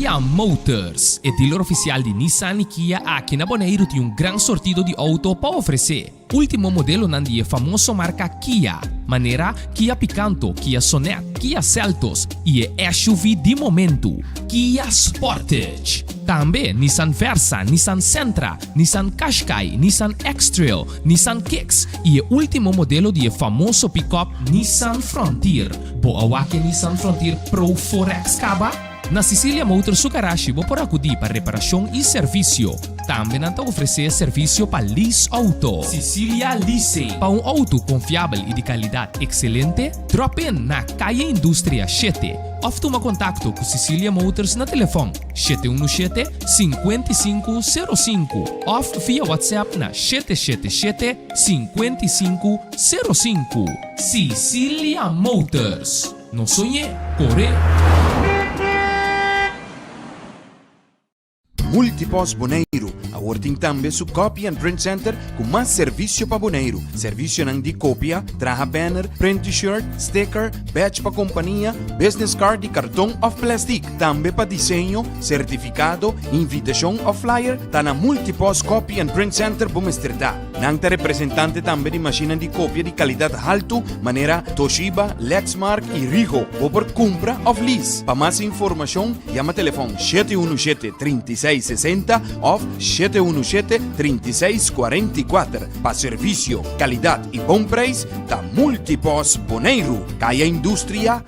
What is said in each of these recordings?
Cecilia Motors, e dealer oficial di Nissan y Kia aki na Boneiru tin un gran sortido di auto pa ofrece. Ultimo modelonan di e famoso marca Kia, manera Kia Picanto, Kia Sonet, Kia Seltos y e SUV di momento, Kia Sportage. Tambe Nissan Versa, Nissan Sentra, Nissan Qashqai, Nissan X-Trail, Nissan Kicks y e ultimo modelo di e famoso pick-up Nissan Frontier. Bo a wak e Nissan Frontier Pro 4X caba? Na Cecilia Motors su garashi bo por acudi pa reparacion y servicio. Tambe nan ta ofrece servicio pa lease auto. Cecilia Leasing. Pa un auto confiabel y di calidad excelente, drop in na Calle Industria shete of tuma contacto cu Cecilia Motors na telefon 717 5505 of via WhatsApp na 777 5505. Cecilia Motors. No soñ'é, cor'é! Multipost Boneiru awor tin tambe su Copy and Print Center ku mas servisio pa Boneiru. Servisionan di kopia, traha banner, print t-shirt, sticker, badge pa kompania, business card di karton òf plèstik. Tambe pa diseño, sertifikado, invitashon òf flyer, ta na Multipost Copy and Print Center bo mester ta. Nan ta representante tambe di mashinnan di kopia di kalidat haltu manera Toshiba, Lexmark i Ricoh. Bo por kumpra òf lease. Pa mas informashon yama telefòn 717 36 60 òf 717 36 44. Pa servisio, kalidat i bon preis ta Multipost Boneiru, Kaya Industria,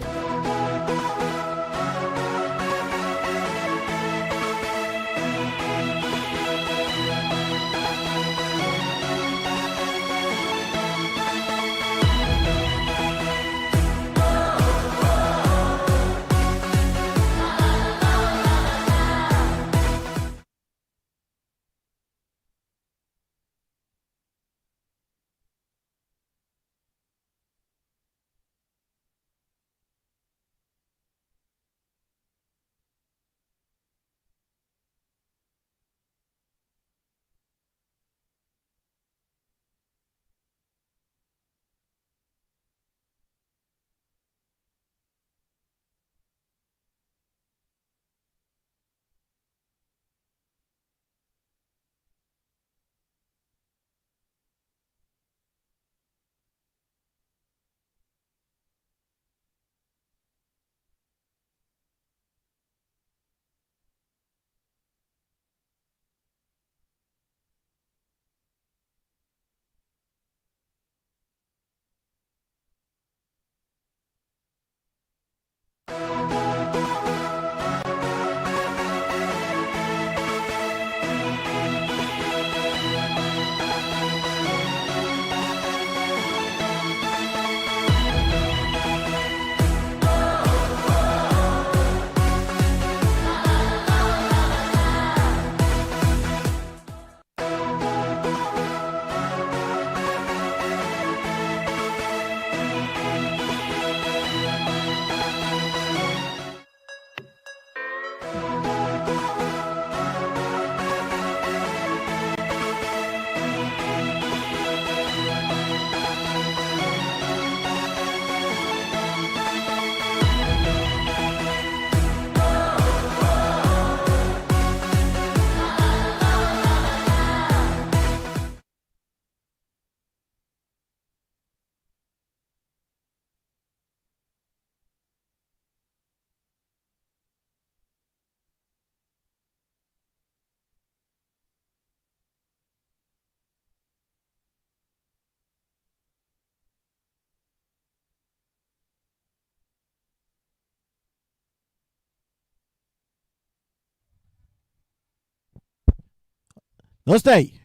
Nos ta ei.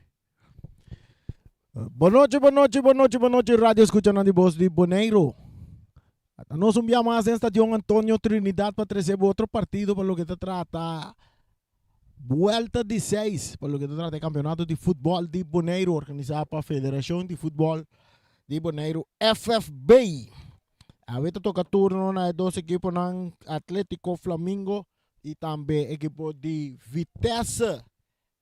Bon nochi, bon nochi, bon nochi, bon nochi, radio escuchanan di Bos di Boneiru. Ata nos un bia mas den Stadion Antonio Trinidad pa trece bo otro partido pa loke ta trata Buelta di seis pa loke ta trata e campeonato di futbol di Boneiru organisa pa Federacion di Futbol di Boneiru FFB. Awe ta toca turno na e dos equiponan Atletico Flamingo y tambe equipo di Vitesse.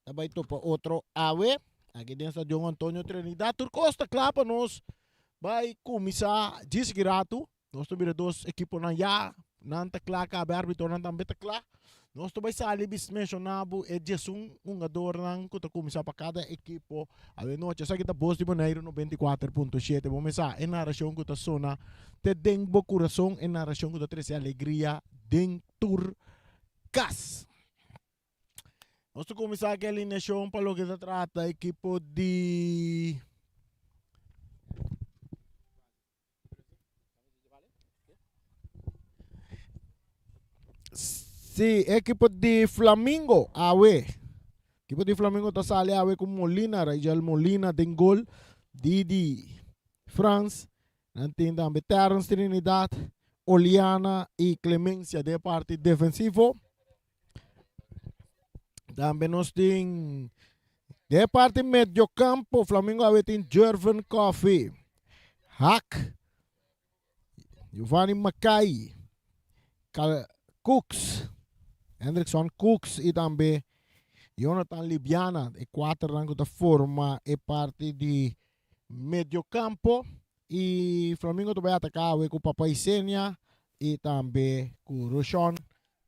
Ta bai topa otro awe aki den Stadion Antonio Trinidad. Tur cos ta cla pa nos bai cuminsa djis ki ratu. Nos ta mira dos equiponan ya, nan ta cla caba, e arbitonan tambe ta cla. Nos ta bai sali bis menshoná bo e diesun hungadornan ku ta kuminsá pa kada ekipo awe nochi. Esaki ta Bos di Boneiru 94.7. Bo mesa e narashon ku ta sona te den bo kurason, e narashon ku ta trese alegria den tur kas. Nos ta kuminsá ku e alineashon pa loke ta trata ekipo di. Sí, ekipo di Flamingo awe. Ekipo di Flamingo ta sali awe ku Molina, Raijel Molina den gol. Didi Frans, nan tin tambe Terence Trinidad, Oliana i Clemencia den parti defensivo. Tambe nos tin den parti mediocampo Flamingo awe tin Jervin Coffee, Hak, Giovanni Mackay, Cal Cooks, Hendrickson Cooks y tambe Jonathan Libiana, e cuaternan cu ta forma e parti di mediocampo. Y Flamingo ta bay ataca awe cu Papa Isenia y tambe cu Roshon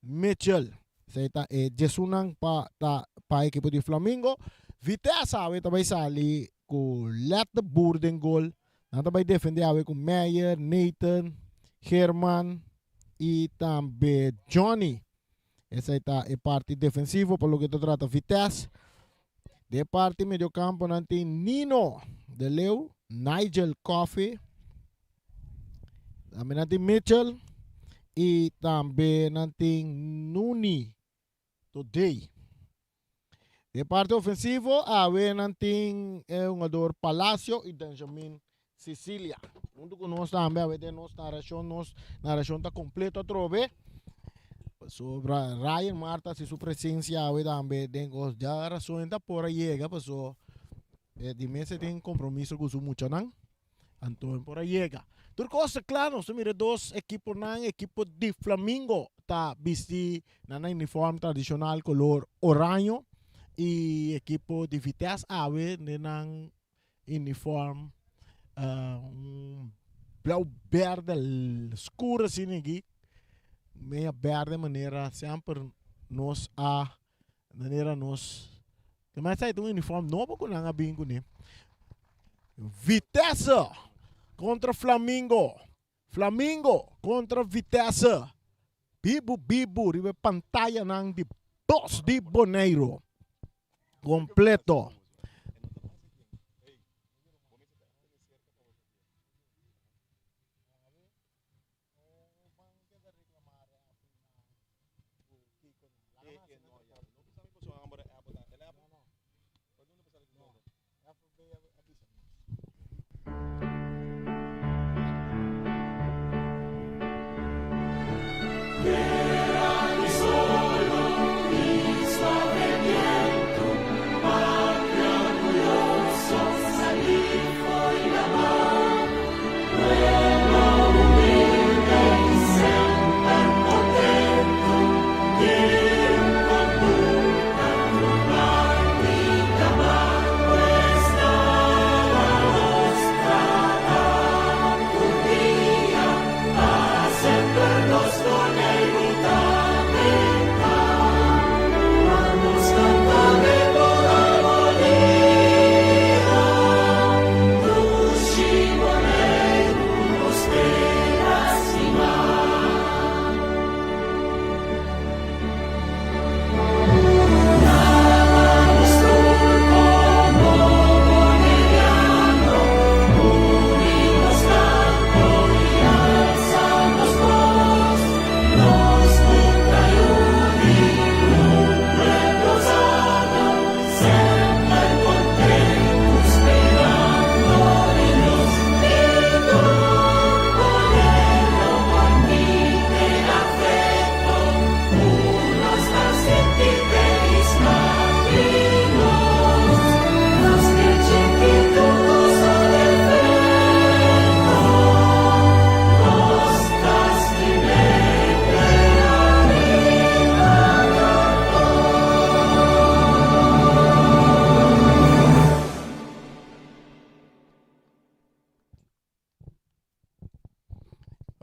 Mitchell. Esei ta e djesunnan pa ta pa ekipo di Flamingo. Vitesse awe ta bai sali ku Let de Boer den gol. Nan ta bai defende awe ku Meyer, Nathan, German i tambe Johnny. Esei ta e parti defensivo pa loke ta trata Vitesse. Den parti mediokampo nan tin Nino de Leeuw, Nigel Coffey, tambe nan tin Mitchell i tambe nan tin Nuni Todey. Den parti ofensivo awe nan tin e hungador Palacio i Benjamin Cecilia. Huntu ku nos tambe awe den nos narashon, nos narashon ta kompleto atrobe. Pasobra Ryan Marta si su presensia awe tambe den kos ya rason ta por a yega paso e di mes e tin kompromiso ku su muchanan anto e por a yega. Tur kos ta kla nos ta mira dos ekiponan ekipo di Flamingo ta bisti nan nan uniform tradishonal kolor oraño i ekipo di Vitesse awe den nan uniform un blauw berde scur asina aki media berde manera semper nos a manera nos mas esaki ta un uniform nobo cu nan a bin cune Vitesse contra Flamingo Flamingo contra Vitesse bibu bibu riba e pantayanan di Bos di Boneiru completo.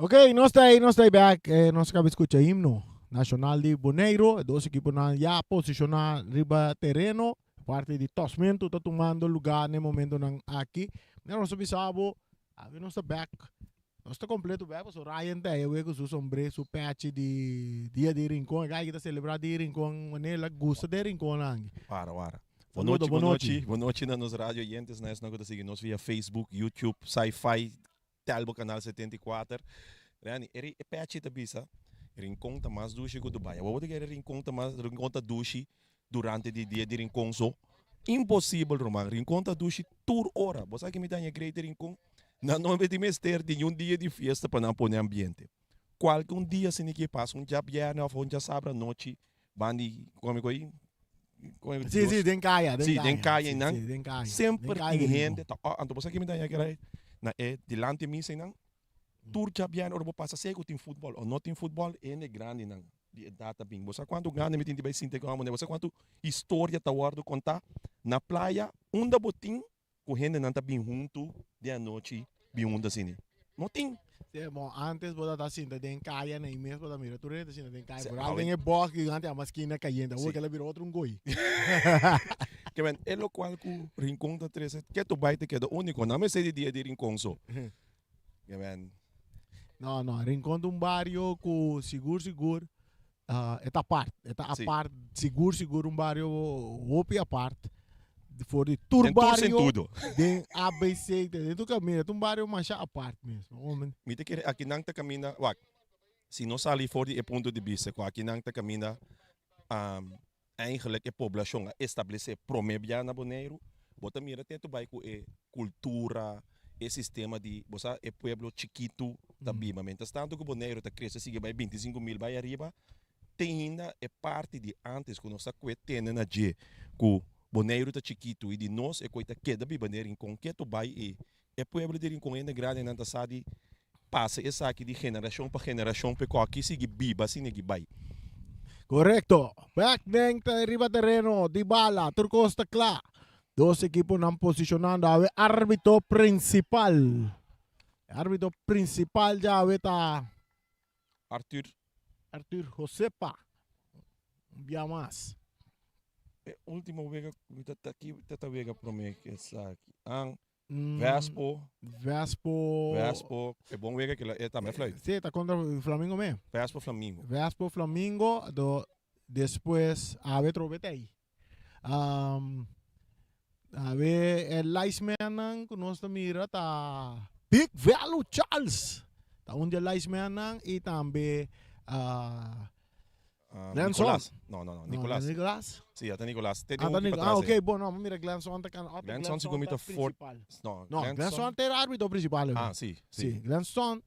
Ok, nos ta ahí, nos ta ahí back. Eh, nos acaba de escuchar himno. Nashonal di Boneiru. E dos ekiponan ya posishoná riba tereno. Parti di tosmentu ta tumando lugá na e momentonan aki. Manera nos a bisa bo, awe nos ta bèk. Nos ta kompleto bèk pasobra Ryan ta ei ku su sombré, su pèchi di Dia di Rincon. E kai ki ta selebrá Dia di Rincon manera el a gusta den Rinconnan aki. Wara, wara. Bon Saludo, nochi, bon bon nochi. nochi. Bon nochi na nos radio oyentes, na esnan ku ta sigui nos via Facebook, YouTube, Sci-Fi, Telbo Canal 74. Reni, e e pechi ta bisa, Rincon ta mas dushi ku Dubai. Awor bo ta kere Rincon ta mas, Rincon ta dushi durante di dia di Rincon so? Imposibel ruman, Rincon ta dushi tur ora. Bo sa ki mi ta haña grei di Rincon? Nan no di mester di niun dia di fiesta pa nan pone ambiente. Kualke un dia asina ke pasa, un djabièrnè òf un djasabra anochi, Bandi come coi come Sí, sí, den kaya, den Sí, kaya. den kaya Sí, nan. sí, den kaya. Semper Den kaya tin di hende ta oh, anto bo sa ki mi ta haña kera na e dilanti mi nan tur djabièrnè ora bo pasa sea ku tin futbòl o no tin futbòl hende grandinan di edat ta bin. Bo sa kuantu grandi mi tin di bai sinta ku amo bo sa kuantu historia ta wòrdu kontá na playa unda bo tin Ku hendenan ta bin huntu di anochi bin huntu asina? No tin. Sí, bon, antes bo ta sinta den kaya na i mes bo ta mira tur hende ta sinta den kaya. Sí, Vooral awe- den e bòski ku antes yama skina kayente. Awor Sí. kila bira otro un goi. Ke men, e lokual ku Rincon ta trese, ke tu bai ta keda úniko. No mester di dia di Rincon so. Ke men, No, no, Rincon ta un bario ku sigur sigur ah, e ta apart. E ta Sí. apart, sigur sigur un bario hopi apart. For di tur den tur bario, sentido. den ABC, den tur kaminda. Ta un bario masha apart mes. Hombre. Mi ta kere akinan ta kaminda, wak, si nos sali for di e punto di bista ku akinan ta kaminda, um, Eigenlijk e poblashon a establesé promé bia na Boneiru. Bo ta mira te tu bai ku e kultura, e sistema di, bo sa, e pueblo chikitu ta biba. Mientras tanto ku Boneiru ta krese sigui bai 25 mil bai ariba, te hinda e parti di antes ku nos ta kue tene na dje ku Boneiru ta chikitu i di nos e koi ta keda biba den Rincon ketu bai i E pueblo di Rincon hende grandinan ta sa di pasa esaki di generashon pa generashon p'e koki sigui biba asina ki bai. Korekto. Bek den ta riba tereno di bala. Tur kos ta kla. Dos ekiponan posishonando awe arbitro prinsipal. E arbitro prinsipal djawe ta. Arthur. Arthur Josepa. Un bia mas. E ultimo wega mi ta ta ki ta ta wega prome ke esaki. An Vespo. Vespo. Vespo e bon wega kila e tambe fluit. Si ta kontra Flamingo me. Vespo Flamingo. Vespo Flamingo do despues awe trobe ta ei. Um, awe e linesman ku nos ta mira ta Big Velu Charles. Ta un di e linesmannan i tambe uh, Ah, Glenson. Nicolas. No, no, no, Nicolas. No, Nicolas. Sí, ata Nicolas. Te Ah, un Nic pa ah, atrás, ok, bon, no, mira Glenson ta kan. Ah, Glenson sigur mi ta for- principal. No, No, Glenson ta era árbitro principal. Ah, sí, sí. Sí, Glenson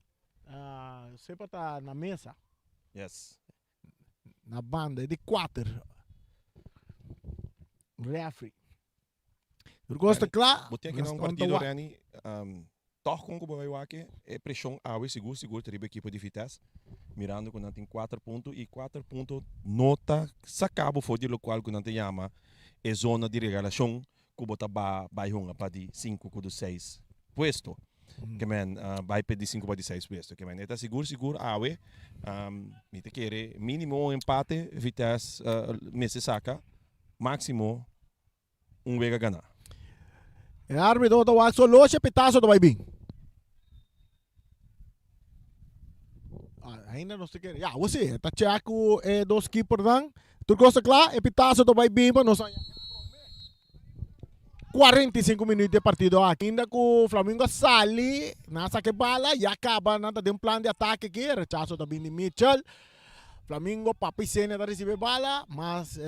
ah, sepa ta na mesa, Yes. na banda, di kuater. Referee. Tur kos ta kla. Bo tin aki na un partido, Renny, um, toch kon ku bo bai wak e preshon awe sigur sigur ta riba ekipo di Vitesse, mirando ku nan tin kuater punto i kuater punto no ta saka bo for di lokual ku nan ta yama e zona di regalashon ku bo ta ba bai hunga pa di sinku ku di seis puesto. Ke men bai pa di sinku pa di seis puesto. Ke men e ta sigur sigur awe um, mi ta kere minimo un empate Vitesse uh, mester saka, máksimo un wega ganá. E árbitro ta wak solo e pitazo ta bai bin. Ah, ainda nos te kere. Ja, we see. Ta check ku e dos keepernan. Tur kos ta kla, e pitazo ta bai bin pa nos haña e promé 45 minuut di e partido aki. Ainda ku Flamingo a sali, nan a saka e bala, ya kaba nan ta den plan di atake aki. Rechazo ta bin di Mitchell. Flamingo Papi Senia ta ricibi e bala, mas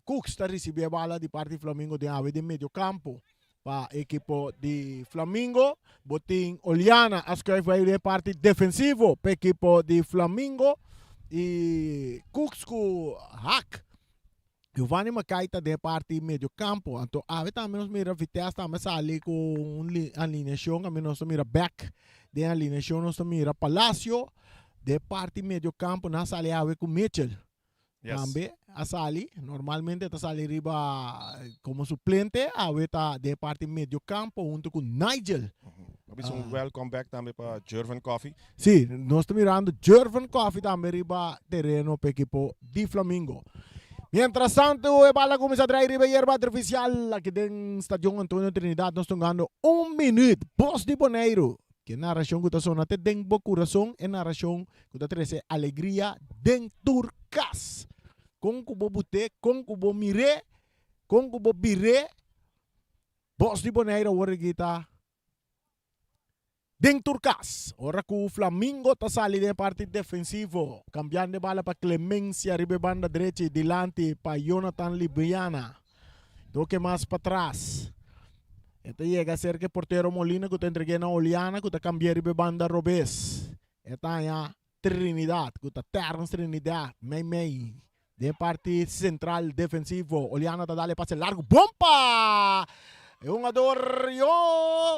Cooks ta ricibi e bala di parti Flamingo den awe den medio campo. Pa ekipo di Flamingo, bo tin Oliana a schuif bai den parti defensivo pa ekipo di Flamingo y Cooks cu Haak. Giovanni Mackay ta den parti medio campo. Anto awe tambe nos mira Vitesse tambe sali cu un alineacion, tambe nos ta mira back den alineacion nos ta mira Palacio den parti medio campo nan sali awe cu Mitchell. Yes. Tambe a sali, normalmente ta sali riba como suplente, awe ta den parti medio campo hunto cu Nigel. Bisa un welcome back tambe pa Jervin Coffee. Sí, nos ta mirando Jervin Coffee tambe riba tereno pa ekipo di Flamingo. Mientras tanto, e bala kuminsá drai riba e yerba artifisial aki den Stadion Antonio Trinidad. Nos ta hungando un minuut. Bos di Boneiru. Ke narashon ku ta sona te den bo kurason, e narashon ku ta trese alegria den tur kas. Kon ku bo but'é, kon ku bo mir'é, kon ku bo bir'é, Bos di Boneiru awor aki ta den tur kas. Ora ku Flamingo ta sali den e parti defensivo, kambiando e bala pa Clemencia riba e banda drechi dilanti pa Jonathan Libiana. Toke mas patras. E ta yega serka e portero Molina ku ta entreg'é na Oliana ku ta kambi'é riba e banda robes. E ta haña Trinidad ku ta Terence Trinidad mei mei den parti sentral defensivo. Oliana ta dal e pase largu. Bon pa e hungador yo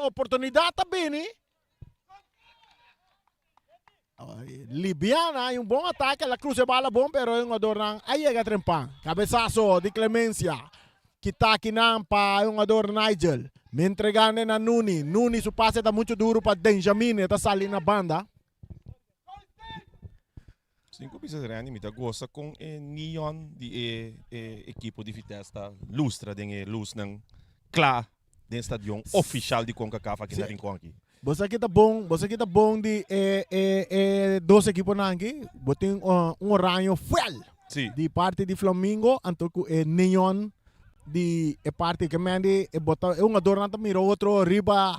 oportunidat ta bini. Libiana hay un bon atake, la cruza e bala bon pero e hungadornan a yega trempan. Cabezazo di Clemencia. Kita akinan pa e hungador Nigel. Mi entregando na Nuni. Nuni su pase ta mucho duro pa Benjamin. E ta sali na banda. Sin ku bisa Randy, mi ta gosa kon e neon di e e ekipo di Vitesse ta lustra den e lusnan kla den stadion ofishal di Concacaf aki na Rincon aki. Bo sa ki ta bon, bo sa ki ta bon di e e e dos ekiponan aki? Bo tin un oraño fuel di parti di Flamingo anto ku e neon di e parti ke men di e bo ta e hungadornan ta mira otro riba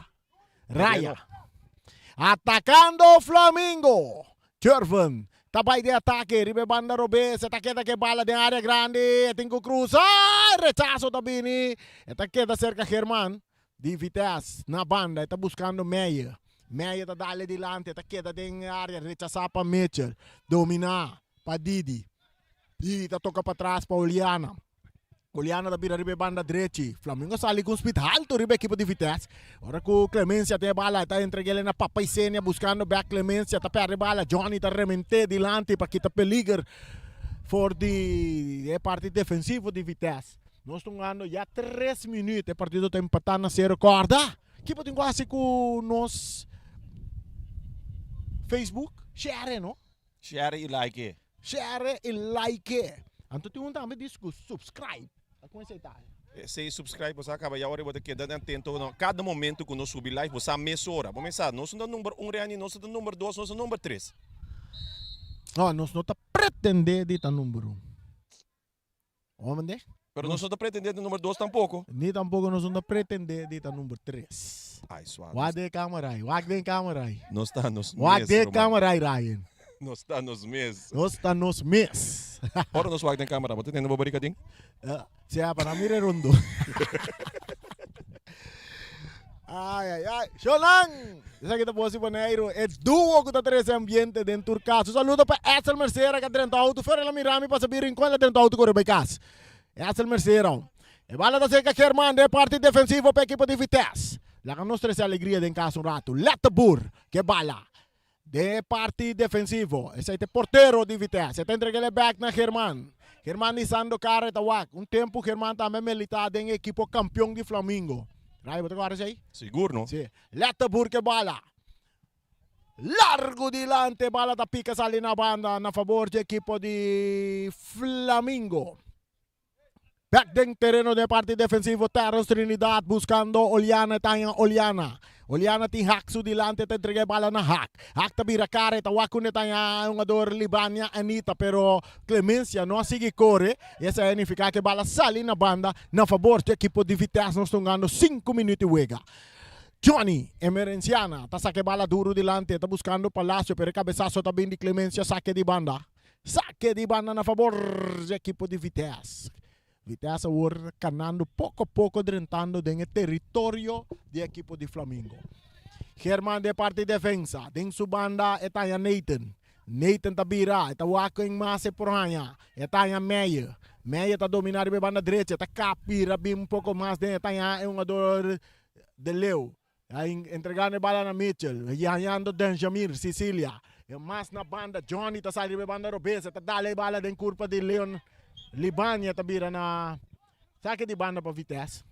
Raya. Atacando Flamingo. Jervin ta bai den atake riba e banda robes. E ta keda ku e bala den area grandi. E tin ku krusa. Rechaso ta bini. E ta keda serka German di Vitesse na banda. E ta buskando Meyer. Meyer ta dale dilanti. E ta keda den area. Rechasa pa Mitchell. Domina pa Didi. Didi ta toka patras pa Oliana. Oliana ta bira riba e banda drechi. Flamingo a sali ku un speed haltu riba ekipo di Vitesse. Ora ku Clemencia tin e bala e ta entreg'el na Papa Isenia buskando bek Clemencia ta pèrdè bala. Johnny ta rement'é dilanti pa kita peliger for di e parti defensivo di Vitesse. Nos ta hungando ya tres minüt e partido ta empatá na sero. Kòrda kipo tin ku hasi ku nos Facebook? Share no. Share i like. Share i like. Anto tin un tambe dice cu subscribe. A con esey ta? Esey subscribe bo sa caba ya ora bo ta keda atento na cada momento cu nos subi live bo sa mesora. Bo mesa nos no ta number un Renny, nos no ta number dos, nos ta number tres. No, nos no ta pretende di ta number un. Homende? Pero nos no ta pretende di number dos tampoco. Ni tampoco nos no ta pretende di ta number tres. Ay, suave. Wak den camera ay, wak den camera ay. Nos ta nos Wak mes, den ruman. camera ay, Ryan. Nos ta nos mes. Nos ta nos mes. Ora nos wak den camera, bo ta tende bo barica den? Eh, sea, pa nan mira e rondo. Ay, ay, ay. Shonan! Esaki ta Bos di Boneiru, e duo ku ta trese ambiente den tur kas. Un saludo pa Edsel Mercera ku a drenta outo. Fuera el a mira mi pasa bin Rincon, el a drenta outo kore bai kas. Edsel Mercera. E bala ta serka German den e parti defensivo pa ekipo di Vitesse. Laga nos trese alegria den kas un ratu. Letterboer ke bala Den e parti defensivo, esei ta e portero di Vitesse. E ta entreg'el e bek na German. German di Sandocar e ta wak. Un tempu German tambe a militá den e ekipo kampion di Flamingo. Ray, bo ta kòrda esei? Sigur no. Si. Letterboer ku e bala. Largu dilanti e bala ta pika sali na banda na fabor dje ekipo di Flamingo. Bek den tereno den parti defensivo Terrence Trinidad buscando Oliana e ta haña Oliana. Oliana tin Hak su dilanti e ta entrega e bala na Hak. Hak ta bira cara e ta wak unda e ta haña e hungador Libania Anita pero Clemencia no a sigui core y esei a nifica cu e bala sali na banda na fabor di ekipo di Vitesse. Nos ta hungando sinku minuut di wega. Johnny Emerenciana ta saca e bala duro dilanti e ta buscando Palacio pero e cabesazo ta bin di Clemencia sake di banda. Sake di banda na fabor di ekipo di Vitesse. Vitesse awor kanando poko poko drentando den e teritorio di ekipo di Flamingo. German den parti defensa, den su banda e ta haña Nathan. Nathan ta bira, e ta wak ken mas e por haña. E ta haña Meyer. Meyer ta domina riba e banda drecha, e ta kap bira bin un poko mas den e ta haña e hungador De Leeuw. A entregando e bala na Mitchell. Y hañando Denjamir Cecilia. E mas na banda. Johnny ta sali riba e banda robes. E ta dale e bala den curpa di Leon Libania. Ta bira na sake di banda pa Vitesse.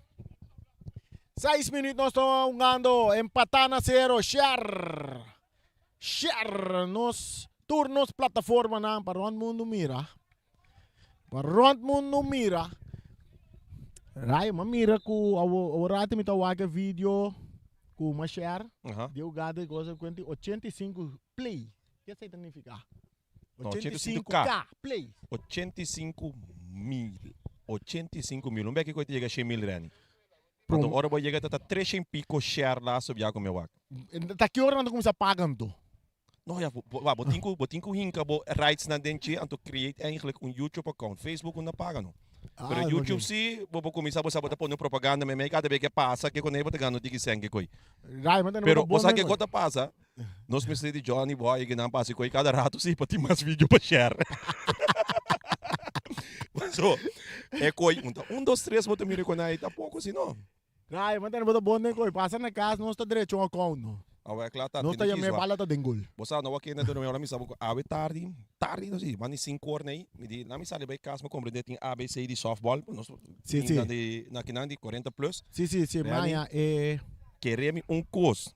Seis minuut nos ta hungando empatá na sero. Share. Share nos tur nos plataformanan pa rond mundu mira. Pa rond mundu mira. Rai, ma mira ku awo rato mi ta wak e video ku ma share. Aha. Di hugada di cosa kuenti 85 play. Ke esei ta nifiká? No, 85K play. 85 mil. 85 mil. Un beki ku ta yega 100 mil reni. Anto ora bo yega ta ta 300 pico share laatste bia ku mi wak. Ta ki ora nan ta kuminsá paga anto? No ya, bo, bo tin ku, bo tin ku hinka bo rights nan den dje anto create eigenlijk un YouTube account. Facebook no ta paga no. Pero Ah, YouTube ok. si, bo por kuminsá bo sa bo ta pone propaganda meimei kada bes ke pasa ke konei bo ta gana un tiki sèn ke koi. Rai, ma tene bo Pero ta bo bon sa den ke koi. ko ta pasa? Nos mester di Johnny Boy ke nan pasa koi kada rato si pa tin mas video pa share. So, e koi un ta un dos tres bo ta mira konai ta poko si no. Rai, ma tene bo ta bon den koi. Pasa na kas nos ta drecha un account no. Awe kla ta Nos ta tene yam'é kiswa. bala ta den gol. Bo sa no wak kende ta ora mi sa bo ku awe tardi, tardi no si, mandi sinku or nei, mi di laat mi sali bai kas mi komprende tin ABC di softball, nos Si, tin si. nan di na kinan di 40 plus. Si, si, si, Reali. maña e. Kere mi un kos,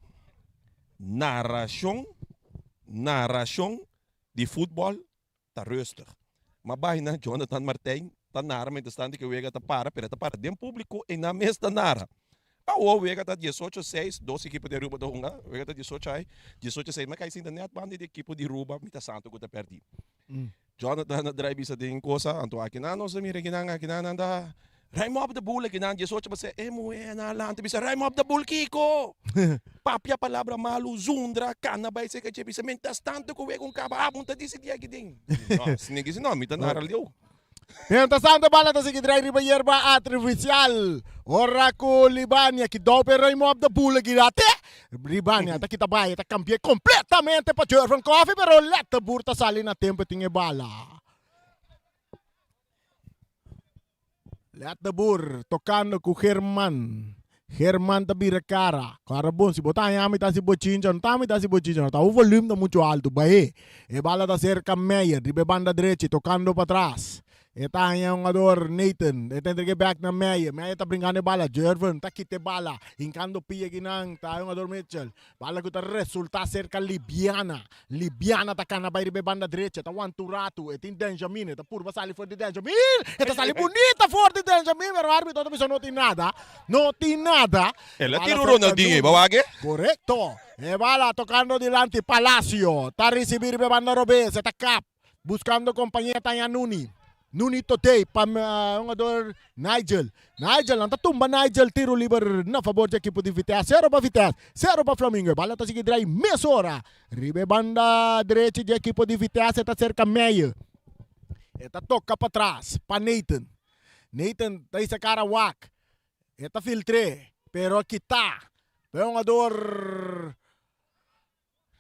narashon, narashon di futbòl ta rustig. Ma bai na Jonathan Martijn ta nara mientras tanto ku e wega ta para, pero e ta para den públiko i nan mes ta nara. Awor wega ta diesocho seis, dos ekipo di Aruba ta hunga, wega ta diesocho ai, diesocho seis, mi a kai sinta nèt banda di ekipo di Aruba, mi ta santo ku ta pèrdí. Jonathan a drai bisa den cosa, anto akinan nos a mira akinan, akinan nan ta ruim op de boel akinan, diesocho pa se, e muhé nan a lanta bisa ruim op de boel kiko? Papia palabra malu, zundra, kana bai seka dje bisa, mientras tanto ku wega un kaba, abo ta disidí aki den. No, si nigga si no, mi ta nara liu. Mientras tanto bala ta sigui drai riba yerba artificial. Ora cu Libania ki dou pe ruim op de boel aki da te. Libania ta kita bai, ta cambia completamente pa Jervin Coffee pero Letterboer ta sali na tempo tin e bala. Letterboer tocando cu German. German ta bira cara. Cara bon, si bo ta haña mi ta hasi bochincha, no ta mi ta hasi bochincha, no ta bo volume ta mucho alto, bah'é. E bala ta cerca Meyer, riba e banda drechi, tocando patras. E ta haña hungador Nathan, e ta entrega e bek na Meyer, Meyer ta brincando e bala, Jervin ta kita e bala, hincando pia kinan, ta hungador Mitchell. Bala ku ta resultá serka Libiana. Libiana ta kana bai riba e banda drecha, ta wanta un ratu, e tin Benjamin, e ta purba sali for di Benjamin, e ta sali bunita for di Benjamin, pero arbitro ta bisa no tin nada, no tin nada. El a Bala tira un serka Ronaldinho ei, Nuni. bo wak e? Korekto. E bala tokando dilanti Palacio, ta risibí riba e banda robes, e ta kap. Buscando compañía ta haña Nuni. Nuni Totey pa hungador Nigel. Nigel, nan ta tumba Nigel tiro liber na fabor di ekipo di Vitesse. Sero pa Vitesse, sero pa Flamingo. E bala ta sigui drai mesora. Riba e banda drechi di ekipo di Vitesse ta cerca Meyer. E ta toca patras pa Nathan. Nathan ta hisa cara wak. E ta filtre, pero a kita pa e hungador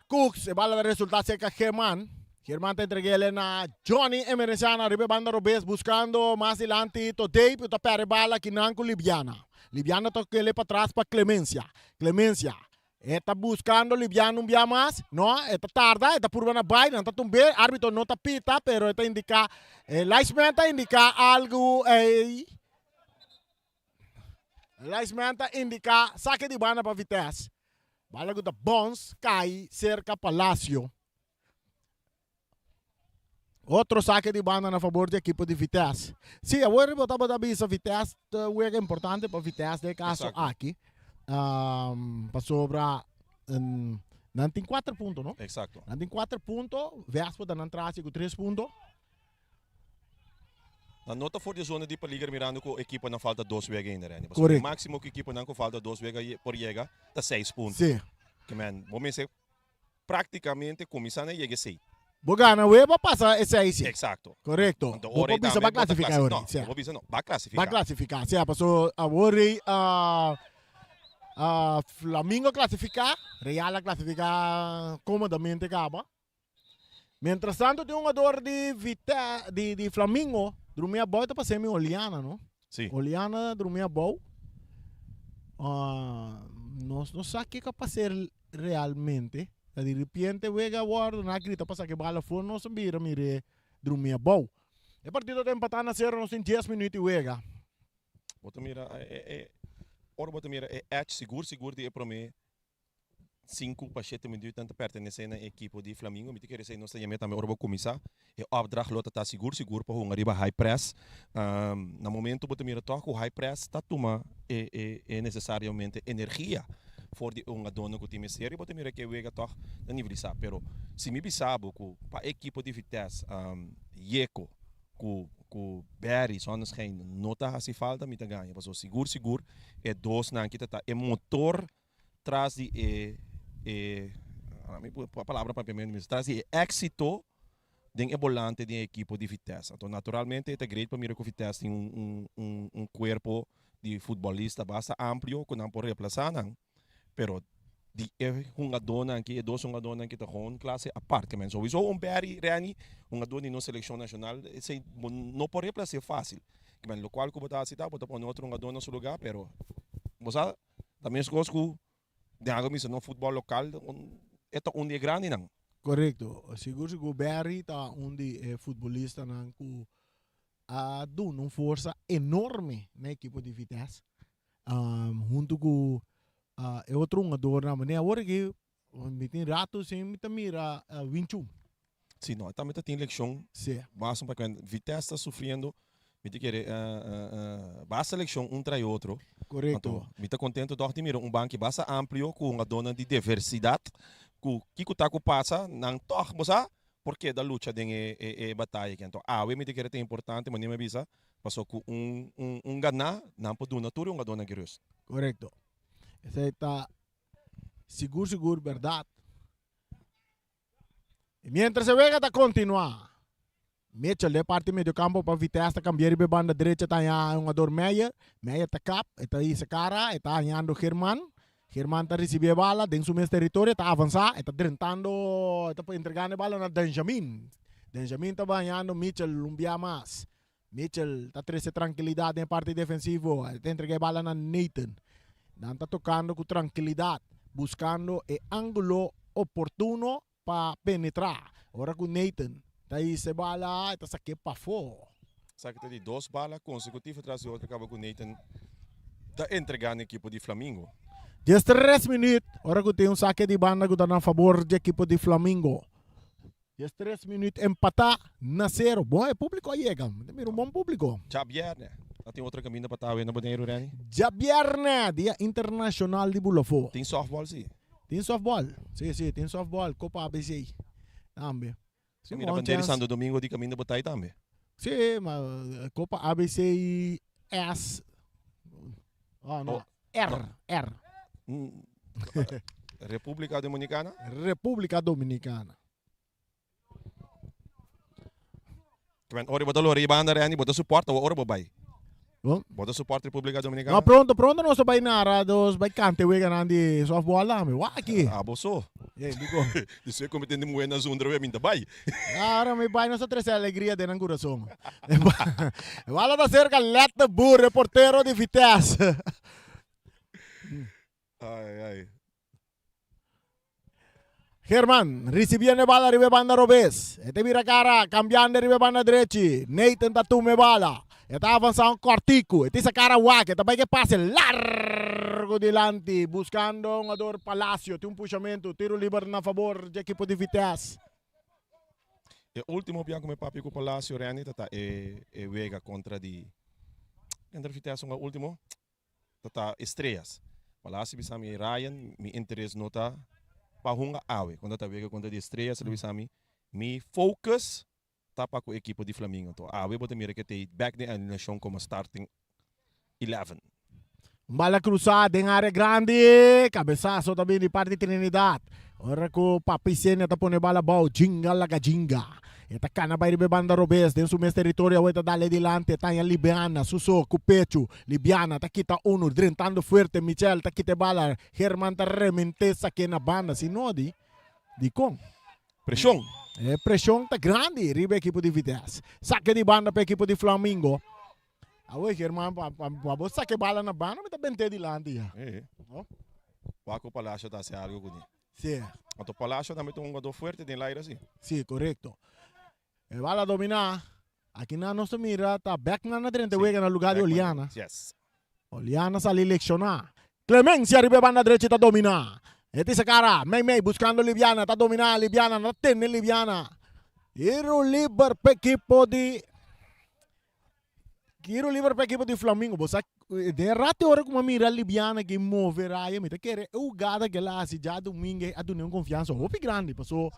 Cooks, e bala ta resulta cerca German. German ta entreg'ele na Johnny Emerenciano riba e banda robes buscando mas dilanti Todey pero ta perde bala kinan cu Libiana. Libiana ta tok'ele patras pa Clemencia. Clemencia e ta buscando Libiana un bia mas. No, e ta tarda, e ta purba na bay, nan ta tumbe. Arbitro no ta pita pero e ta indica, e linesman ta indica algo ey. Linesman ta indica sake di banda pa Vitesse. Bala ku ta bons kai serka Palacio. Otro sake di banda na fabor di ekipo di Vitesse. Si, awor bo tabata bisa Vitesse ta wega importante pa Vitesse den e kaso Exacto. aki. Um, pasobra um, nan tin kuater punto, no? Exacto. Nan tin kuater punto, Vespo ta nan trasi ku tres punto. Nan no ta for di e zona di peliger mirando ku ekiponan falta dos wega ainda, Randy. Pasobra e Correcto. máximo ku ekiponan ku falta dos wega por yega ta seis punto. Sí. Ke men, bo mester prácticamente kuminsá na yega e sei. Bo gana web a pasa e seis sí. Exacto. Correcto. Anto Bo ora por ei bisa tambe ba bo ta klasifiká klasi- ora No, ei, sí. bo por bisa no, ba klasifiká. Ba klasifiká, sí. Paso awor ei ah, ah, Flamingo a klasifiká, Real a klasifiká kómodamente kaba. Mientras tanto tin un jugador di Vite, di, di Flamingo, drumi abou ta pasemi Oliana, no? Sí. Oliana drumi abou. Ah, nos no sa kiko a pas'é realmente. Ta di repente wega wordo, nan a grita pa saki bala for, nos a bira mir'é drumi abou. E partido ta empatá na sero, nos tin dies minuut di wega. Bo ta mira e, e, e. Ora bo ta mira e edge sigur sigur di e prome 5 pa 7 minuut nan ta pertenece na e ekipo di Flamingo. Mi ta kere esei nos ta yam'e tambe ora bo kuminsá. E opdracht lo ta ta sigur sigur pa hunga riba high press. Na momento bo ta mira tòg ku high press ta tuma e e e nesesariamente energia for di e hungadónan ku tin mester i bo ta mira ku e wega tòg ta nivelisá. Pero si mi bisa bo ku pa e ekipo di Vitesse Yeko ku ku Barry Zonneschijn no ta hasi falta mi ta gaña pasobra sigur sigur e dosnan aki ta ta e motor tras di e e mi palabra papiamento mi tras di e éxito den e bolante den e ekipo di Vitesse. Anto naturalmente e ta great pa mira ku Vitesse tin un un un un kuerpo di futbolista basta amplio ku nan por reemplasa nan, pero di e hungadónan aki, e dos hungadónan aki ta gewoon klase apart. Ke men souiso un Barry Renny, hungadó di nos selekshon nashonal, esei bo no por reemplasa fásil. Ke men lokual ku bo ta hasi ta bo ta pone otro hungadó na su lugá, pero bo sa Ta meskos ku den algo misa no futbòl lokal e ta un di e grandinan. Korekto. Sigur sigur Barry ta un di e futbolistanan ku a duna un forsa enorme na ekipo di Vitesse. Huntu ku e otro hungadornan. Manera awor aki mi tin rato sin mi ta mira Winchum. Si no, e tambe ta tin lekshon. Si. Basta pa kende Vitesse ta sufriendo, mi ta kere basta lekshon un tras otro. Korekto. Anto mi ta kontento tòg di mira un banki basta amplio ku hungadónan di diversidat ku kiko ta ku pasa nan tòg bo sa por keda lucha den e e bataya aki. Anto awe mi ta kere ta importante manera mi a bisa pasobra ku un un ganá nan por duna tur e hungadónan aki rust. Korekto. Esei ta sigur sigur bèrdat. Y mientras e wega ta continua, Mitchell de parti medio campo pa Vitesse ta cambia riba e banda derecha ta haña hungador Meyer. Meyer ta kap, e ta hisa cara, e ta hañando German. German ta ricibi e bala den su mes territorio, ta avansa, e ta drentando, e ta entregando e bala na Benjamin. Benjamin ta bañando Mitchell un bia mas. Mitchell ta trece trankilidad den e parti defensivo, e ta entrega e bala na Nathan. Nan ta tocando cu trankilidad, buscando e angulo oportuno pa penetra. Ora cu Nathan ta hisa e bala, e ta saque pafo. Esaki ta di dos bala consecutivo tras di otro caba cu Nathan ta entrega na ekipo di Flamingo. 13 minuut, ora cu tin un saque di banda cu ta na fabor di ekipo di Flamingo. 13 minuut empatá na sero. Bon, e públiko a yega. Mi ta mira un bon públiko. Djabièrnè. Ta tin otro kaminda pa ta awe na Boneiru, Renny? Djabièrnè, Dia Internashonal di Bulafó. Tin sòftbòl, si? Tin sòftbòl. Si, si, tin sòftbòl. Kopa ABC tambe. Si, mira bandera di Santo Domingo di kaminda bo ta ei tambe. Si, ma Kopa ABC S. Oh, no. R, R. República Dominicana? República Dominicana. Ora bo ta lora banda Randy, bo ta support o ora bo bai? Bon. Bo ta support República Dominicana? No, pronto, pronto nos ta bai nara, nos bai kante wega nan di softball dame. Waki. Ah, bo so. Yeah, diko. Di soy komite di muhe na zundra we minta bai. Ahora mi bai nos ta trece alegria den nan corazon. Bala ta cerca Let de Boer, e portero di Vitesse. Ai, ai. German ricibiendo e bala riba e banda robes. E ta bira cara cambiando riba e banda drechi. Nathan ta tuma e bala. E ta avansa un cortico. E ta isa cara wak. E ta bai ke pase largo dilanti buscando un jugador Palacio. Tin un pushamento. Tiro liber na favor di equipo di Vitesse. E ultimo biaha ku mi papia ku Palacio Randy ta ta e e wega kontra di kontra Vitesse un ultimo ta ta Estrellas. Palacio bisa mi Ryan mi interes no ta pa hunga awe kontra ta wega kontra di Estrellas el bisa mi mi focus ta pa ku ekipo di Flamingo anto awe bo ta mira ke ta bek den alineashon komo starting 11. Un bala cruzá den área grandi. Cabezazo ta bini di parti Trinidad. Ora cu Papi Senia ta pone bala abou, jinga laga jinga. E ta cana bay riba e banda robes den su mes territorio awe ta dale dilanti. E ta haña Libiana su so cu pechu. Libiana ta kita uno drentando fuerte. Michel ta kita e bala. German ta remente sake na banda. Si no di, dicon? Preshon. E preshon ta grandi riba e ekipo di Vitesse. Sake di banda pa e ekipo di Flamingo. Awe German, pa, pa, pa bo sake bala na banda, mi ta bent'é dilanti ya. Eh. No? Paco Palacio ta hasi algo kuné. Sí. Anto Palacio tambe ta un jugador fuerte den laira si. Sí, korekto. E bala dominá. Aki nan nos ta mira ta Beckman na drenta wega na lugá di Oliana. Yes. Oliana sali lekshoná. Clemencia riba e banda drechi ta dominá. E tin sakara mei mei buskando Libiana ta dominá Libiana no ta tene Libiana. Tiro liber pa ekipo di Tiro liber pa ekipo di Flamingo. Bo sa den rato ora ku mi a mira Libiana ke move raya mi ta kere e hugada ke el a hasi djadumingu a dun'é un konfiansa hopi grandi paso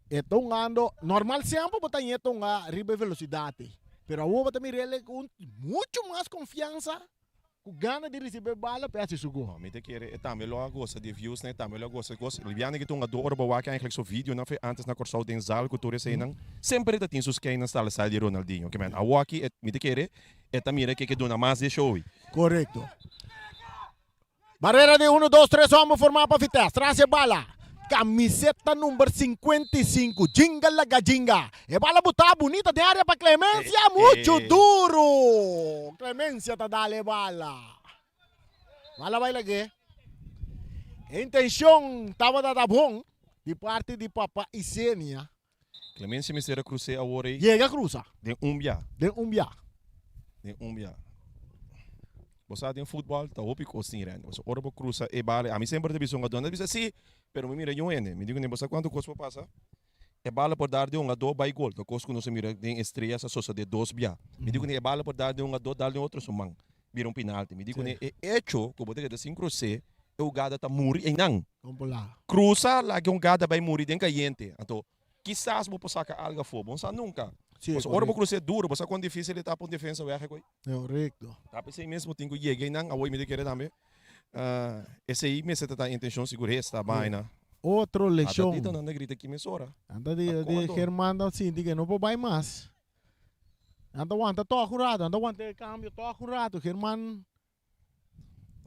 E ta hungando normal semper bo ta ñe ta hunga riba e velocidad ei, pero awor bo ta mira el cu mucho mas confiansa, cu gana di ricibi e bala pa e haci su gol. No, mi ta kere e tambe lo a gosa di e views nan, e tambe lo a gosa di cos. Libiana ki ta hunga dor ora bo wak eigenlijk su videonan fe antes na Corsou den zaal cu tur eseinan, semper e ta tin su skeinan stala style di Ronaldinho. Ke men awor aki e mi ta kere e ta mira ke ke duna mas di e show ei. Corecto. Barrera di uno, dos, tres homber formá pa Vitesse. Tras e bala, camiseta number 55, Jinga Laga Jinga. E bala butá bunita den área pa Clemencia, muchu duro. Clemencia ta dal e bala. Bala bai lag'é. E intencion tabata ta bon di parti di Papa Isenia. Clemencia mester a crus'é awor ei. Yega crusa. Den un bia. Den un bia. Den un bia. Bo sa den futbal ta hopi cos tin rende. Pasobra ora bo crusa e bala, ami semper ta bisa un gadó, nan ta bisa si, pero mi mira yu hende. Mi di kuné, bo sa cuantu cos por pasa? E bala por dar den un gadó bai gol. Ta cos cu nos a mira den Estrellas a sosode dos bia. Mi di kuné, e bala por dar den un gadó, dal den otro su man. Bira un pinalti. Mi di kuné, e hecho cu bo ta keda sin crus'é, e hugada ta muri einan. Crusa laga e hugada bai muri den cayente. Anto, kisas bo por saca algo afó. Bo no sa nunca. Pasobra ora bo crus'é duro, bo sa con dificil e ta pa un defensa weg e koe. Ta p'esei mes bo tin cu yega einan. Awor mi ta kere tambe, esei mester ta ta intencion sigur esta baina. Otro leccion. Ata tita nan ta grita ki mesora. Nan ta di German ta sinti ke no por bai mas. Nan ta wanta tòg un rato, nan ta wanta e kambio tòg un rato. German.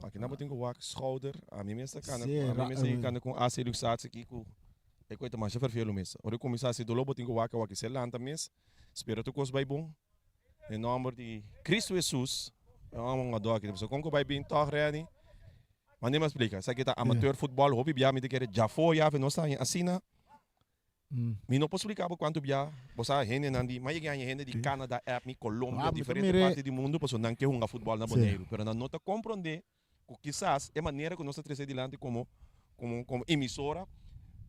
Aki nan bo tin ku wak schouder. Ami mes ta kana, ami mes ta kana ku un AC luxatie aki ku e koe ta masha ferfelu mes. Ora e kuminsá hasi doló bo tin ku wak awor aki. Si e lanta mes, spera tur kos bai bon. Den nòmber di Kristu Hesus, e hòmber un adó aki. Pasobra kon ku bai bin tòg rèni? Mane mi a splika, esaki ta amateur futbòl. Hopi bia mi ta kere djafó yafe nos ta haña asina. Mi no por splika bo kuantu bia bo sa hendenan di, mas yega haña hende di Canada app mi, Colombia, diferente parti di mundu pasobra nan ke hunga futbòl na Boneiru. Pero nan no ta komprondé ku kisas e manera ku nos ta trese dilanti komo komo komo emisora,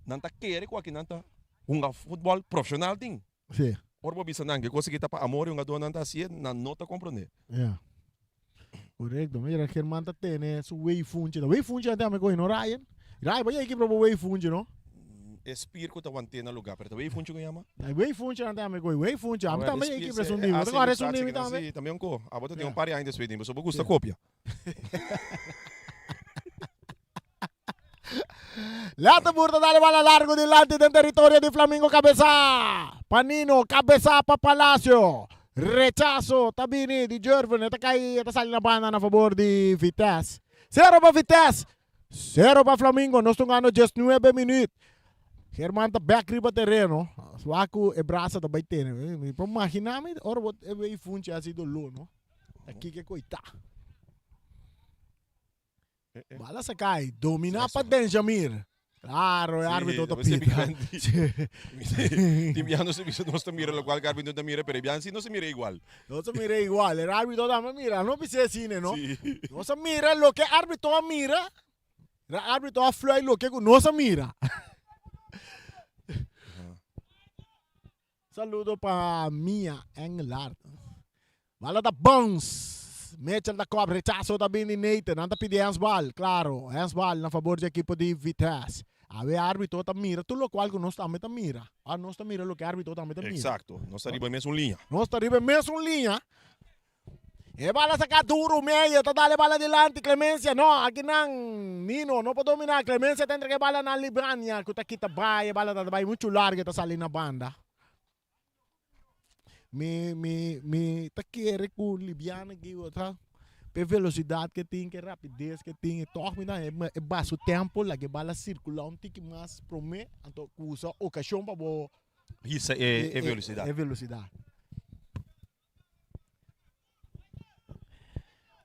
nan ta kere ku aki nan ta hunga futbòl profeshonal tin. Ora bo bisa nan ke kos aki ta pa amor e hungadónan ta hasié, nan no ta komprondé. Correcto. Mira, Germán ta tene su weifunchi. Ta weifunchi antes ame coge, no Ryan? Ryan, bo yegi probo weifunchi, no? E spier cu ta want'é na lugar, pero ta weifunchi cu yama? Ta weifunchi antes ame coge, weifunchi. Ami tambe yegi kibra esun di. Bo ta kore esun di mi tambe? Si, tambe un co. Abo ta tin un par di aña despues di mi, pasobra bo gusta copia. Lattenboer ta dale bala largo dilanti den territorio di Flamingo cabeza pa Nino cabeza pa Palacio rechazo ta bini di Jervin e ta cay e ta sali na banda na favor di Vitesse cero pa Vitesse cero pa Flamingo nos ta hungando diesnuebe minuut German ta bek riba tereno wak cu e brasa ta bay tene mi por magina mi ora bo e wey funchi haci dolo no ta kiko e coita. Bala sa kai, domina pa Denjamir. Claro, e arbitro ta pita. Tin biaha nos ta bisa nos ta mira locual cu arbitro ta mira, pero e biaha si no se mira igual. No se mira igual, e arbitro tambe mira, no bisa asina no. Nos a mira loke arbitro a mira, e arbitro a fluit loke cu nos a mira. Saludo pa Mia Engelhard. Bala ta bounce. Mitchell ta kop, rechazo ta bini Nathan. Nan ta pidi handsbal, claro. Handsbal na favor di ekipo di Vitesse. Awe arbitro ta mira tur locual cu nos tambe ta mira. Ah, nos ta mira loke arbitro tambe ta mira. Exacto. Nos ta riba e mesun liña. Nos ta riba e mesun liña. E bala saca duro, Meyer ta dal e bala dilanti, Clemencia no, aki nan Nino no por domina, Clemencia ta entrega e bala na Libania cu ta kita bay, e bala ta bay mucho largo e ta sali na banda. Mi, mi, mi ta kere cu Libiana aki ta p'e velocidad ke tin, ke rapidez ke tin, e toch mi ta e ba su tempo laga e bala circula un tiki mas prome, anto usa ocasion pa bo Hisa e velocidad. E velocidad.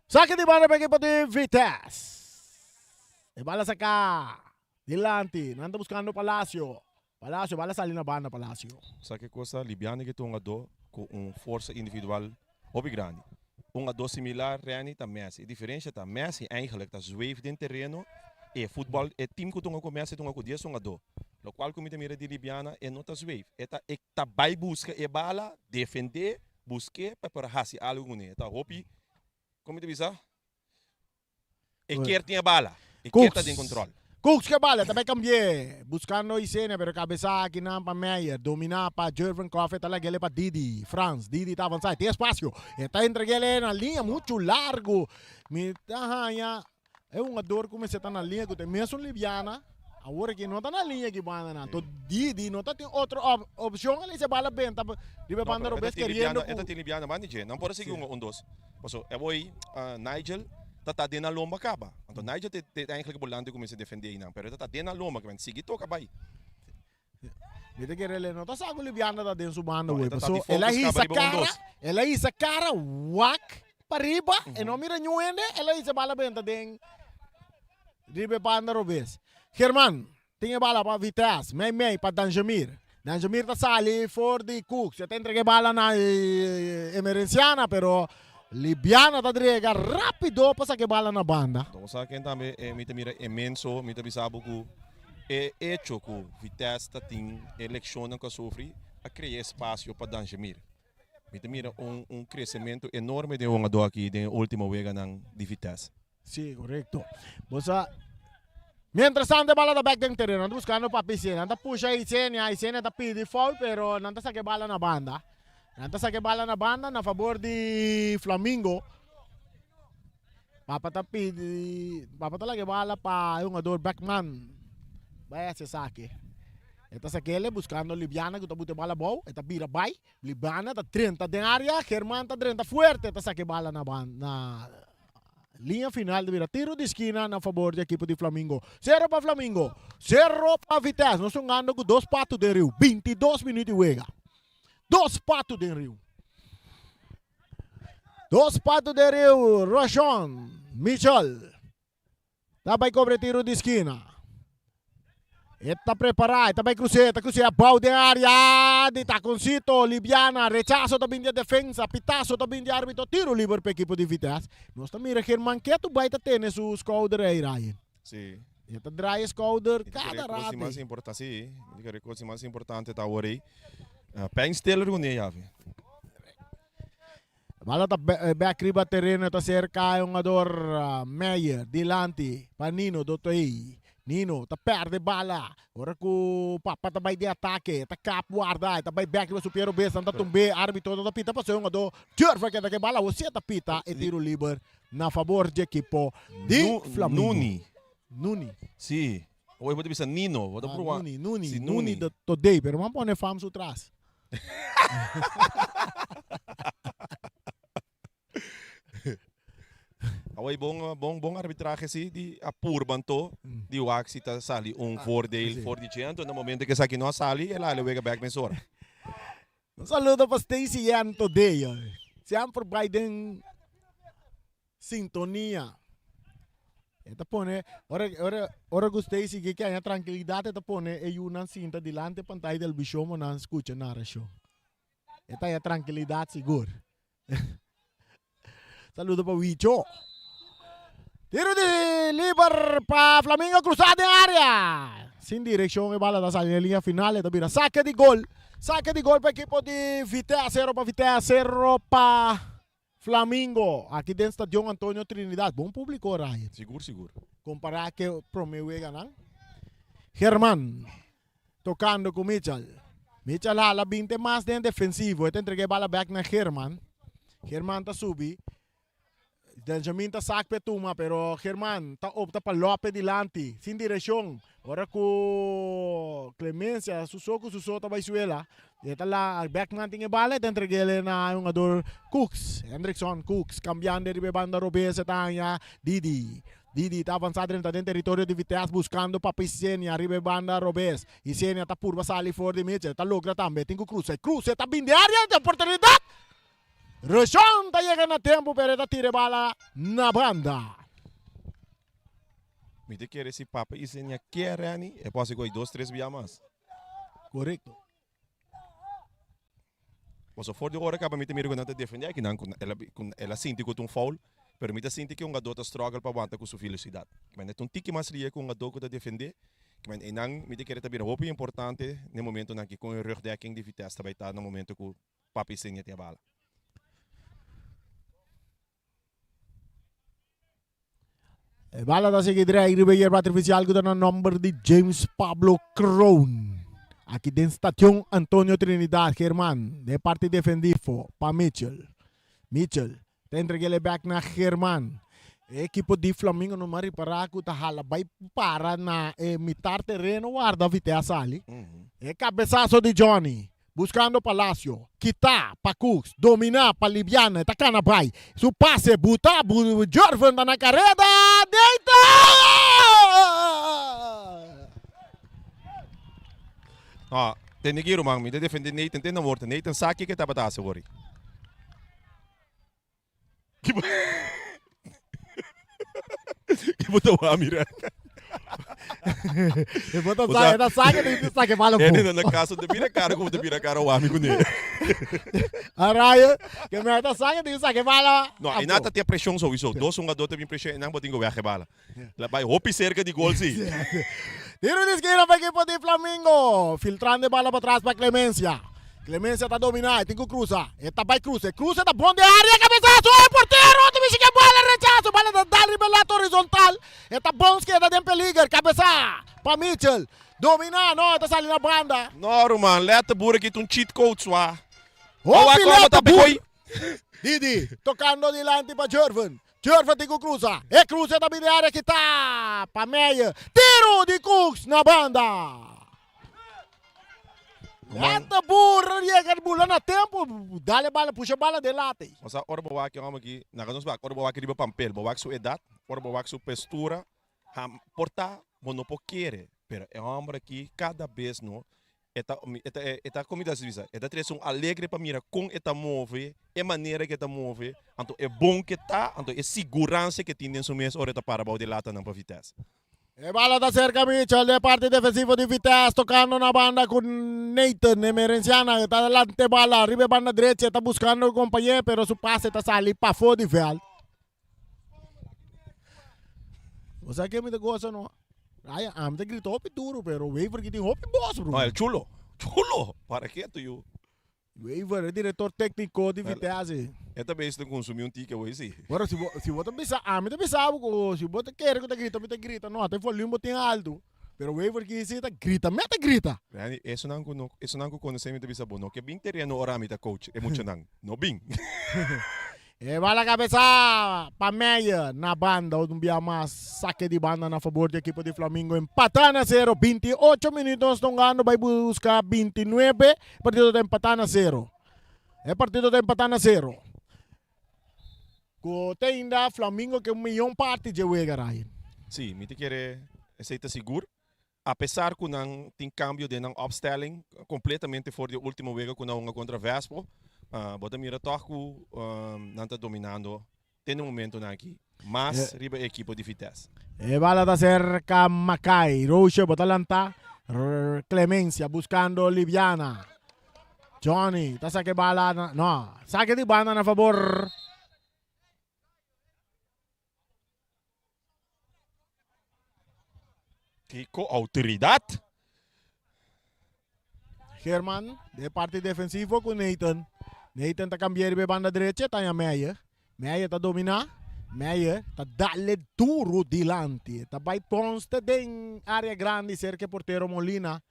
Saki di banda pa ekipo di Vitesse. E bala saka dilanti. Nan ta buskando Palacio. Palacio, bala sali na banda Palacio. Sa ke kosa, Libiano ke ta un hungadó ku un forsa individual hopi grandi. Un a similar Renny ta Messi. E diferensia ta Messi eigenlijk ta zweef den tereno e futbòl e team ku tunga ku Messi tunga ku dies un a do. Lokual ku mi ta mira di Libiana e no ta zweef. E ta e ta bai buska e bala, defendé, busk'é pa e por hasi algu kuné. E ta hopi, kon mi ta bisa? E kier tin e bala. E kier ta den control. Cooks ke bala, ta bai cambi'é. Buscando Isenia, pero cabeza akinan pa Meyer. Domina pa Jervin Coffee, ta lag'ele pa Didi. Frans, Didi ta avansa, e tin espacio. E ta entreg'ele na liña mucho largo. Mi ta haña e hungador cu mester ta na liña cu ta e mesun Libiana. Awor aki no ta na liña aki banda nan. To Didi no ta tin otro opcion, el dice bala benta riba e banda robes keriendo cu. E ta tin Libiana banda dje. Nan por a sigui hunga un dos. Paso e boy Nigel ta ta den nan lomba kaba. Anto Nigel te te eigenlijk e bolante ku mester defende einan, pero e ta ta den nan lomba kimen sigui toka bai. Mi ta kere el no ta sa ku Libiana ta den su banda wey, paso el a hisa kara, el a hisa kara wak pariba, e no mira niun hende, el a hisa bala benta den riba e banda robes. German Tin e bala pa Vitesse, mei mei pa Danjemir. Danjemir ta sali for di Cooks. E ta entrega e bala na Emerenciana, pero Libiana ta drega rapido pa saka e bala na banda. Bo sa ken tambe mi ta mira inmenso, mi ta bisa bo ku e echo ku Vitesse ta tin e lekshonnan ku a sufri a krea espasio pa Danjemir. Mi ta mira un kresementu enorme den e hungadó aki den e ultimo weganan di Vitesse. Sí, korekto. Bo sa, mientras tanto e bala ta bek den tereno, nan ta buskando pa Pisé, nan ta pusha Isenia, Isenia ta pidi foul, pero nan ta saka e bala na banda. Nan ta saka e bala na banda na fabor di Flamingo. Papa ta pidi, papa ta laga e bala pa e hungador Beckman bai hasi esaki. E ta sak'el buskando Libiana ku ta buta e bala abou, e ta bira bai. Libiana ta drenta den area, German ta drenta fuerte, ta saka e bala na na Liña final ta bira tiro di skina na fabor di ekipo di Flamingo. Sero pa Flamingo, sero pa Vitesse. Nos hungando ku dos patu den riu. 22 minuut di wega. Dos patu den riu. Dos patu den riu. Roshon Mitchell ta bai kobre tiro di skina. E ta prepará, e ta bai krus'é, e ta krus'é abou den área di Taconcito, Libiana, rechaso ta bin di e defensa, pitaso ta bin di árbitro, tiro liber pa ekipo di Vitesse. Nos ta mira German ketu bai ta tene su skouder ei, Ryan. Sí. E ta draai e skouder kada rato. Mi ta kere sí, mi ta kere kos mas importante ta awor ei. Pijnstiller ku ne yavi. Bala ta bek riba tereno ta serka e hungador Meyer dilanti pa Nino Dotoey. Nino ta perde bala ora ku Papa ta bai den atake ta kap warda e ta bai bek riba su pie robes nan ta tumbe arbitro ta pita paso e hungador Jurven keda ke bala awor si e ta pita e tiro liber na fabor di ekipo di Flamingo. Nuni. Nuni. Si. Awor bo ta bisa Nino bo ta proba. Nuni Nuni Nuni Dotoey pero bo a pone fam su tras. Awor bon bon bon arbitrahe si di a purba anto di wak si ta sali un voordeel for di dje anto na momento ke esaki no a sali el a hale wega bek mesora. Un saludo pa Stacy Yan Todey siempre bai den Sintonia. E ta pone, ora, ora, ora ku Stacy ke haña trankilidat e ta pone e yunan sinta dilanti e pantaya televishon pa nan skucha narashon. E ta haña trankilidat sigur. Saludo pa Wicho. Tiro di liber pa Flamingo krusa den área. Sin direkshon e bala ta sali na e liña final e ta bira sake di gol. Sake di gol pa ekipo di Vitesse, sero pa Vitesse, sero pa Flamingo, aki den Stadion Antonio Trinidad. Bon publico, Ryan. Sigur, sigur. Compara ke prome weganan. German tocando cu Mitchell. Mitchell hala binte mas den defensivo. E ta entrega e bala bek na German. German ta subi. Benjamin ta sak p'e tuma, pero German ta opta pa lope dilanti, sin direccion. Ora cu Clemencia su so cu su so ta bay suela, e ta la Beckman tin e bala, e ta entreg'el na e hungador Cooks, Hendrickson Cooks, cambiando riba e banda robes e ta haña Didi. Didi ta avansa drenta den territorio di Vitesse buscando Papa Isenia riba e banda robes. Isenia ta purba sali for di Mitchell, ta logra tambe, tin cu crusa, e crusa e ta bin den area, e oportunidad! Reshon ta yega na tempu pero e ta tira e bala na banda. Mi ta kere si papa Isenia kier Renny e por hasi goi dos tres bia mas. Korekto. Paso for di ora kaba mi ta mira ku nan ta defendé aki nan ku el a ku el a sinti ku ta un foul, pero mi ta sinti ku e hungadó ta struggle pa wanta ku su velosidat. Kimen e ta un tiki mas rie ku hungadó ku ta defendé. Kimen einan mi ta kere ta bira hopi importante na e momentonan aki kon e rugdekking di Vitesse ta bai ta na momento ku Papi Senior tin e bala. E bala ta sigui drei riba e yerba artificial cu ta na nomber di James Pablo Kroon. Aki den Station Antonio Trinidad, German, den parti defendivo pa Mitchell. Mitchell ta entreg'el e bek na German. E ekipo di Flamingo no mas ripara cu ta hala bay para na e mitar tereno warda Vitesse sali. E cabesazo di Johnny. Buscando Palacio, kita pa Cooks, domina pa Libiana, e ta cana bay. Su pase buta, Jorven ta na careda, Nathan! No, tende ki ruman, mi ta defende Nathan te na morto. Nathan sa kiko e tabata hasi wori. Ki bo Ki bo ta wak mira? E bo ta sa, e ta sa ke ta sa ke bala Ene na kaso ta bira kara como ta bira kara wami kuné. Araya, ke me ta sa ke ta sa ke bala. No, e na ta te preshon sowieso. Dos hungador ta bin preshon e nan bo tin ku wèg e bala. La bai hopi serka di gol si. Tiro di skina pa ekipo di Flamingo. Filtrando e bala patras pa Clemencia. Clemencia ta domina, e tin ku krusa. E ta bai krusa, e krusa ta bon den area, kabesaso, e portero ta mishi ke bala, rechaso, bala ta dal riba e lata horizontal. E ta bons keda den peliger, kabesa pa Mitchell. Domina, no, e ta sali na banda. No ruman, lèt bur aki ta un cheat code swa. Hopi lèt bur. Didi tokando dilanti pa Jervin. Jervin tin ku krusa. E kruse ta bini area kita pa Meyer. Tiru di Cooks na banda. Lanta burra yega bula na tempo. Dale bala, pusha bala den late. Osa ora bo wak e hòmber aki, naga nos wak, ora bo wak riba pampel, bo wak su edat, ora bo wak su pestura, ham por ta bo no por kere, pero e hòmber aki kada bes no E ta, e ta, e ta, como mi ta bisa, e ta trece un alegre pa mira con e ta move, e manera que e ta move, anto e bon que ta, anto e siguransa que tin den su mes ora e ta para bao di latanan pa Vitesse. E bala ta cerca Mitchell den parti defensivo di Vitesse tocando na banda cu Nathan Emerenciana e ta delante e bala riba e banda drechi e ta buscando e compañe pero su pase ta sali pafo di veld. Bo sa ke mi ta gosa no? Ryan, ami ta grita hopi duro, pero Wever ki tin hopi bos, bro. No, el chulo. Chulo! Para ketu, yu. Wever, e director técnico di Vitesse. E ta bezig ta consumi un tiki awor, si. Bueno, si bo, si bo ta bisa, ami ta bisa bo ku si bo ta kere ku ta grita, mi ta grita. No, ta e volume bo tin alto. Pero Wever ki si ta grita, me ta grita. Randy, esonan ku no, esonan ku konosé mi ta bisa bo no ke bin tereno ora mi ta coach e muchanan. No bin. E bala kabesa pa Meyer na banda un bia mas sake di banda na fabor di ekipo di Flamingo empata na sero 28 minuut nos ta hungando bai buska 29 e partido ta empata na sero e partido ta empata na sero ku te ainda Flamingo ke un miyon parti dje wega Ryan. Sí, mi ta kere esei ta sigur. Apesar ku nan tin kambio den nan opstelling kompletamente for di e ultimo wega ku nan hunga kontra Vespo, bo ta mira tòg ku nan ta dominando te na momentonan aki mas riba e ekipo di Vitesse. E bala ta serka Makai. Roosje bo ta lanta. Clemencia buskando Liviana. Johnny ta saka e bala na, no, sake di banda na fabor. Kiko outoridat? German den parti defensivo ku Nathan. Nathan ta kambia riba e banda drecha, ta haña Meyer. Meyer ta dominá. Meyer ta dale duro dilanti. Ta bai Ponce den área grandi serka e portero Molina.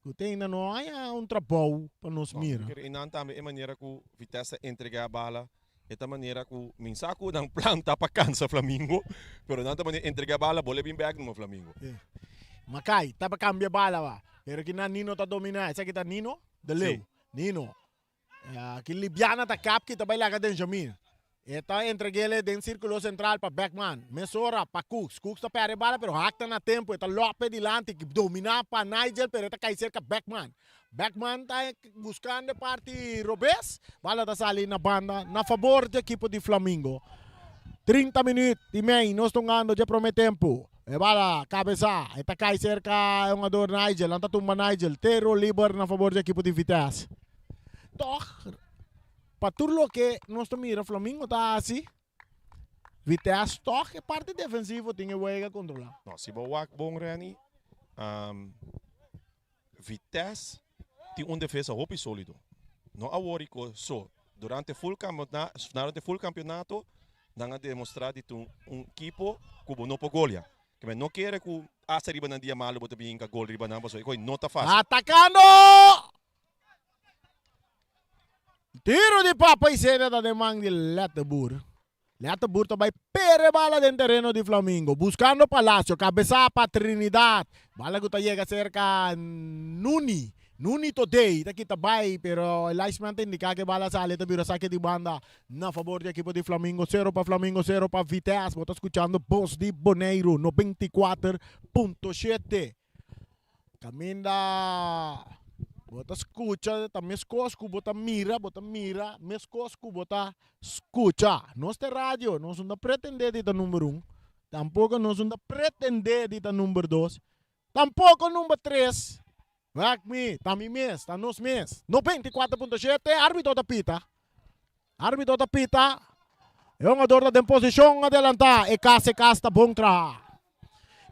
Ku te ainda no haña un trabou pa nos mira. No, i nan tambe e manera ku Vitesse ta entregá bala, e ta manera ku min sa ku nan plan ta pa kansa Flamingo, pero nan ta manera entregá bala, bo le bin bèk numa Flamingo. Makai ta pa kambia bala ba, pero kinan Nino ta dominá, esaki ta Nino de Leeuw. Nino Aki Libiana ta kap ki ta bai laga Benjamin. E ta entreg'ele den sirkulo sentral pa Beckman. Mesora pa Cooks. Cooks ta pèrdè e bala pero Haak ta na tempu. E ta lòp'e dilanti dominá pa Nigel pero e ta kai serka Beckman. Beckman ta buskando e parti robes. Bala ta sali na banda na fabor di ekipo di Flamingo. 30 minüt i mei nos ta hungando dje promé tempu. E bala kabesá. E ta kai serka e hungador Nigel. Nan ta tumba Nigel. Tero liber na fabor di ekipo di Vitesse. Tog. pa tur loke nos ta mira Flamingo ta hasi, Vitesse tòg e parti defensivo tin e wega kontrolá. No, si bo wak bon Renny, Vitesse tin un defensa hopi solido. No a wori ku so durante full durante full campeonato nan a demostra di ta un ekipo ku bo no por golia. Ke men no kere ku asta riba nan dia malo bo ta bin hinka gol riba nan pasobra e koi no ta fasil. Atakando! Tiro di Papa Isenia ta den man di Letterboer. Letterboer ta bai pere bala den tereno di Flamingo. Buscando Palacio. Cabeza pa Trinidad. Bala cu ta yega cerca Nuni. Nuni Todey ta kita bai pero e linesman ta indica cu e bala sali ta bira saque di banda na favor di ekipo di Flamingo. Cero pa Flamingo, cero pa Vitesse. Bo ta scuchando Bos di Boneiru 94.7. Kaminda bo ta skucha ta meskos ku bo ta mira, bo ta mira meskos ku bo ta skucha. Nos ta radio, nos no ta pretendé di ta number un, tampoko nos no ta pretendé di ta number dos, tampoko number tres. Wak mi, ta mi mes, ta nos mes. 94.7, arbitro ta pita. Arbitro ta pita. E hungador ta den posishon adelantá. E kas, e kas ta bon traha.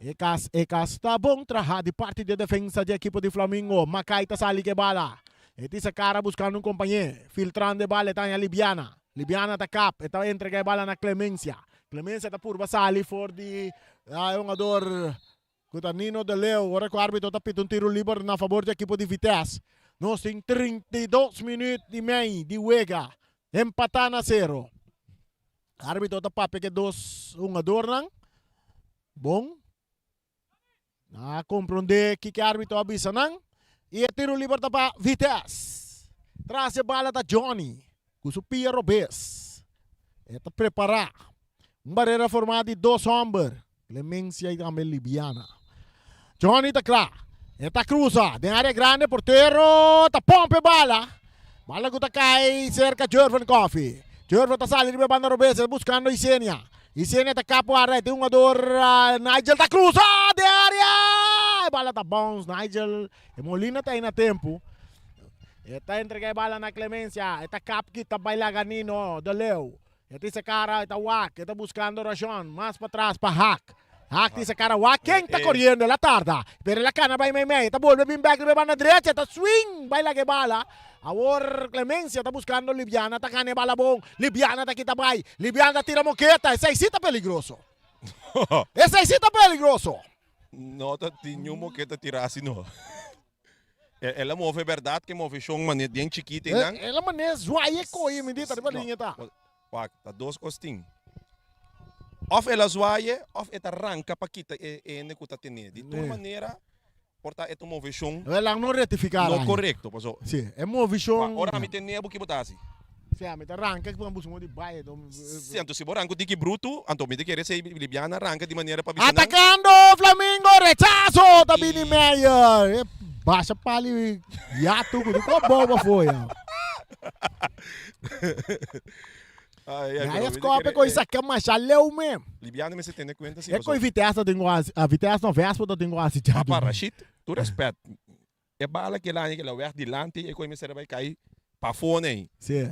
E kas, e kas ta bon traha di parti di e defensa di ekipo di Flamingo. Makai ta sali ku e bala. E tisa kara buskando un kompañé. Filtrando e bala e ta haña Libiana. Libiana ta kap. E ta entrega e bala na Clemencia. Clemencia ta purba sali for di e hungador ku ta Nino de Leeuw. Ora ku arbitro ta pita un tiro liber na fabor di ekipo di Vitesse. Nos tin 32 minuut i mei di wega. Empatá na sero. Arbitro ta papia ku e dos hungadornan. Bon. Nan a komprondé kiko e arbitro a bisa nan. I e tiro liber ta pa Vitesse. Tras e bala ta Johnny ku su pia robes. E ta prepará. Un barera formá di dos hòmber, Clemencia i tambe Libiana. Johnny ta kla. E ta krusa den área grandi, portero ta pòmp e bala. Bala ku ta kai serka Jervin Coffee. Jervin ta sali riba e banda robes, e ta buskando Isenia. Isenia ta kap wara, e tin hungador Nigel ta krusa den área! E bala ta bounce, Nigel e Molina ta ei na tempu. E ta entrega e bala na Clemencia, e ta kap kita bai laga Nino de Leeuw. E tin se kara, e ta wak, e ta buskando Rashon, mas patras pa Hak. Hak tin se kara wak, ken ta koriendo? El a tarda, pero el a kana bai meimei, e ta bolbe bin bek riba e banda drecha, e ta swing bai laga e bala. Awor Clemencia ta buskando Libiana, ta gana e bala bon, Libiana ta kita bai, Libiana ta tira moketa, esei si ta peligroso. Esei si ta peligroso. No ta tin niun moketa tira asi no. El a move berdad ke moveshon mane den chikito einan. El a mane zwaai e koe mi di ta riba liña ta. Wak, ta dos kos tin. Of el a zwaai of e ta ranka pa kita e hende ku ta tene. Di tur manera por ta e ta un moveshon. El a no rectifica No korekto paso. Si, e moveshon. Ora mi tene bo ki bo ta hasi? Si, ami ta ranka ku buska modo di bai. Si, anto si bo ranka un tiki brutu, anto mi ta kere esei Libiana ranka di manera pa bisa nan. Atakando Flamingo, rechazo ta bini Meyer. E basha pali yatu ku di ko bou pa foya. Ai, ai, Meyer pero mi ta skope kere koi e saka masha leu me. Libiana mester tene kuenta si E paso. koi Vitesse ta tin ku hasi, a Vitesse no Vespa ta tin ku hasi Papa Rashid, tur respet. E bala ke laña ke la wèg dilanti e koe mester a bai kai pafó nei. Sí.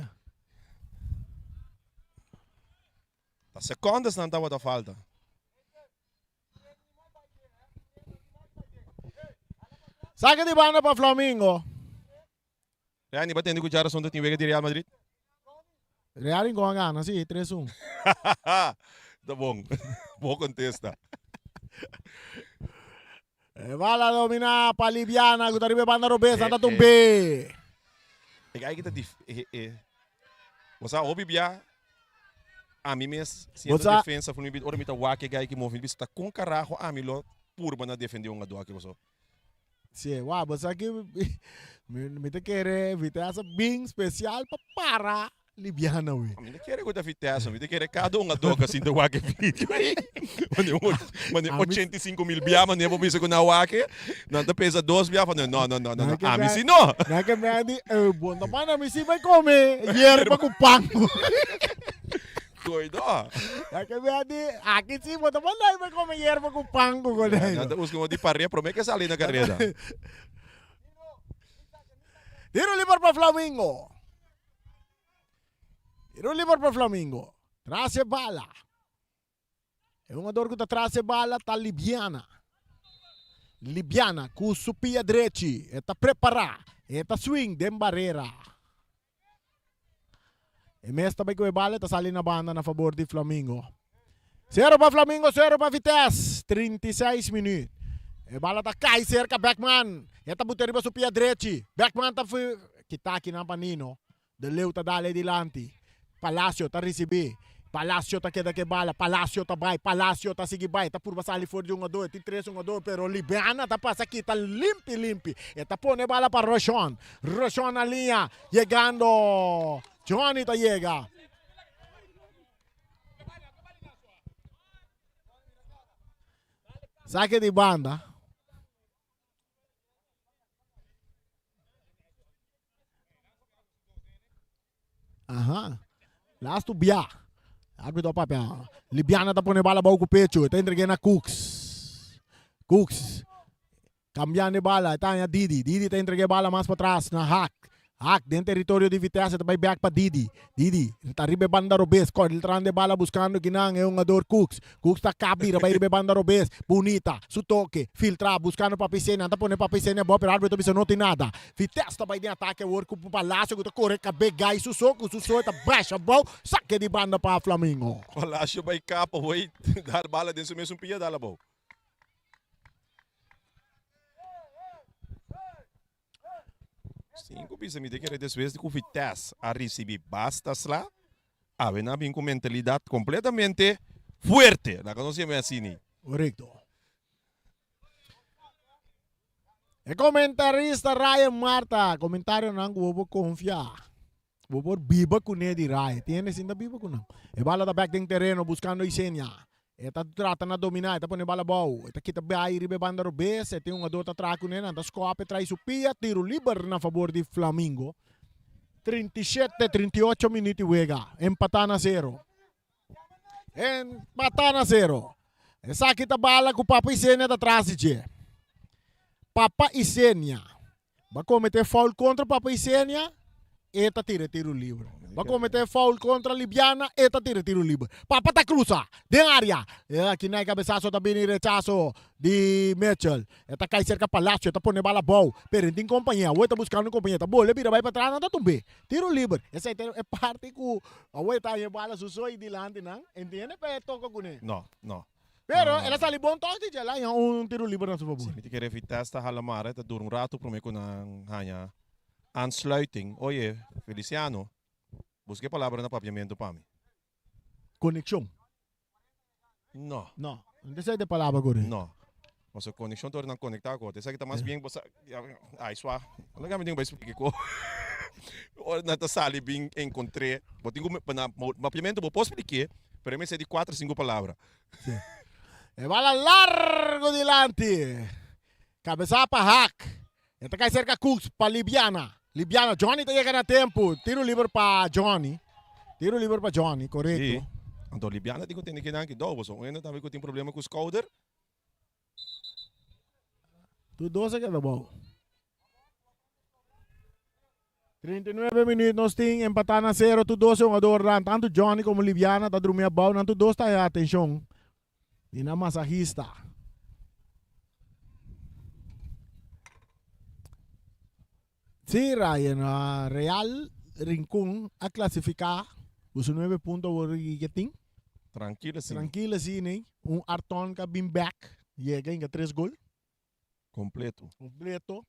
Ta secondes nan tabata falta. Saka di banda pa Flamingo. Randy, bo tende ku djarason ta tin wega di Real Madrid? Real Rincon a gana, sí, 3-1. Ta bon. Bo kontesta. E bala domina pa Libiana ku ta riba e banda robes, nan ta tumb'é. E gai ki ta dif e e Bo sa hopi bia ami mes Bo siendo sa defensa for mi bida ora mi ta wak e gai ki move mi bisa ta kon karaho ami lo purba na defende un ado aki paso. Sí, wak bo sa ki mi mi ta kere Vitesse bin spesial pa para Libiana we. Mi ta kere ku ta Vitesse, mi ta kere kada un ado ku a sinta wak e video ei. Mane un mane Ami 85,000 bia mane bo bisa ku nan wak e, nan ta pensa dos bia pa no no no no no Nan ke ami men si no. nan ke men di eh bon ta manda mi si bai kome yerba ku pan. Koido. Nan ke men di aki si bo ta manda mi bai kome yerba ku pan ku Nan konai. ta buska un di paria prome ke sali na kareda. Tiro liber pa Flamingo. Tiro liber pa Flamingo. Tras e bala. E hungador ku ta tras e bala ta Libiana. Libiana ku su pia drechi. E ta prepará. E ta swing den barera. E mes ta bai ku e bala e ta sali na banda na fabor di Flamingo. Sero pa Flamingo, sero pa Vitesse. 36 minuut. E bala ta kai serka Beckman. E ta buta riba su pia drechi. Beckman ta kita akinan pa Nino. De Leeuw ta dal e dilanti. Palacio ta ricibi. Palacio ta keda ke bala. Palacio ta bai. Palacio ta sigui bai. Ta purba sali for di hungador. E tin tres hungador pero Libiana ta pasa kita limpi limpi. E ta pone bala pa Roshon. Roshon na liña. Yegando. Johnny ta yega. Sake di banda. Aha. Lastu bia. Arbitro a papia. Libiana ta pone bala bou ku pecho. E ta entregué na Cooks. Cooks. Cambiando e bala. E ta haña Didi. Didi ta entregué bala mas patras na Haak. Haak den teritorio di Vitesse ta bai bek pa Didi. Didi ta riba e banda robes. Kòrda el trando e bala buskando kinan e hungador Cooks. Cooks ta kap bira bai riba e banda robes. Bunita su toke. Filtra buskando Papi Senia. Nan ta pone Papi Senia abou pero arbitro ta bisa no tin nada. Vitesse ta bai den atake awor ku Palacio ku ta kore kabe gai su so ku su so e ta basha abou. Sake di banda pa Flamingo. Palacio bai kap awor dal bala den su mesun pia dal abou. Sin ku bisa mi ta kere despues di ku Vitesse a risibi basta sla, awe nan a bin ku mentalidat kompletamente fuerte. Laga nos yama asini. Korekto. E komentarista Ryan Marta, komentarionan ku bo por konfia. Bo por biba kuné di Rai. Tin hende sin ta biba ku nan. E bala ta bek den tereno buskando Isenia. E ta trata na dominá, e ta pone bala abou. E ta kita bai riba e banda robes. E tin hungador ta traha kuné. Nan ta skòp, e trae su pia. Tiro liber na fabor di Flamingo. 37, 38 minüt di wega. Empatá na sero. Empatá na sero. Esaki ta bala ku Papa Isenia ta tras di dje. Papa Isenia. Ba komete foul kontra Papa Isenia, e ta tira e tiro liber. Ba komete foul kontra Libiana, e ta tira e tiro liber. Papa ta krusa den área. Aki na e kabesaso ta bini rechaso di Mitchell. E ta kai serka Palacio, e ta pone bala abou. Pero e tin kompañia. Awor e ta buskando kompañia. Ta bole bira bai patras, nan ta tumb'é. Tiro liber. Esei ta e parti ku awor e ta haña e bala su so ei dilanti nan. Entiende? Pa e toka kuné. No, no. Pero el a sali bon tòg di dje, el a haña un tiro liber na su fabor. Si mi ta kere Vitesse ta hala mara, ta dura un ratu promé ku nan haña aansluiting. Oye, Feliciano, buska e palabra na papiamentu pa mi. Konekshon. No. No, no ta esei ta e palabra korekto. No. Pasobra konekshon ta ora nan konektá ku otro. Esaki ta mas bien bo sa, ai swa, loke mi tin ku bai splika ku ora nan ta sali bin enkontr'é, bo tin ku na papiamentu bo por splik'é, pero e mester di kuater sinku palabra. Sí. E bala largo dilanti. Kabesa pa Haak. E ta kai serka Cooks pa Libiana. Libiana, Johnny ta yega na tempu. Tiro liber pa Johnny. Tiro liber pa Johnny, korekto. Sí. Anto Libiana tin ku tene kinan ki dou, pasobra un hende tambe ku tin problema ku skouder. Tur dos a keda bou. 39 minuut nos tin empatá na sero tur dos hungadornan tantu Johnny komo Libiana ta drumi abou nan tur dos ta haña atenshon di nan masahista. Sí Ryan Real Rincon a klasifiká ku su nuebe punto awor ke tin. Trankil asina. Trankil asina un Arton ka bin bèk yega hinka tres gol. Completo. Completo.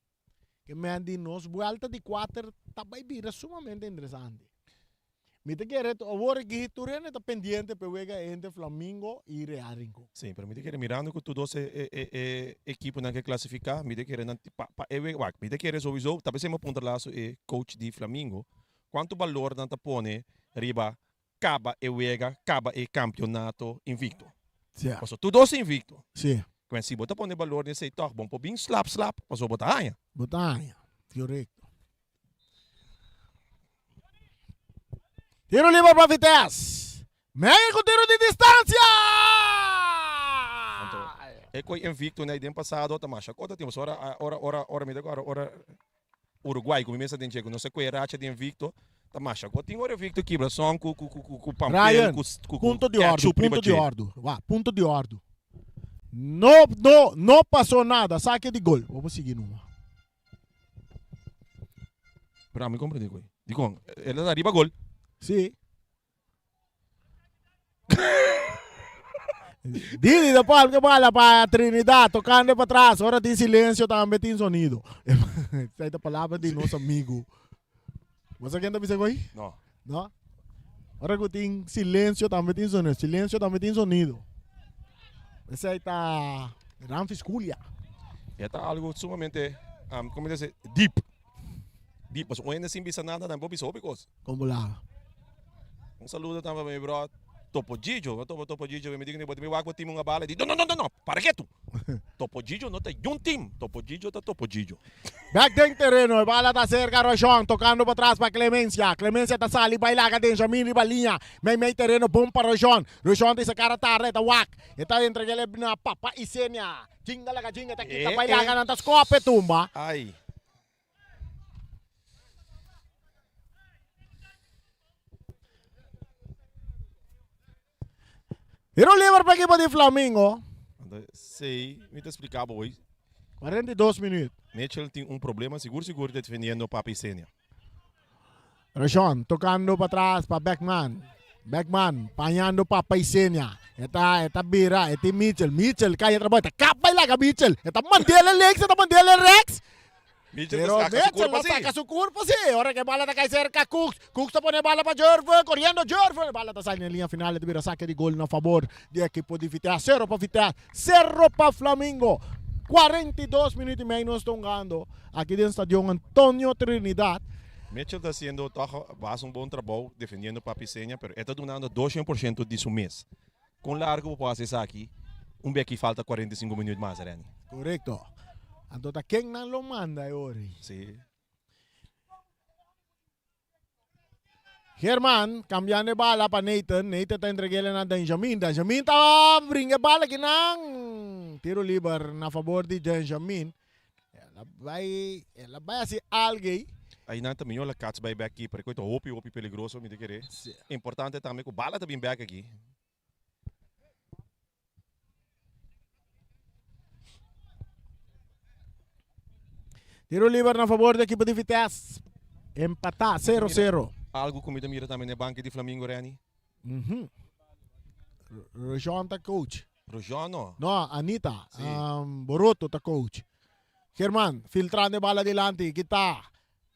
Ke men di nos buelta di kuater ta bai bira sumamente interesante. Mi ta kere awor aki tur hende ta pendiente pa e wega entre Flamingo i Real Rincon. Sí, pero mi ta kere mirando ku tur dos e e e e ekiponan ke klasifiká, mi ta kere nan pa pa e wega, wak, mi ta kere souiso, ta p'esei mi a puntra laso e coach di Flamingo, kuantu balor nan ta pone riba kaba e wega, kaba e kampionato invicto. Sí. Pasobra tur dos invicto. Sí. Kwen si bo ta pone balor den esei tòg, bon por bin slap slap, pasobra bo ta haña. Bo ta haña, korekto. Tiro liber pa Vitesse. Meyer ku tiro di distansia! Anto, e koi invicto nei den pasado ta masha kota tin, pasobra ora ora ora ora mi ta kòrda ora Uruguay ku mi mester den dje ku nos a koe racha di invicto. Ta masha ku tin ora Victor kibra son ku ku ku ku pampel Ryan, ku ku punto di ordu, ketchup riba punto di dje. ordu. Wak, punto di ordu. No, no, no pasó nada. Sake di gol. Bo por sigui numa. Pero ami komprendé ku ei. Dikon? El a riba gol. Sí. Didi de Paul que bala pa Trinidad, tocando pa atrás. Ora tin silencio tambe tin sonido. Esa ta palabra di nos amigo. Bo sa ken ta bisa koy? No. No? Ora ku tin silencio tambe tin sonido. Silencio tambe tin sonido. Esei ta Ramfis Julia. E ta algo sumamente, um, como dice, deep. Deep, pasobra un hende sin bisa nada tambe por bisa hopi kos. Kon bo laba? Un saludo tambe pa mi bròd Topo Gigio. Mi topa Topo Gigio, mi di ku mi wak bo tim un abala, e di, No, no, no, no, no, para ketu! Topo Gigio no ta yun tim, Topo Gigio ta Topo Gigio. Bek den tereno, e bala ta serka Roshon, tokando patras pa Clemencia. Clemencia ta sali bai laga Benjamin riba liña. Meimei tereno bon pa Roshon. Roshon ta hisa kara tarda, e ta wak. E ta entreg'el na Papa Isenia. Jinga laga jinga ta kita bai laga nan ta skope tumba. Ai. Tiro liber pa ekipo di Flamingo. Anto sei mi ta explica bo hoy. 42 minuut. Mitchell tin un problema sigur sigur defendiendo Papi Senia. Rashon tocando pa tras pa Beckman. Beckman pañando pa Paisenia. E ta, e ta bira, e tin Mitchell. Mitchell cay atrás, ta kap bay laga Mitchell. E ta mandele links, e ta mandele rechts. Mitchell Pero ta saca su Mitchell curpa la si. saca su curpa si. Ora que bala ta cay cerca Cooks. Cooks ta pone bala pa Jerven, corriendo Jerven. Bala ta sali na linea final, e ta bira saque di gol na favor di equipo di Vitesse. Cero pa Vitesse, cero pa Flamingo. 42 minuut y mei nos ta hungando. Aki den Stadion Antonio Trinidad. Mitchell ta haciendo toch bas un bon trabou defendiendo Papi Seña, pero e ta dunando 200% di su mes. Con largo bo por haci esaki? Un beki falta 45 minuut mas, Renny. Correcto. Anto ta ken nan lo manda e ora ei? Si. German cambiando e bala pa Nathan. Nathan ta entreg'el na Benjamin. Benjamin ta bringa e bala kinan. Tiro liber na favor di Benjamin. El a bai, el a bai hasi algo ei. Einan ta mijo la kats bai bek keeper. E koi ta hopi hopi peligroso mi ta kere. Importante tambe ku bala ta bin bek aki. Tiro liber na favor di ekipo di Vitesse. Empatá 0-0. Algo ku mi ta mira tambe na e banki di Flamingo, Renny. Mm Rojon ta coach. Rojon no. No, Anita. Si. Boroto ta coach. German, filtrando e bala dilanti. Kita.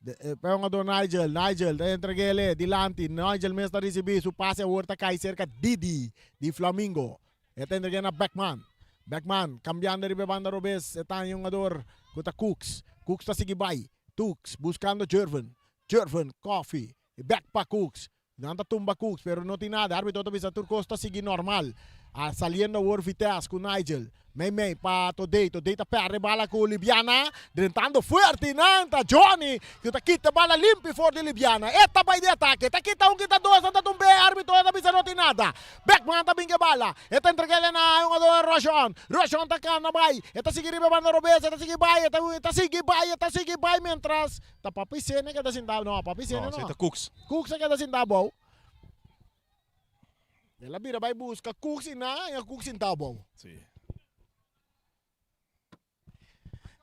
Pe hungador Nigel. Nigel ta entreg'ele dilanti. Nigel mes ta ricibi. Su pase awor ta cay cerca Didi di Flamingo. E ta entreg'e na Beckman. Beckman cambiando riba e banda robes. E ta haña hungador cu ta Cooks. Cooks ta sigui bay. Cooks buscando Jervin. Jervin, Coffee. Back pa Cooks. Nan ta tumba Cooks, pero no tin nada. Arbitro ta bisa tur cos ta sigui normal. A saliendo awor Vitesse cu Nigel. Mei mei pa Todey. Todey ta perde bala cu Libiana. Drentando fuerte nan ta Johnny cu ta kita bala limpi for di Libiana. E ta bay di atake. Ta kita un kita dos. Nan ta tumbe. Arbitro ta bisa no tin nada. Beckman ta bin ke bala. E ta entreg'el na e hungador Roshon. Roshon ta cana bay. E ta sigui riba e banda robes. E ta sigui bay. E ta sigui bay. E ta sigui bay mientras Ta Papi Sene keda sintá no, Papi Sene No, no. esei ta Cooks. Cooks a keda sintá abou. El a bira bai buska Cooks i nan a haña Cooks sintá abou. Sí.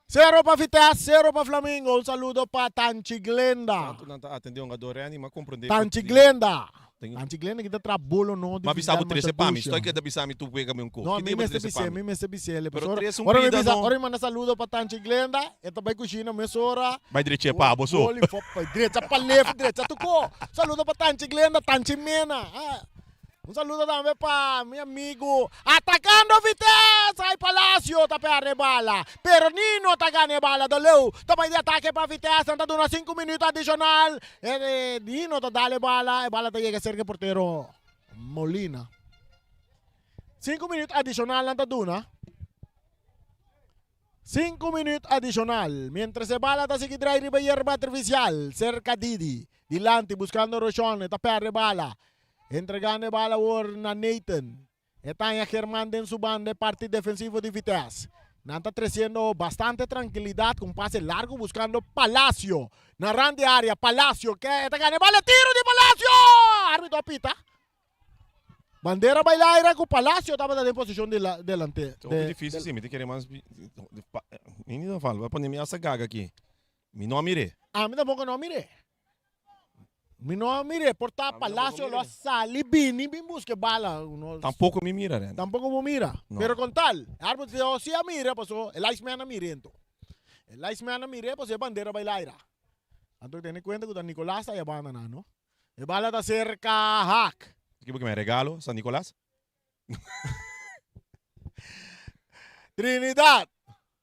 Sero pa Vitesse, sero pa Flamingo. Un saludo pa Tanchi Glenda. Tantu nan ta atendé hungador Renny, m'a komprendé ku Tanchi tin Glenda. tin Tanchi Glenda ki ta traha bolo no di M'a bisa Fidel bo trese pa mi. Masha Stoi keda bisa mi tu wega mi un ko. No, Ki mi dia bo mester trese pa bis'é, mi? mi mester bis'é. Pero Pasobra trese un ora mi pida bisa, no. ora mi manda saludo pa Tanchi Glenda, e ta bai kushina mesora. Bai drecha pa bo so. Boli fo bai drecha pa left, drecha tuko. Saludo pa Tanchi Glenda, Tanchi Mena. Ah, un saludo tambe pa mi amigo atacando Vitesse. Ay Palacio ta perde bala, pero Nino ta gana e bala do leu. Ta bai di atake pa Vitesse, nan ta duna 5 minuto adicional. E, Nino ta dale bala, e bala ta yega cerca e portero Molina. 5 minuto adicional nan ta duna. Sinku minuut adishonal, mientras e bala ta sigui drai riba yerba artifisial serka Didi. Dilanti buskando Roshon, e ta pèrdè bala. Entregando e bala awor na Nathan. E ta haña German den su banda e parti defensivo di Vitesse. Nan ta treciendo bastante trankilidat ku un pase largo buskando Palacio. Na rand di area, Palacio ke e ta gana e bala. Tiro di Palacio! Arbitro a pita. Bandera bai laira ku Palacio tabata den posishon di delante. Ta hopi dificil si, mi ta kere mas mi ni ta fal, bo a pone mi hasta gaga aki. Mi no a mir'é. Ami tampoco no a mir'é. Mi no a mir'é, por ta Palacio lo a sali bini bin buska e bala. Tampoco mi mira, Randy. Tampoco bo mira. No. Pero con tal, e arbitro si a mira paso e linesman a mir'é anto. E linesman a mir'é paso e bandera bai laira. Anto tene cuenta cu ta Nicolas ta e banda nan, no? E bala ta serka Haak. Ki bo ke men regalo, San Nicolas? Trinidad.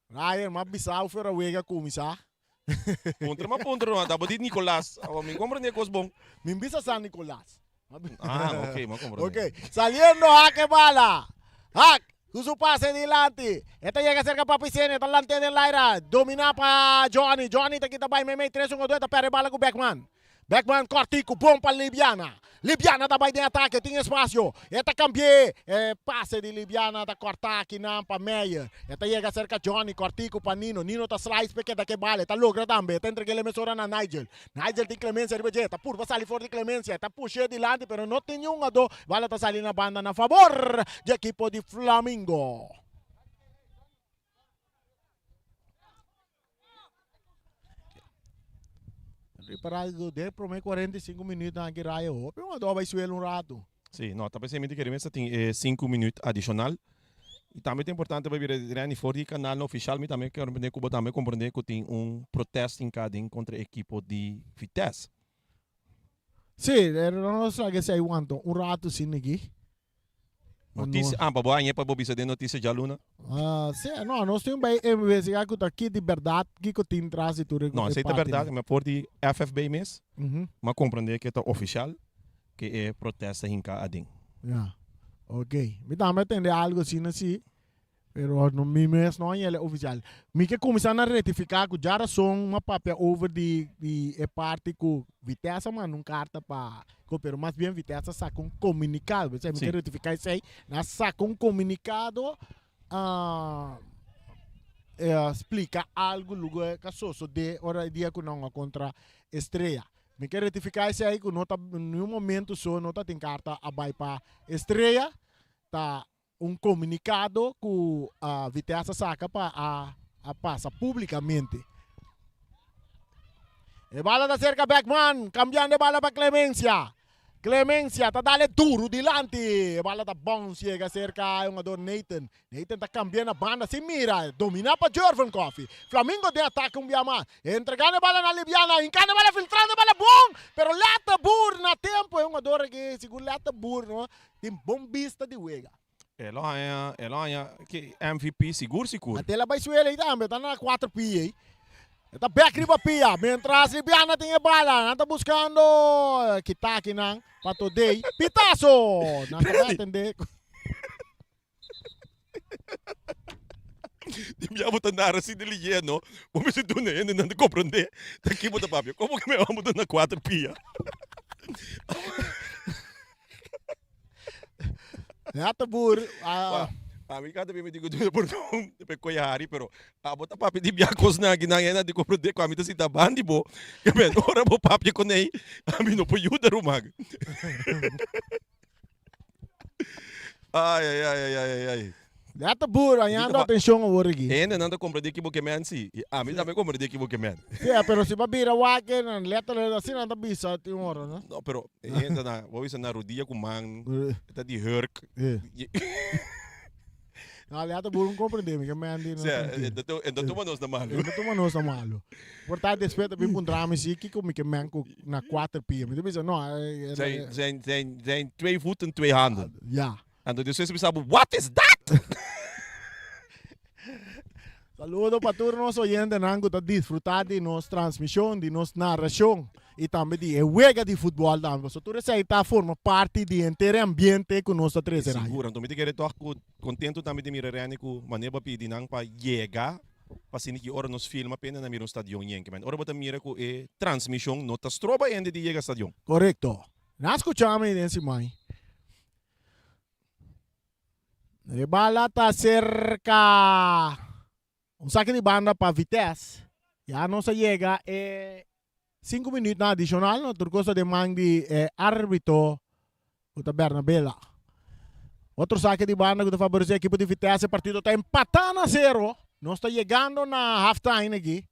Ryan, m'a bisa fu era wega kuminsá. Puntra m'a puntra no, ta bo di Nicolas. Awa mi komprende kos bon. Mi bisa San Nicolas. Ah, ok, m'a komprende. Ok, saliendo Haak e bala. Haak, ku su pase dilanti. E ta yega serka Papi Sene, ta lant'é den laira. Dominá pa Johnny. Johnny ta kita bai meimei tres un o dos, e ta pèrdè e bala ku Beckman. Beckman kòrtiku bon pa Libiana. Libiana ta bai den atake, tin espasio. E ta kambi'é. E pase di Libiana ta kòrtá akinan pa Meyer. E ta yega serka Johnny, kòrtiku pa Nino. Nino ta slice p'e keda ku e bala. E ta logra tambe. E ta entreg'é lemesora na Nigel. Nigel tin Clemencia riba dje. E ta purba sali for di Clemencia. E ta push'é dilanti pero no tin niun adó. Bala ta sali na banda na fabor di ekipo di Flamingo. Ripará ku den promé 45 minütnan aki Rayo hopi un adó bai suela un ratu. Sí, no, ta p'esei mi ta kere mester tin e sinku minüt adishonal. I tambe ta importante pa bira Renny for di kanalnan ofishal mi tambe komprendé ku bo tambe komprendé ku tin un protest hinká den kontra e ekipo di Vitesse. Sí, pero nos laga esei wanta un ratu sin aki. Notisia, ah, pa bo haña pa bo bisa den notisia djaluna? Ah, sí, no, nos tin bai investigá ku ta ki di bèrdat, kiko tin tras di tur e No, esei ta parti bèrdat, nan. ma for di FFB mes, m'a komprendé ke ta ofishal ke e protesta hinká aden. Ya, ok. Mi tambe a tende algu asina sí, pero no mi mes no haña el ofisial. Mi ke kuminsá na retifiká ku djarason m'a papia over di di e parti ku Vitesse a manda un karta pa Ko, pero mas bien Vitesse a saka un komunikado. P'esei mi Sí. ke retifiká esei. Nan a saka un komunikado splika algu lugo ka sosodé ora e dia ku nan a kontra Estrella. Mi ke retifiká esei ku no ta niun momento so no ta tin karta a bai pa Estrella. Ta un komunikado ku Vitesse a saka pa a pasa públikamente. E bala ta serka Beckman, kambiando e bala pa Clemencia. Clemencia ta dale duru dilanti. E bala ta bounce yega serka e hungador Nathan. Nathan ta kambia na banda sin mira. Domina pa Jervin Coffee. Flamingo den atake un bia mas. Entregando e bala na Libiana. Hinkando e bala, filtrando e bala bon. Pero Letterboer na tempo. E hungador aki sigur Letterboer no Tin bon bista di wega. El a haña, el a haña ke MVP sigur sigur. Anto el a bai suela ei tambe, ta na kuater pia ei. E ta bek riba pia, mientras Libiana tin e bala, nan ta buskando kita akinan pa Todey. Pitaso! Nan ta bai atende. Di bia bo ta nara así di liye no, bo mester duna hende nan ta comprende ta ki bo ta papia. Como ke mi homber ta na kuater pia? Ya ta bur. Ah. A mi kada bia mi digo duna pordon pe koe hari pero abo ta papia di bia kosnan aki nan hende a di comprende ku ami ta sinta bandi bo ke men ora bo papia kunei ami no por yuda ruman. Ai, ai, ai, ai, ai, ai. Ya ta bur, añando atencion awor aki. Hende nan ta comprende ki bo ke men si. I ami tambe comprende ki bo ke men. Sí, pero si bo bira wak nan letterlijk asina nan ta bisa tin ora, no? No, pero hende na, bo bisa na rodia ku man, ta di hurk. No, ya ta bur un comprende mi ke men di no. Sea, e no tuma nos na malu. E no tuma nos na malu. Por ta despues ta bin puntra mi si kiko mi ke men ku na kuater pia. Mi ta bisa no. Zijn, zijn, zijn, zijn twee voeten, twee handen. Ja. Anto despues ta bisa bo, what is that? Saludo pa tur nos oyentenan ku ta disfruta di nos transmishon, di nos narashon i tambe di e wega di futbòl tambe. Pasobra tur esei ta forma parti di henter e ambiente ku nos ta trese radio. Sigur, anto mi ta kere tòg ku kontentu tambe di mira Renny ku manera bo a pidi nan pa yega pa asina ki ora nos filma pende nan mira un stadion yen. Kimen ora bo ta mira ku e transmishon no ta stroba hende di yega stadion. Korekto. Nan a skucha mi den siman. E bala ta serka. Un sake di banda pa Vitesse. Ya nos a yega e sinku minuutnan adishonal. No tur kos ta den man di e arbitro ku ta Bernabela. Otro sake di banda ku ta faboresé ekipo di Vitesse. E partido ta empatá na sero. Nos ta yegando na half time aki.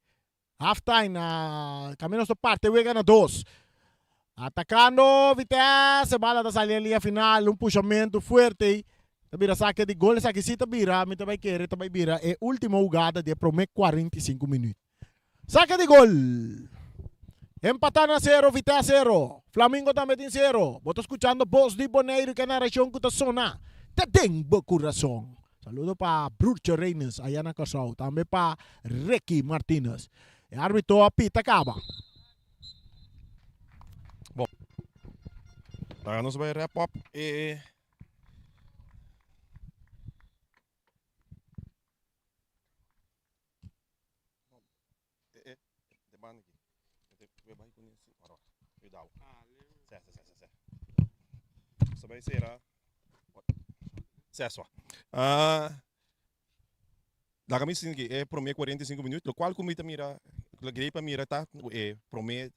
Half time na kaminda nos ta parti e wega na dos. Atakando Vitesse, bala ta sali e liña final, un pushamentu fuerte ei. Ta bira sake di gol, esaki si ta bira, mi ta bai kere ta bai bira e ultimo hugada di e prome 45 minuut. Sake di gol! Empatá na sero, Vitesse sero, Flamingo tambe tin sero. Bo ta skuchando Bos di Boneiru ku e narashon ku ta sona te den bo kurason. Saludo pa Broertje Reines aya na Kòrsou, tambe pa Ricky Martinez. E arbitro a pita kaba. Bon. Laga nos bai wrap up e Laga mi sinti e prome 45 minuut, lokual ku mi ta mira, grei pa mira ta ku e prome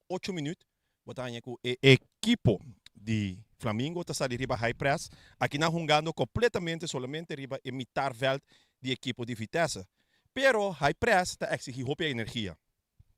ocho minuut bo ta haña ku e ekipo di Flamingo ta sali riba high press, akinan hungando kompletamente solamente riba e mitar vèlt di ekipo di Vitesse. Pero high press ta eksigí hopi energia.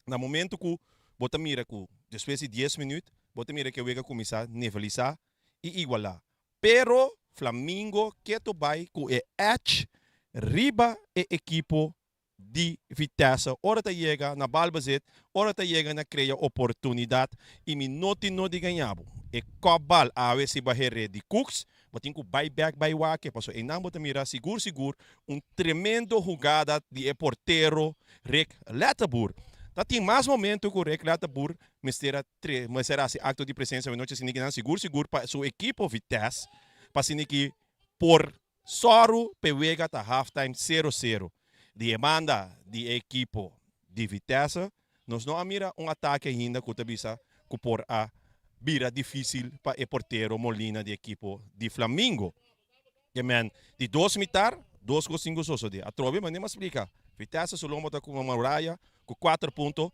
Na momento ku bo ta mira ku despues di dies minuut bo ta mira ku e wega kuminsá nevelisá i igualá. Pero Flamingo keto bai ku e edge riba e ekipo di Vitesse ora ta yega na balbezit, ora ta yega na krea oportunidat i mi no tin no di gaña bo. E kòpbal awe si bo a heré di Cooks, bo tin ku bai bèk bai wak pasobra einan bo ta mira sigur sigur un tremendo hugada di e portero Rick Letterboer. Ta tin mas momento ku Rick Letterboer mester a mester a hasi akto di presensia awe nochi asina ki nan sigur sigur pa su ekipo Vitesse pa asina ki por Sòru p'e wega ta halftime sero sero. Di e banda di e ekipo di Vitesse nos no a mira un atake ainda ku ta bisa ku por a bira difisil pa e portero Molina di ekipo di Flamingo. Ke men di dos mitar dos gol sin gol sosodé. Atrobe manera mi a splika Vitesse su lomba ta ku un muraya ku kuater punto.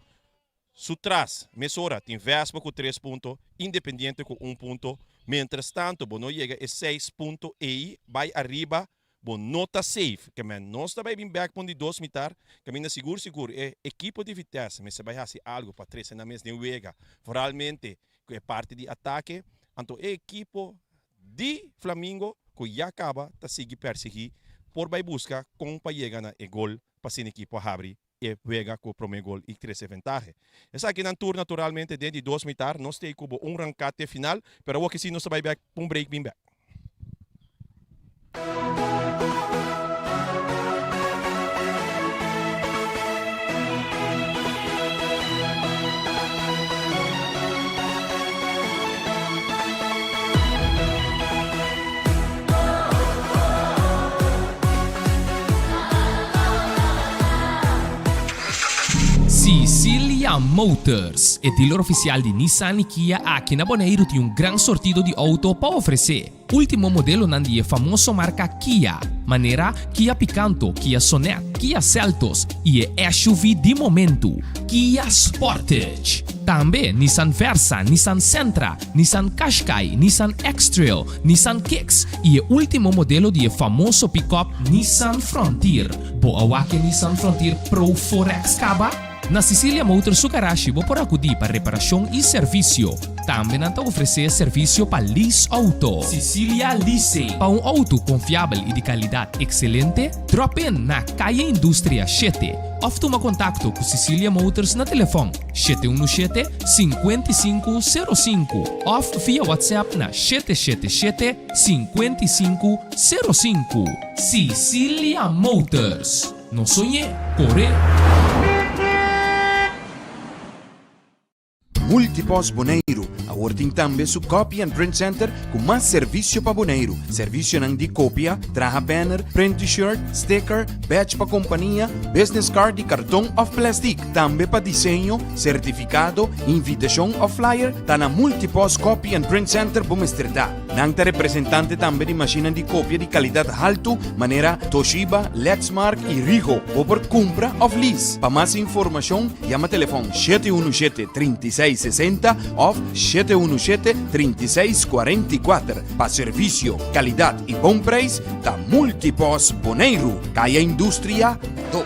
Su tras, mesora, tin Vespa ku tres punto, Independiente ku un punto. Mientrastanto bo no yega e seis punto ei bai ariba, bo no ta safe. Ke men nos ta bai bin bek pon di dos mitar, kaminda sigur sigur e ekipo di Vitesse mester bai hasi algu pa trese nan mes den wega, vooralmente ku e parti di atake. Anto e ekipo di Flamingo ku ya kaba ta sigui persigi por bai buska kon pa yega na e gol pa asina ekipo a habri e wega ku promé gol i trese ventahe. Esakinan tur naturalmente den di dos mitar nos tei ku bo un ranká te final, pero awor ki si nos ta bai bèk pa un break bin bèk. Sicilia Motors, e dealer oficial di Nissan y Kia aki na Boneiru tin un gran sortido di auto pa ofrece. Ultimo modelonan di e famoso marca Kia, manera Kia Picanto, Kia Sonet, Kia Seltos y e SUV di momento, Kia Sportage. Tambe Nissan Versa, Nissan Sentra, Nissan Qashqai, Nissan X-Trail, Nissan Kicks y e ultimo modelo di e famoso pick-up Nissan Frontier. Bo a wak e Nissan Frontier Pro 4X caba? Na Sicilia Motors su garashi bo por acudi pa reparacion y servicio. Tambe nan ta ofrece servicio pa lease auto. Sicilia Leasing. Pa un auto confiabel y di calidad excelente, drop in na Calle Industria shete of tuma contacto cu Sicilia Motors na telefon 717 5505 of via WhatsApp na 777 5505. Sicilia Motors. No soñ'é, cor'é! Multipost Boneiru. Awor tin tambe su Copy and Print Center ku mas servisio pa Boneiru. Servisionan di kopia, traha banner, print t-shirt, sticker, badge pa kompania, business card di karton òf plèstik. Tambe pa diseño, sertifikado, invitashon òf flyer, ta na Multipost Copy and Print Center bo mester ta. Nan ta representante tambe di mashinnan di kopia di kalidat haltu manera Toshiba, Lexmark i Rigo. Bo por kumpra òf lease. Pa mas informashon yama telefòn 717 36 60 òf 717 36 44. Pa servisio, kalidat i bon preis ta Multipost Boneiru, Kaya Industria 2.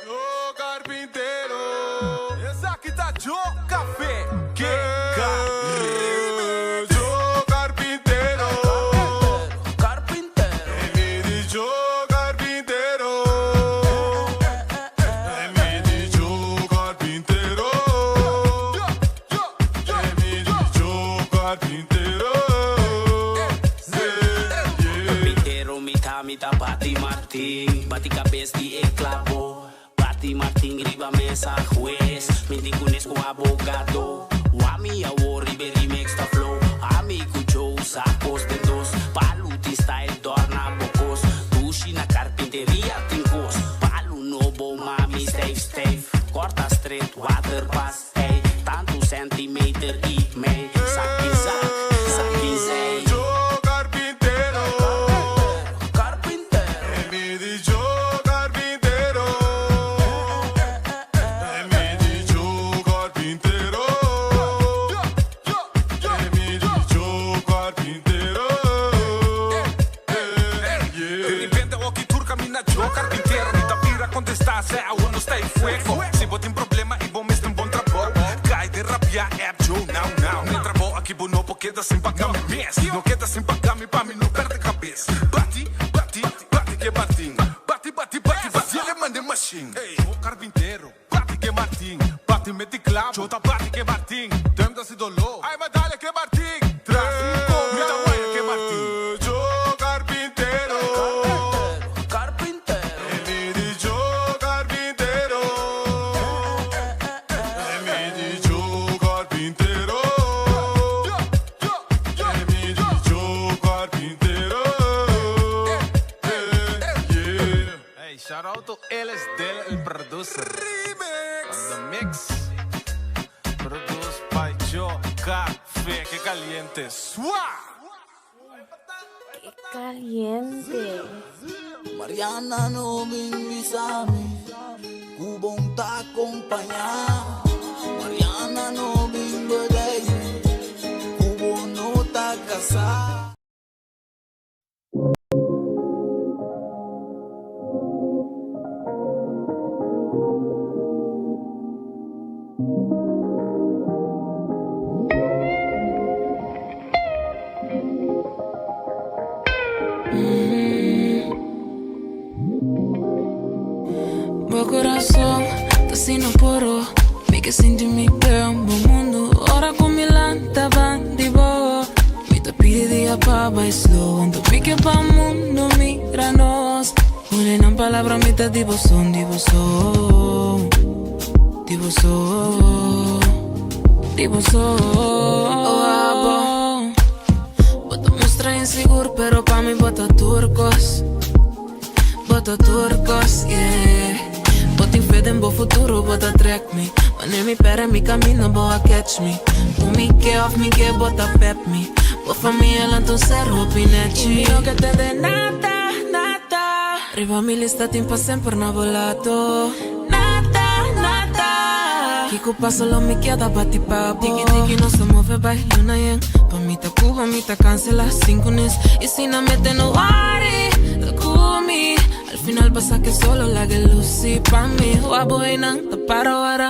Yo carpintero. Esaki ta Joe Café. Ke caliente. Joe carpintero. Carpintero. Mi di Joe carpintero. Mi di Joe carpintero. Mi di Joe carpintero. Carpintero mi ta mi ta bati martin Bati cabes di e clabo Bati martin riba mesa Hues mi di cunes cu abogado Wami awor riba e remix ta flow Ami cu Joe sa cos den dos Palu tin style dorna bo cos Dushi na carpinteria tin cos Palu nobo mami stijf stijf Corta straight water pas Ey, tantu centimeter i mei Saki zak, saki zei. Joe carpintero. Carpintero. Mi di Joe carpintero. Mi di Joe carpintero. Mi di Joe carpintero. De repente oki tur camina Joe carpintero Mi ta bira contesta se awo no sta e fuego Si bo tin problema y bo mester un bon trabou Cay den rabia app Joe now now Mi trabou aki bo no por keda sin paga mi mes No keda sin paga mi pa mi no perde cabes Bati, bati, bati ke Martin Bati, bati, bati, bati el e mande machine Joe carpintero Bati ke Martin Bati meti clavo Joe ta bati ke Martin Duim ta si dolor Ay ma dale ke Martin Trafico Mi ta waya ke Martin. Joe carpintero. Carpintero. Mi di Joe carpintero. Mi di Joe carpintero. Mi di Joe carpintero. Yeah. Hey, shout out to Ellis Del, el producer. Remix. On the mix. Produced by Joe Café. Que caliente. Swa! Qué caliente. Mariana no bin bisa mi ku bon ta kompañá. Mariana no bin bedei ku bo no ta kasá. Bo corazón ta asina puro Mi ke sinti mi den bo mundo Ora ku mi lanta ban di bo Mi ta pidi dia pa bai slow Anto mi ke pa mundo mira nos Hule nan palabra mi ta di bo son di bo son Di bo son Di bo son Oh abo Bo ta mustra insigur pero pa mi bo ta tur kos Bo ta tur kos, yeah Bo tin fe den bo futuro, bo ta trek mi Wanneer mi perde mi camino, bo a catch me Ku mi ke of mi ke, bo ta pep mi Bo famia lanta un ser hopi nechi Mi no ke tende nada, nada Riba mi lista tin pa semper na bo lado Nada, nada Kiko pasa lo mi keda bati pa bo Tiki tiki nos ta move bai luna yen Pa mi ta Cuba mi ta cancela cinco nes Y si na mete no worry Ta cu mi Al final pasa que solo laga luci pa mi Wak bo einan ta para wara.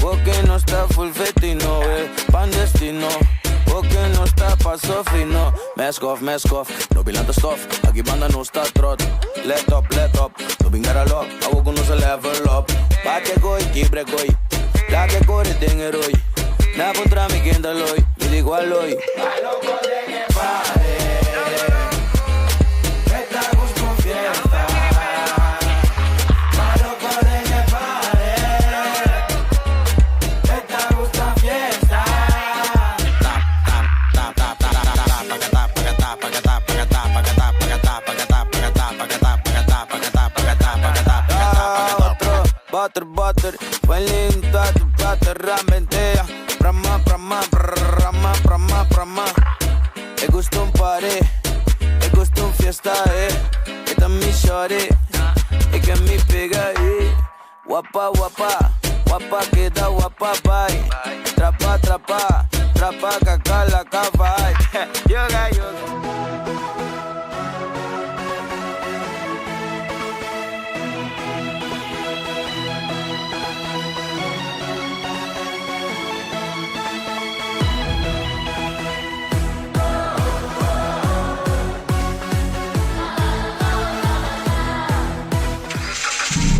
Porque no está full fetino, eh, pan destino. Porque no está paso fino. Mask off, mask off, no bilanta stof. Aki banda nos ta trot. Let up, let up, no bin gara lok. Awo ku nos a level up. Bate koi, kibre koi. Lage kore den heroi. Na contra mi kenda loi, mi di igual loi. Butter, butter, buen linda tu plata, ramentea. Prama, prama, prama, prama, prama. E gusta un party, e gusta un fiesta, eh. Esta mi shorty, e que mi pega, eh. Guapa, guapa, guapa queda guapa, bye. Trapa, trapa, trapa, caca, la cava, Yoga, yoga.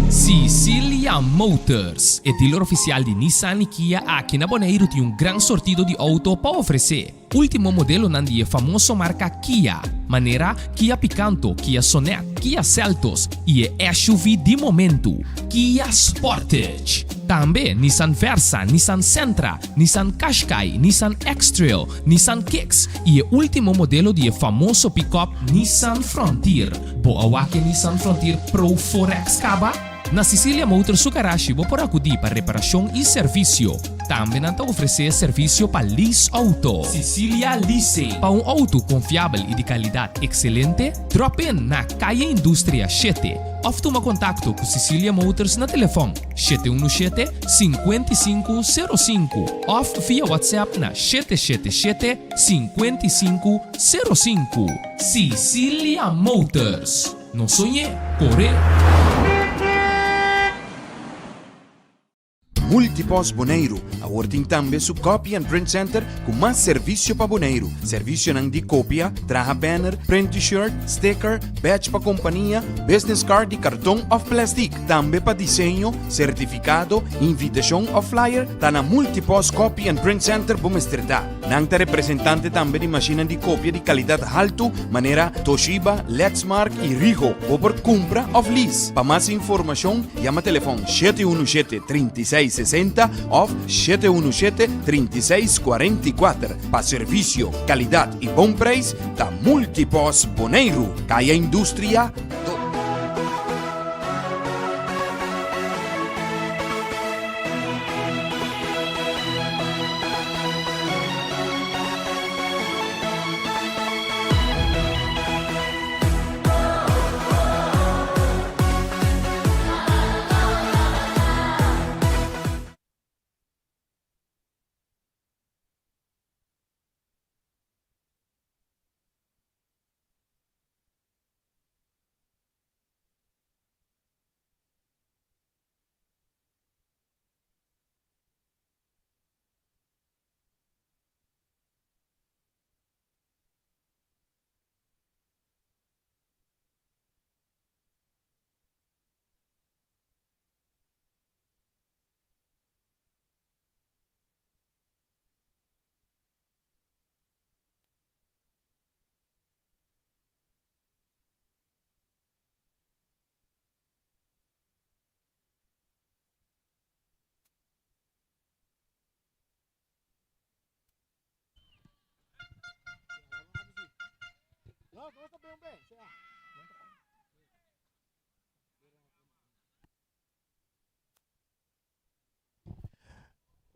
Sicilia Motors, e dealer oficial di Nissan y Kia aki na Boneiru tin un gran sortido di auto pa ofrece. Ultimo modelonan di e famoso marca Kia, manera Kia Picanto, Kia Sonet, Kia Seltos y e SUV di momento, Kia Sportage. Tambe Nissan Versa, Nissan Sentra, Nissan Qashqai, Nissan X-Trail, Nissan Kicks y e ultimo modelo di e famoso pick-up Nissan Frontier. Bo a wak e Nissan Frontier Pro 4X caba? Na Sicilia Motors su garashi bo por acudi pa reparacion y servicio. Tambe nan ta ofrece servicio pa lease auto. Sicilia Leasing. Pa un auto confiabel y di calidad excelente, drop in na Calle Industria shete of tuma contacto cu Sicilia Motors na telefon 717 5505 of via WhatsApp na 777 5505. Sicilia Motors. No soñ'é, cor'é! Multipost Boneiru awor tin tambe su Copy and Print Center ku mas servisio pa Boneiru. Servisionan di kopia, traha banner, print t-shirt, sticker, badge pa kompania, business card di karton òf plèstik. Tambe pa diseño, sertifikado, invitashon òf flyer ta na Multipost Copy and Print Center bo mester ta. Nan ta representante tambe di mashinnan di kopia di kalidat haltu manera Toshiba, Lexmark i Rigo. Bo por kumpra òf lease. Pa mas informashon yama telefòn 717 36 60 òf 717 36 44. Pa servisio, kalidat i bon preis ta Multipost Boneiru, Kaya Industria 2.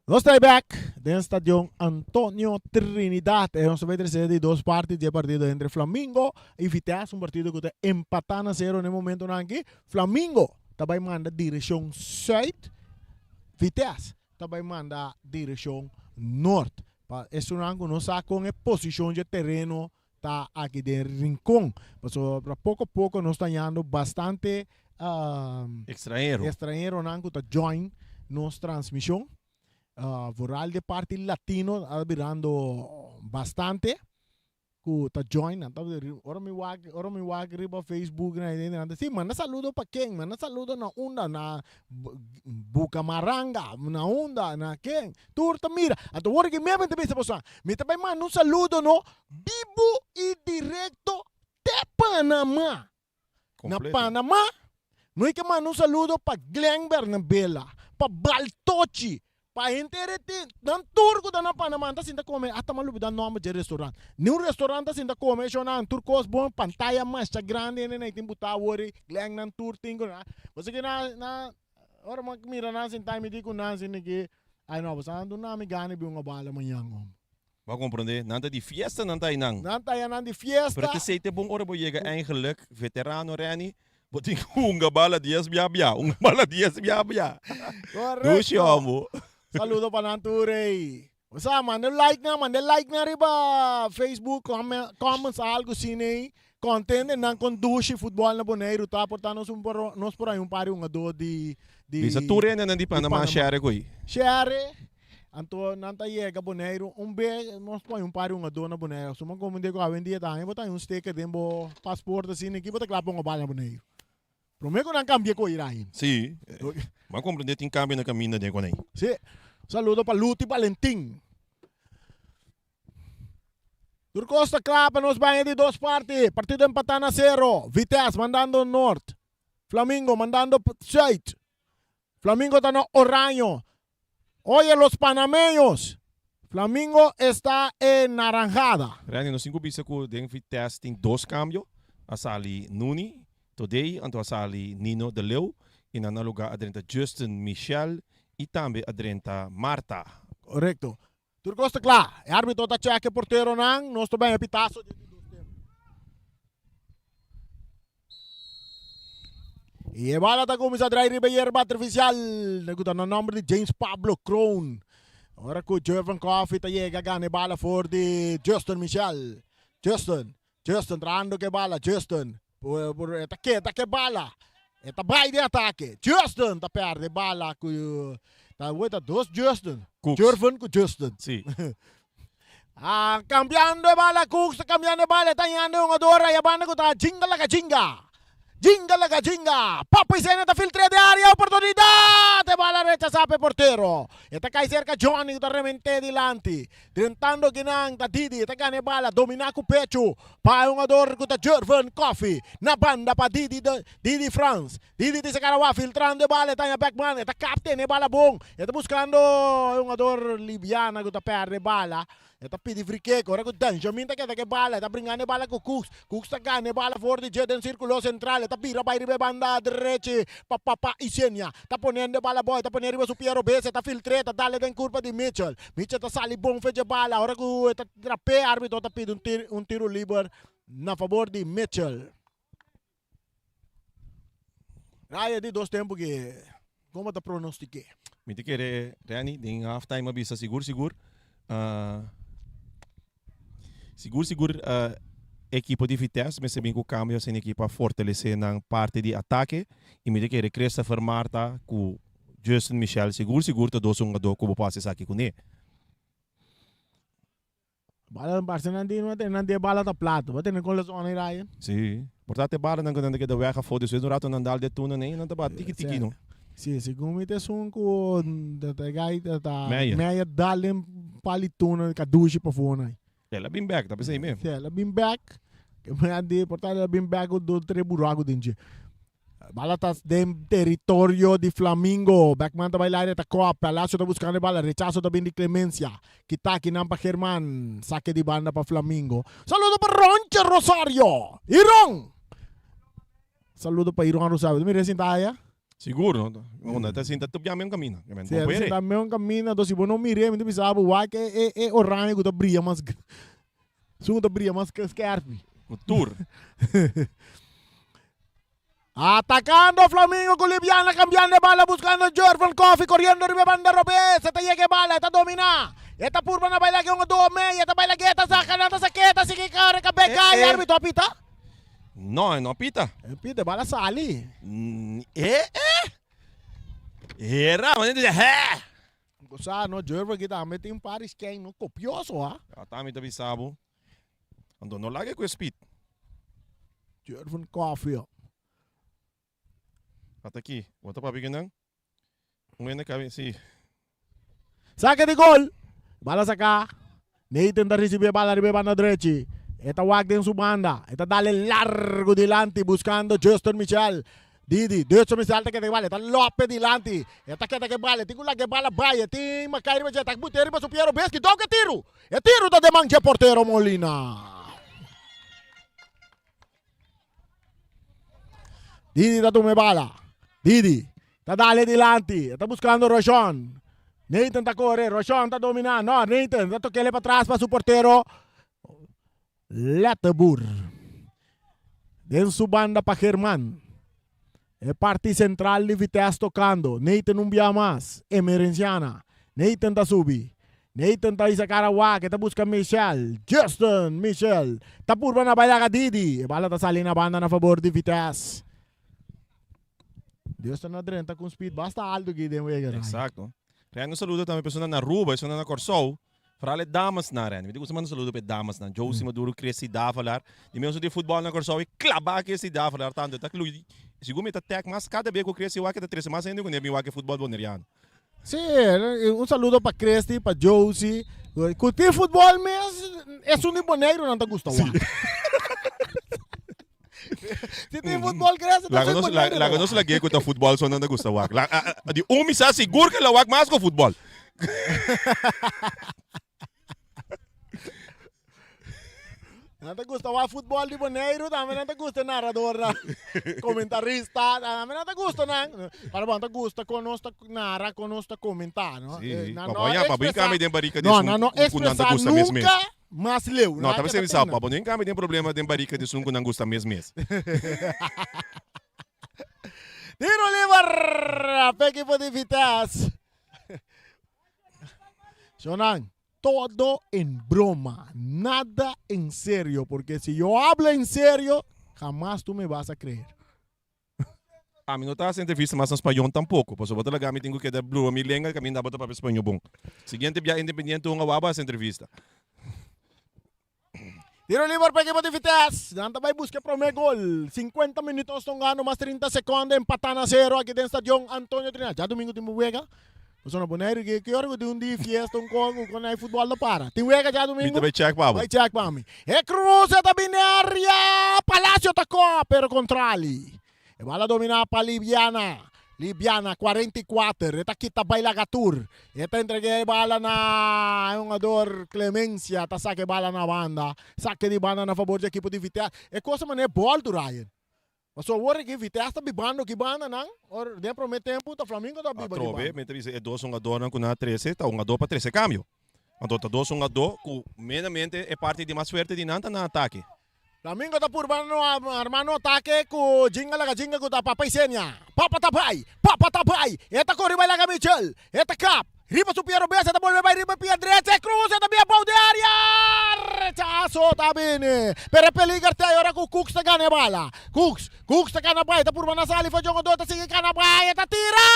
Nos ta back den stadion Antonio Trinidad. E nos ta trece di dos parti di e partido entre Flamingo y Vitesse. Un partido cu ta empata na cero na e momentonan aki. Flamingo ta bay manda direccion zuid. Vitesse ta bay manda direccion noord. Pa esunnan cu no sa con e posicion dje tereno ta aki den Rincon. Pasobra poco poco nos ta hañando bastante Extranhero. extranheronan cu ta join nos transmision. Vooral de parti latino a birando bastante ku ta join nan ta ora mi wak ora mi wak riba Facebook nan hende nan ta si manda saludo pa ken manda saludo na unda na Bucamaranga na unda na ken tur ta mira anto wor ki mi ta bisa boso mi ta bai manda un saludo no bibu i direkto te Panama. Na Panama, noi ke manda un saludo pa Glenn Bernabela, pa Baltochi, pa henter e tin, nan tur ku ta na Panama nan ta sinta kome, hasta mi a lubida nomber dje restaurant. Ni un restaurant ta sinta kome esho nan, tur kos bon, pantaya masha grandi hende nan tin buta awor ei, Glenn nan tur tin ku nan. Pasobra ke nan, nan, ora mi a mira nan sinta mi di ku nan asina ke, ai no, boso a duna mi gana di bin un bala mañan homber. Bo a comprende? Nan ta di fiesta nan ta einan. Nan ta einan di fiesta. Pero t'esei t'e bon ora bo yega eigenlijk, veterano Renny, bo tin ku hunga bala dies bia bia, hunga bala dies bia bia. Correcto. Dushi homo. Saludo pa nan tur ey. Bo sa, manda un like nan, manda like nan riba Facebook, comment, comments algo asina ey. Contende nan con dushi futbol na Boneiru ta, por ta nos un por, nos por hay un par di hungador di, di. Bisa tur hendenan di Panama share ku ey. Share. Anto nan ta yega Boneiru un be nos pone un par di hungadó na Boneiru. Suma como di ku awendia ta haña bo ta haña un sticker den bo paspoort asina aki bo ta kla ponga bal na Boneiru. Prome ku nan kambia ku ira ainda. Sí, bo a komprendé tin kambio na kaminda den konei. Sí. Saludo pa Luti Balentin. Tur kos ta kla pa nos baña di dos parti. Partido empatá na sero. Vitesse mandando nort. Flamingo mandando zuid. Flamingo ta na oraño. Oye los panameños, Flamingo está en naranjada. Randy, nos tin ku bisa ku den Vitesse tin dos kambio. A sali Nuni Todey, anto a sali Nino de Leeuw i na nan lugá a drenta Justin Michel i tambe a drenta Martha. Korekto. Tur kos ta kla. E arbitro ta chèk e porteronan. Nos ta bèn e pitaso di dos tempu. Y e bala ta cuminsa draai riba yerba artificial cu ta na nomber di James Pablo Kroon. Ora cu Jervin Coffey ta yega gana e bala for di Justin Michel. Justin, Justin trahando cu e bala, Justin e ta keda cu e bala. E ta bay den atake. Justin ta perde e bala cu ta weta dos Justin. Cooks. Jervin cu Justin. Si. Ah, cambiando e bala, Cooks ta cambiando e bala, e ta hañando e hungador aya banda cu ta Jinga Laga Jinga. Jinga Laga Jinga. Papo Isenia ta filtrea den area, oportunidad! E bala rechasa pa e portero. E ta cay cerca Johnny cu ta remente dilanti. Drentando kinan ta Didi, e ta gana e bala, domina cu pecho pa e hungador cu ta Jervin Coffey. Na banda pa Didi, Didi Frans. Didi ta Sacarawa filtrando e bala, e ta haña Beckman, e ta kap tene e bala bon, e ta buskando e hungador Libiana ku ta pèrdè e bala, e ta pidi free kick, ora ku Benjamin ta keda ku e bala, e ta bringando e bala ku Cooks, Cooks ta gana e bala for di dje den sirkulo sentral, e ta bira bai riba e banda drechi pa Papa Isenia, ta ponendo e bala bou, e ta pone riba su pia robes, e ta filtr'é, e ta dale den kurpa di Mitchell, Mitchell ta sali bon fe dje bala, ora ku e ta trap'é, arbitro ta pidi un tiro liber na fabor di Mitchell. Raya di dos tempo ke como ta pronostiké? Mi ta kere Renny den half time a bisa sigur sigur sigur sigur ekipo di Vitesse mester bin ku kambio asina aki pa fortalese nan parti di atake i mi ta kere Christopher Martha ku Justin Michel sigur sigur ta dos hungadó ku bo por hasi esaki kuné. Bala parse nan di nan nan di e bala ta plato. Bo tene con la zona ei Ryan? Sí. Por ta te balanan ku nan ta keda wèg afó despues di un rato nan dal de tuna nei nan ta ba tiki tiki no. Sí, segun mi ta esun ku ta ta gai ta ta Meyer. Meyer dal den pali tuna kadushi pafó nai. El a bin bèk, ta p'esei mes. Sí, el a bin bèk. Ke mi a di por ta el a bin bèk ku dos tres buraku den dje. Bala ta den teritorio di Flamingo. Beckman ta bai laire ta kop. Palacio ta buscando e bala. Rechazo ta bin di Clemencia. Kita akinan pa German. Sake di banda pa Flamingo. Saludo pa Ronche Rosario. Iron! Saludo pa Iron Rosario. Ta mira e sinta aya? Sigur, no? Unda ta sinta ta bia meun camina. Si, ta sinta meun camina. Entonces si bo no mir'é, mi ta bisa bo wak e e oranje ku ta bria mas. Esun ta bria mas ke skerpi. Ku tur. Atacando Flamingo ku Libiana cambiando e bala buscando Jervin Coffee corriendo riba e banda robes. E ta yega e bala, e ta domina. E ta purba na baila ke un duo mei. E ta baila ke e ta saca nan ta sake e ta sigui kore kabe Eh, kai. eh. Arbitro a pita. No, e no a pita. E pita, e bala sali. Eh, eh. Hera, wanneer dice, hè. Sa no Jervin aki tambe tin un par di skein no kopioso ha. Ata mi ta bisa bo. Anto no laga ku e speed. Jervin Coffee. Ata aki, bo ta papia ku nan? Un hende kabe si. Sake di gol. Bala saka. Nathan ta ricibi e bala riba e banda drechi. E ta wak den su banda. E ta dale largo dilanti buscando Justin Michel. Didi, Justin Michel ta keda e bala. E ta lope dilanti. E ta keda ke bala. E tin ku laga e bala bai. E tin Makai riba dje. E ta bute riba su piero Beski. Dou ke tiru. E tiru ta den man dje portero Molina. Didi ta tuma e bala. Didi ta dale dilanti. E ta buscando Roshon. Nathan ta kore. Roshon ta domina. No, Nathan ta tokele pa tras pa su portero Letterboer. Den su banda pa German. E parti sentral di Vitesse tokando. Nathan un bia mas. Emerenciana. Nathan ta subi. Nathan ta hisa kara wak. E ta buska Michel. Justin Michel. Ta purba na bai laga Didi. E bala ta sali na banda na fabor di Vitesse. Justin a drenta ku un speed basta alto aki den wega. Exacto. Ryan un saludo tambe persona na Aruba, esuna na Kòrsou. Vooral e damasnan, Randy. Mi ta gusta manda un saludo pa e damasnan. Josie Maduro, Chrissy Davelaar. Di mes di futbol na Kòrsou e klabá Chrissy Davelaar tantu. E ta klui, segun mi ta tag mas kada bes ku Chrissy wak e ta trese mas hende ku ne bin wak e futbol boneriano. Sí, un saludo pa Christy, pa Josie. Ku tin futbol mes, esun di Boneiru nan ta gusta wak. Si tin futbol crece, ta soy Boneiru. Laga nos lag'é ku ta futbol so nan ta gusta wak. Di un mi sa sigur ku el a wak mas ku futbol. Nan ta gusta wak futbol di Boneiru, tambe nan ta gusta e naradornan, komentarista, tambe nan ta gusta nan. Pero bon, ta gusta kon nos ta nara, kon nos ta komentá, no? Sí, pa bo ya, pa bo kami den barika di esun ku nan ta gusta mes mes. Nan no ekspresá nunka Mas leu. No, ta mester bisa pa bo no encambio den problema den barika di esun ku nan gusta mes mes. Tiro liber pa ekipo di Vitesse. Shonan, todo en broma, nada en serio, porque si yo hablo en serio, jamás tú me vas a creer. Ami no ta hasi entrevista mas na spañol tampoco, pasobra bo ta laga mi tin cu keda blua mi lenga caminda bo ta papia spañol bon. Siguiente bia Independiente hunga wou bo hasi entrevista. Tiro liber pa ekipo di Vitesse. Nan ta bai buska e prome gol. 50 minutos ta hungando mas 30 seconde empata na zero aki den stadion Antonio Trinidad. Djadomingo tin wega. Pasobra na Boneiru ki ki ora ku tin un di fiesta un kon ku kon futbol ta para. Tin wega djadomingo? Mi ta bai check pa bo. Bai check pa mi. E cruce ta bini area. Palacio ta ko pero contrali. E bala domina pa Libiana. Libiana 44. E ta kita bai laga tur. E ta entrega e bala na e hungador Clemencia. Ta saka e bala na banda. Sake di banda na fabor di ekipo di Vitesse. E cosa manera e bòl tur Ryan. Pasobra awor aki Vitesse ta bibando ki banda nan. Or den prome tempo ta Flamingo ta biba ki Atrobe banda. mi ta bisa e dos hungadornan ku nan a trese ta hungador pa trese kambio. Anto ta dos hungador ku meramente e parti di mas fuerte di nan ta nan atake. Flamingo ta purba no arma no atake ku Jinga laga Jinga ku ta Papa Isenia. Papa ta bai! Papa ta bai! E ta kore bai laga Mitchell. E ta kap. Riba su pia robes e ta bolbe bai riba e pia drecha e cruza e ta bia bou di area! Rechazo ta bini. Pero e peliger ta ora ku Cooks ta gana e bala. Cooks, Cooks ta kana bai, ta purba na sali for djongodó ta sigui kana bai, e ta tira!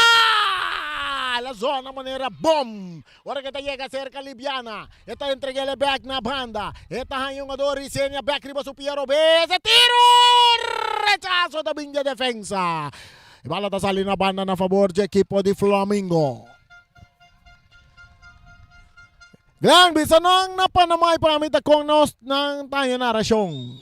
El a zona manera bom. Ora ku e ta yega serka Libiana, e ta entreg'el e bek na banda. E ta haña hungador Risenia bek riba su pia robes, e tiro! Rechazo ta bin di e defensa. E bala ta sali na banda na fabor dje ekipo di Flamingo. Glenn, bisa nan na Panama y pa mi ta con nos nan ta haña narashon.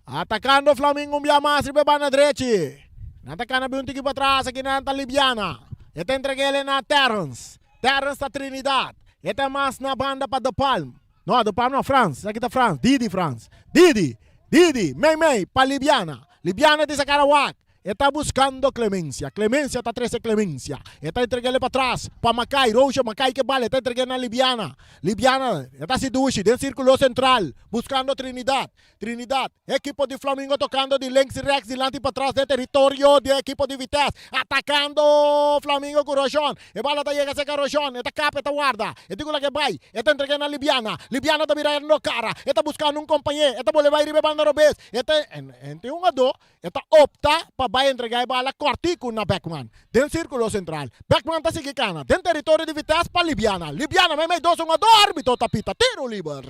Atacando Flamingo un bia mas riba e banda drechi. Nan ta cana bin un tiki patras, aki nan ta Libiana. E ta entreg'el na Terrence. Terrence ta Trinidad. E ta mas na banda pa De Palm. No, De Palm no, Frans. Esaki ta Frans. Didi Frans. Didi! Didi! Mei mei pa Libiana. Libiana di sacar a wak. E ta buscando Clemencia. Clemencia ta trece Clemencia. E ta entreg'el patras pa Makai. Roosje Makai ke bal. E ta entreg'el na Libiana. Libiana e ta haci dushi den circulo central buscando Trinidad. Trinidad, ekipo di Flamingo tocando di links y rechts, dilanti y patras den territorio di ekipo di Vitesse. Atacando Flamingo cu Roshon. E bala ta yega cerca Roshon, e ta capa, e ta warda. E tin cu laga e bay. E ta entrega na Libiana. Libiana ta bira no cara. E ta buscando un compañe. E ta bolbe bay riba e banda robes. E ta, en, en tin hungador. E ta opta pa bay. bai entregá e bala kòrtiku na Beckman den sírkulo sentral. Beckman ta sigui kana den teritorio di Vitesse pa Libiana. Libiana meimei dos hungadó, árbitro ta pita tiro liber.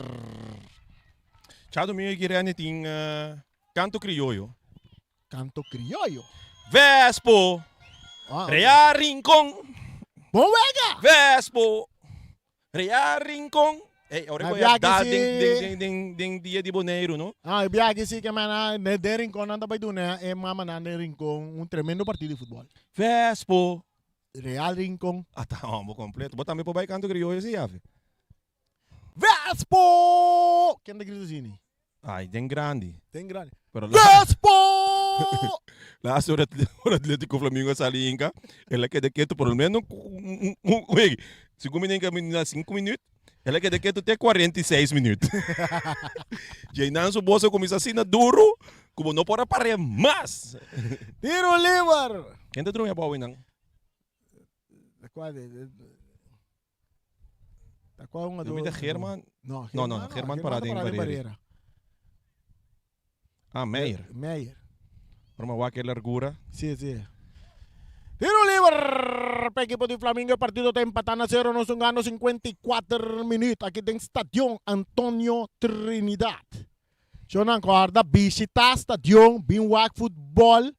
Cha domingo aki Rene tin Canto Crioyo. Canto Crioyo. Vespo! Ah, ok. Real Rincon! Bon wega! Vespo! Real Rincon! Ey, ora Na ku ya biaha dal si- den, den, den, den, den dia di Boneiru, no? Ah, e biaha aki si ke mana den den Rincon nan ta bai duna e mamanan den Rincon un tremendo partido di futbol. Vespo! Real Rincon. Ata hombo completo. Bo tambe por bai Canto Crioyo si, Javi? Vespo! Ken ta grita asina? Ay, den grandi. Den grandi. Pero Vespo! Laatste ora ora Atletico Flamingo a sali inca, el a keda ketu por lo menos un un un segun mi nenka na sinku minuut, el a keda ketu te 46 minuut. Djeinan su bos a kuminsá asina duru ku bo no por a par'é mas. Tiro liber! Ken ta drumi abou einan? Kua Ta kua un Yo mita German. No, No, no, no, German para den barrera. Ah, Meijer. Meijer. Pero ma wak e largura. Sí, sí. Tiro liber pa equipo di Flamingo. E partido ta empatá na cero. Nos un gano 54 minuut aki den Stadion Antonio Trinidad. Shonan corda bishita stadion bin wak futbol.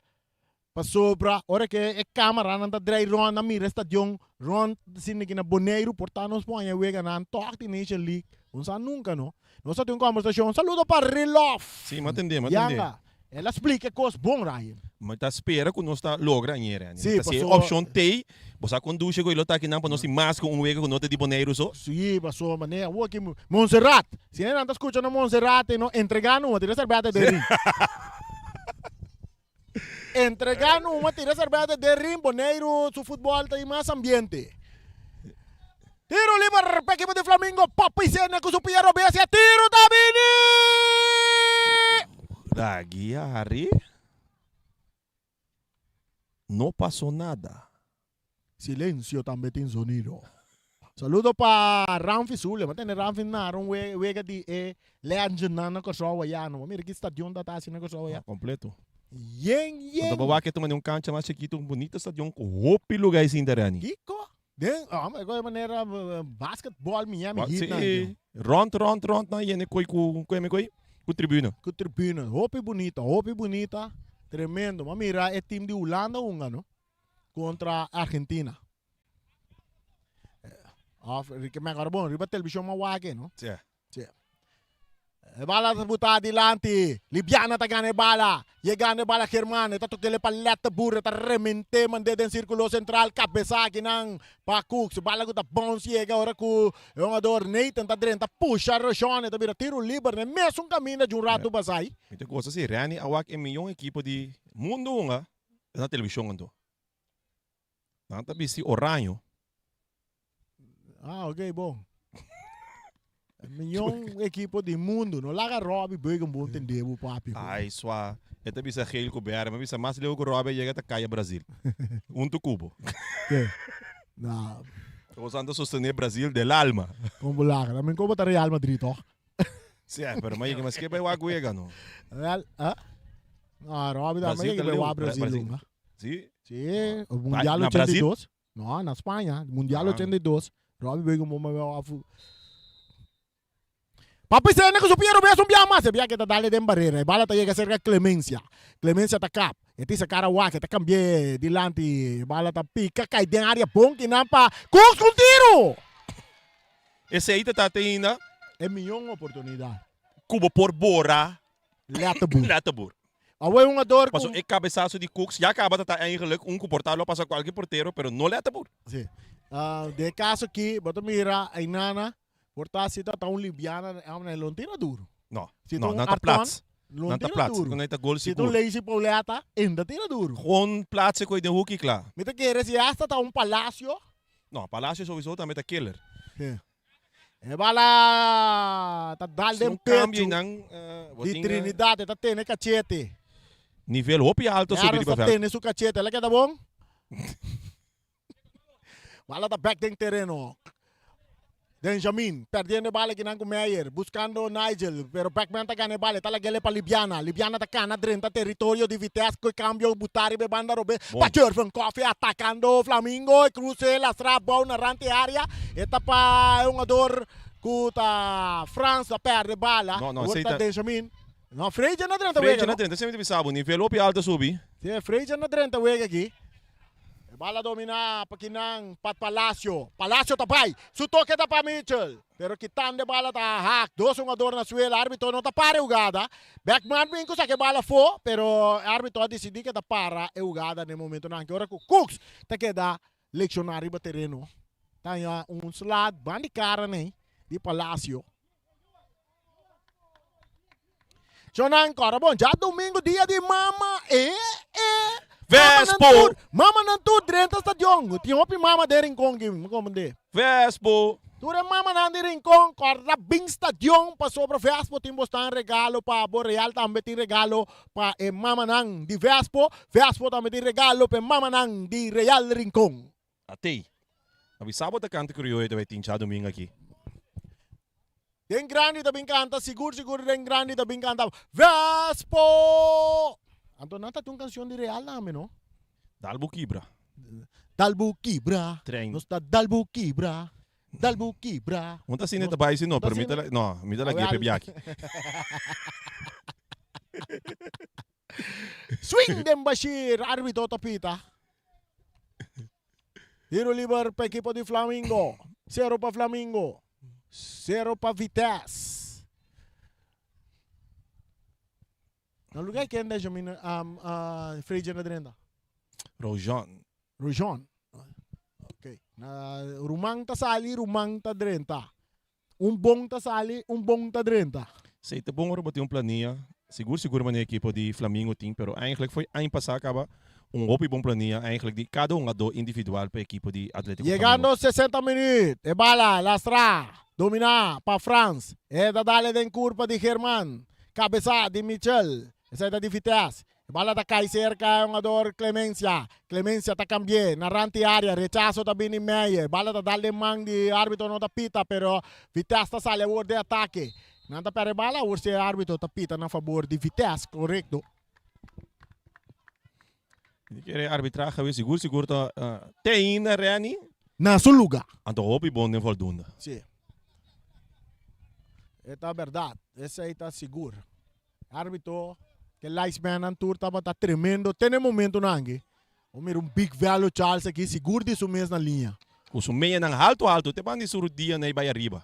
Pasobra ora ke e kameranan ta drai rònt nan mira e stadion rònt asina ki na Boneiru por ta nos por haña weganan tòg di Nation League. Bo no sa nunka no. Nos ta tin un kòmbersashon. Saludo pa Rilof. Sí, m'a tendé, m'a tendé. Yanga, el a splika e kos bon, Ryan. Mi ta spera ku nos ta logra añera. Sí, Ta si e pasobra. opshon t'ei, bo sa kon dushi ku e lo ta akinan pa nos tin mas ku un wega ku no ta di Boneiru so. Sí, pasobra manera awor aki Montserrat, si nan ta skucha na Montserrat e no entregá numa, tira serbèta den rin. Entregá numa tira serbèta den rin, Boneiru su futbòl ta di mas ambiente. Tiro liber pa ekipo di Flamingo, Papi Sena ku su pia robes e tiro ta bini! Dagi Harry no pasó nada. Silencio tambe tin sonido. Saludo pa Ramfi Zule. Ma tene Ramfi nara un wega di e Legend-nan na Kòrsou ayá no. Mira ki stadion ta ta hasi na Kòrsou ayá. Ah, completo. Yen, yen. Anto bo wak e tuma den un cancha mas chikito, un bonito stadion ku hopi luga e sinta reni. Kiko? Den, ah, ma e manera basketball Miami Heat nan. Si, rond, rond, rond nan yene koi ku, ku eme koi? Ku tribuna. Ku tribuna. Hopi bunita, hopi bunita. Tremendo. Ma mira e team di Hulanda hunga no. Kontra Argentina. Of, me acuerdo bon, riba televisión ma wak no? Sí. Sí. E bala ta buta adilanti. Libiana ta gana e bala. Yegando e bala Germán. E ta tokele pa Letterboer. E ta remente mand'é den sírkulo sentral. Kabesá akinan pa Cooks. Bala ku ta bounce yega ora ku e hungador Nathan ta drenta pusha Roshon. E ta bira tiro liber na e mesun kaminda djun ratu pasai. Mi ta gosa si Renny a wak e miyon ekipo di mundo hunga na televishon anto. Nan ta bisti oraño. Ah, ok, bon. Miyon ekipo di mundo. No laga Robbie Beukenboom tende bo papi. Ay, swa. E ta bisa geel ku berde. Mi bisa mas leu ku Robbie a yega ta kaya Brazil. Huntu ku bo. Ke? Na. Bo san ta sostené Brazil del alma. Kon bo laga? Ta men kon bo ta Real Madrid, toch? Sí, pero ma yega mas ke bai wak wega, no? Real, ah? No, Robbie ta Brazil yega ta bai leu. wak Brazil, Brazil. lunga. Sí? Sí, o Mundial na Brasil? 82. No, na Spaña, Mundial Ah. 82. Robbie Beukenboom a bai afu. Papi Sene ku su pie robes un bia mas. E bia ke ta dale den barrera. E bala ta yega serka Clemencia. Clemencia ta kap. E tisa kara wak. E ta kambi'é dilanti. E bala ta pika kai den área bon kinan pa Cooks ku un tiro! Esei ta ta te ainda. E mion oportunidat. Ku bo por bora. Letterboer. Letterboer. Awe un jugador Paso e cabezazo di Cooks ya caba ta ta eigenlijk un cu por ta lo pasa cualkier portero, pero no Letterboer. Sí. Ah, den e caso aki, bo ta mira Ainana, por ta si ta ta un Libiana, e lo no tira duro. No, Si ta no, un nan ta Arton, plats. lo Nan ta tira plats. duro. Nan ta gol Si ta un sigur. Lazy Pauletta, e no ta tira duro. Gewoon plaatsen cu den hoek y cla. Mi ta kere si hasta ta un Palacio. No, Palacio sowieso tambe ta killer. Sí. E bala ta dal Si den un cambio pecho nan, eh, bo di tin, eh, Trinidad, e ta tene cachete. Nivel hopi alto subi Harris riba ta veld. tene su cachete, el a keda bon. Bala ta back den tereno. Benjamin perdiendo e bala kinan ku Meyer, buskando Nigel, pero Beckman ta gana e bala, e ta lag'el pa Libiana. Libiana ta kana drenta teritorio di Vitesse ku e kambio buta riba e banda robes pa Jervin Coffie atakando Flamingo, e kruse lastra abou na rant e area, e ta pa e hungador ku ta Frans a perde e bala, No, no, awor esei ta ta. Benjamin. No, Freja na drenta wega, Freja na no? drenta, esei mi ta bisa bo, nivel hopi alto a subi. Si, Freja na drenta wega aki. E bala dominá pa kinan Pat Palacio. Palacio ta bai. Su toke ta pa Mitchell. Pero kitando e bala ta Haak. Dos hungador na suela. Arbitro no ta para e hugada. Beckman bin ku saka e bala afó, pero e arbitro a disidí ke ta para e hugada na e momentonan aki. Ora ku Cooks ta keda lekshoná riba tereno. Ta haña un slat ban di kara nei di Palacio. Shonan kòrda bon, djadumingu dia di mama e e Vespo! Mama nan tur drenta stadion. Tin hopi mama den Rincon ki mi komprendé. Vespo! Tur e mamanan di Rincon kòrda bin stadion pasobra Vespo tin bosnan regalo pa bo. Real tambe tin regalo pa e mamanan di Vespo. Vespo tambe tin regalo pa e mamanan di Real Rincon. Atei. Avisa bo ta kanta krioyo ta bai tin djadumingu aki. Den grandi ta bin kanta sigur sigur den grandi ta bin kanta Vespo! Anto nan ta tin un kanshon di Real tambe no? Dal bo kibra. Dal bo kibra. Trein. Nos ta dal bo kibra. Dal bo kibra. Un ta asina ta bai si no, pero mi ta la, no, mi ta lag'é p'e biaki. Swing den Bashir, arbitro ta pita. Tiro liber pa ekipo di Flamingo. Sero pa Flamingo. Sero pa Vitesse. Na lugar ken Benjamin um, uh, Fraser na drenta? Rojon. Rojon. Ok. Na Ruman ta sali, Ruman ta drenta. Un bon ta sali, un bon ta drenta. Sí, ta bon ora bo tin un plania. Sigur sigur manera ekipo di Flamingo tin, pero eigenlijk fo'i aña pasá kaba un hopi bon plania eigenlijk di kada hungadó individual pa ekipo di Atletico Flamingo. Yegando 60 minuut, e bala lastra, dominá pa Frans. E ta dale den kurpa di German. Kabesá di Mitchell. Esei ta di Vitesse. E bala ta kai serka e hungador Clemencia. Clemencia ta kambi'é na rant di área. Rechaso ta bini Meyer. Bala ta dal den man di árbitro no ta pita pero Vitesse ta sali awor den atake. Nan ta pèrdè bala awor si e árbitro ta pita na fabor di Vitesse. Korekto. Mi kere e arbitrahe awe sigur sigur ta te ainda Renny. Na su luga. Anto hopi bon den voldoende. Si. E ta bèrdat. Esei ta sigur. Arbitro, ke linesmannan tur tabata tremendo te na e momentonan aki. Bo mira un big velo Charles aki sigur di su mes na liña. Ku su meyanan haltu haltu te banda di su rudia na e bai ariba.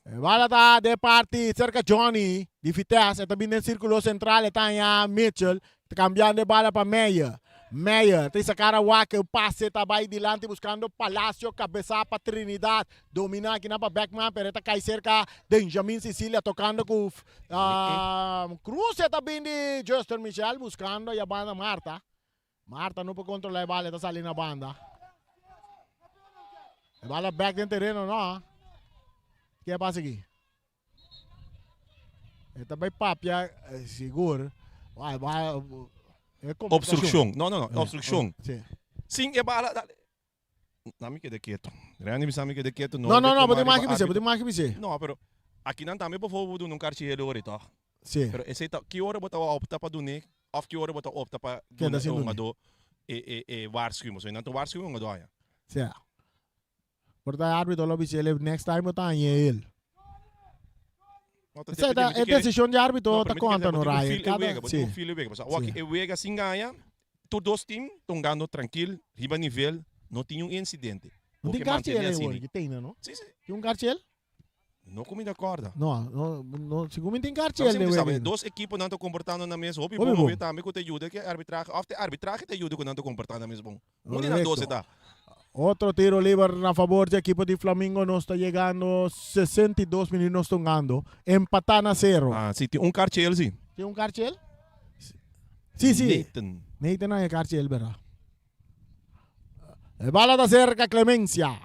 E bala ta den parti serka Johnny di Vitesse. E ta bin den sirkulo sentral e ta haña Mitchell. Ta kambiando e bala pa Meyer. Meyer ta isa kara wak e pase ta bai dilanti buskando Palacio kabesá pa Trinidad. Dominá akinan pa Beckman pero e ta kai serka Benjamin Cecilia tokando ku Cruz e ta bin di Justin Michel buskando ya banda Marta. Marta no por kontrolá e bala e ta sali na banda. E bala bek den tereno no. Ke a pasa aki? E ta bai papia sigur. Obstrukshon. No, no, no. Obstrukshon. Sin e bala. Na mi keda keto. Randy bisa mi keda keto. No, no, no, bo tin mas ke bis'é, bo tin mas ke bis'é. No, pero akinan tambe bo por duna un karchi helu ori tòg? Sí. Pero esei ta, ki ora bo ta opta pa dun'é òf ki ora bo ta opta pa duna e hungadó e e e waarschuwing? Pasobra nan ta waarschuwing e hungadó aña. Sí. Por ta e arbitro lo bis'é next time bo ta hañ'é el. Esei ta e desishon di arbitro ta konta no Ryan. Kada, sí. Bo tin un feel e wega. Pasobra awor ki e wega sin gaña, tur dos team ta hungando trankil, riba nivel, no tin un incidente. No tin karchel ei awor ki tene no? Sí, sí. Tin un karchel? No ku mi ta kòrda. No, no, no, segun mi tin karchel den wega ei. Dos ekiponan ta komportando nan mes hopi bon, hopi tambe ku ta yuda ku e arbitrahe, òf te arbitrahe ta yuda ku nan ta komportá nan mes bon. Un di nan dos e ta. Otro tiro liber na favor di ekipo di Flamingo. Nos ta yegando 62 minuut nos ta hungando. Empatá na sero. Ah, si, tin un karchel si. Tin un karchel? Si, si. Nathan. Nathan a e karchel, berdad. E bala ta cerca Clemencia.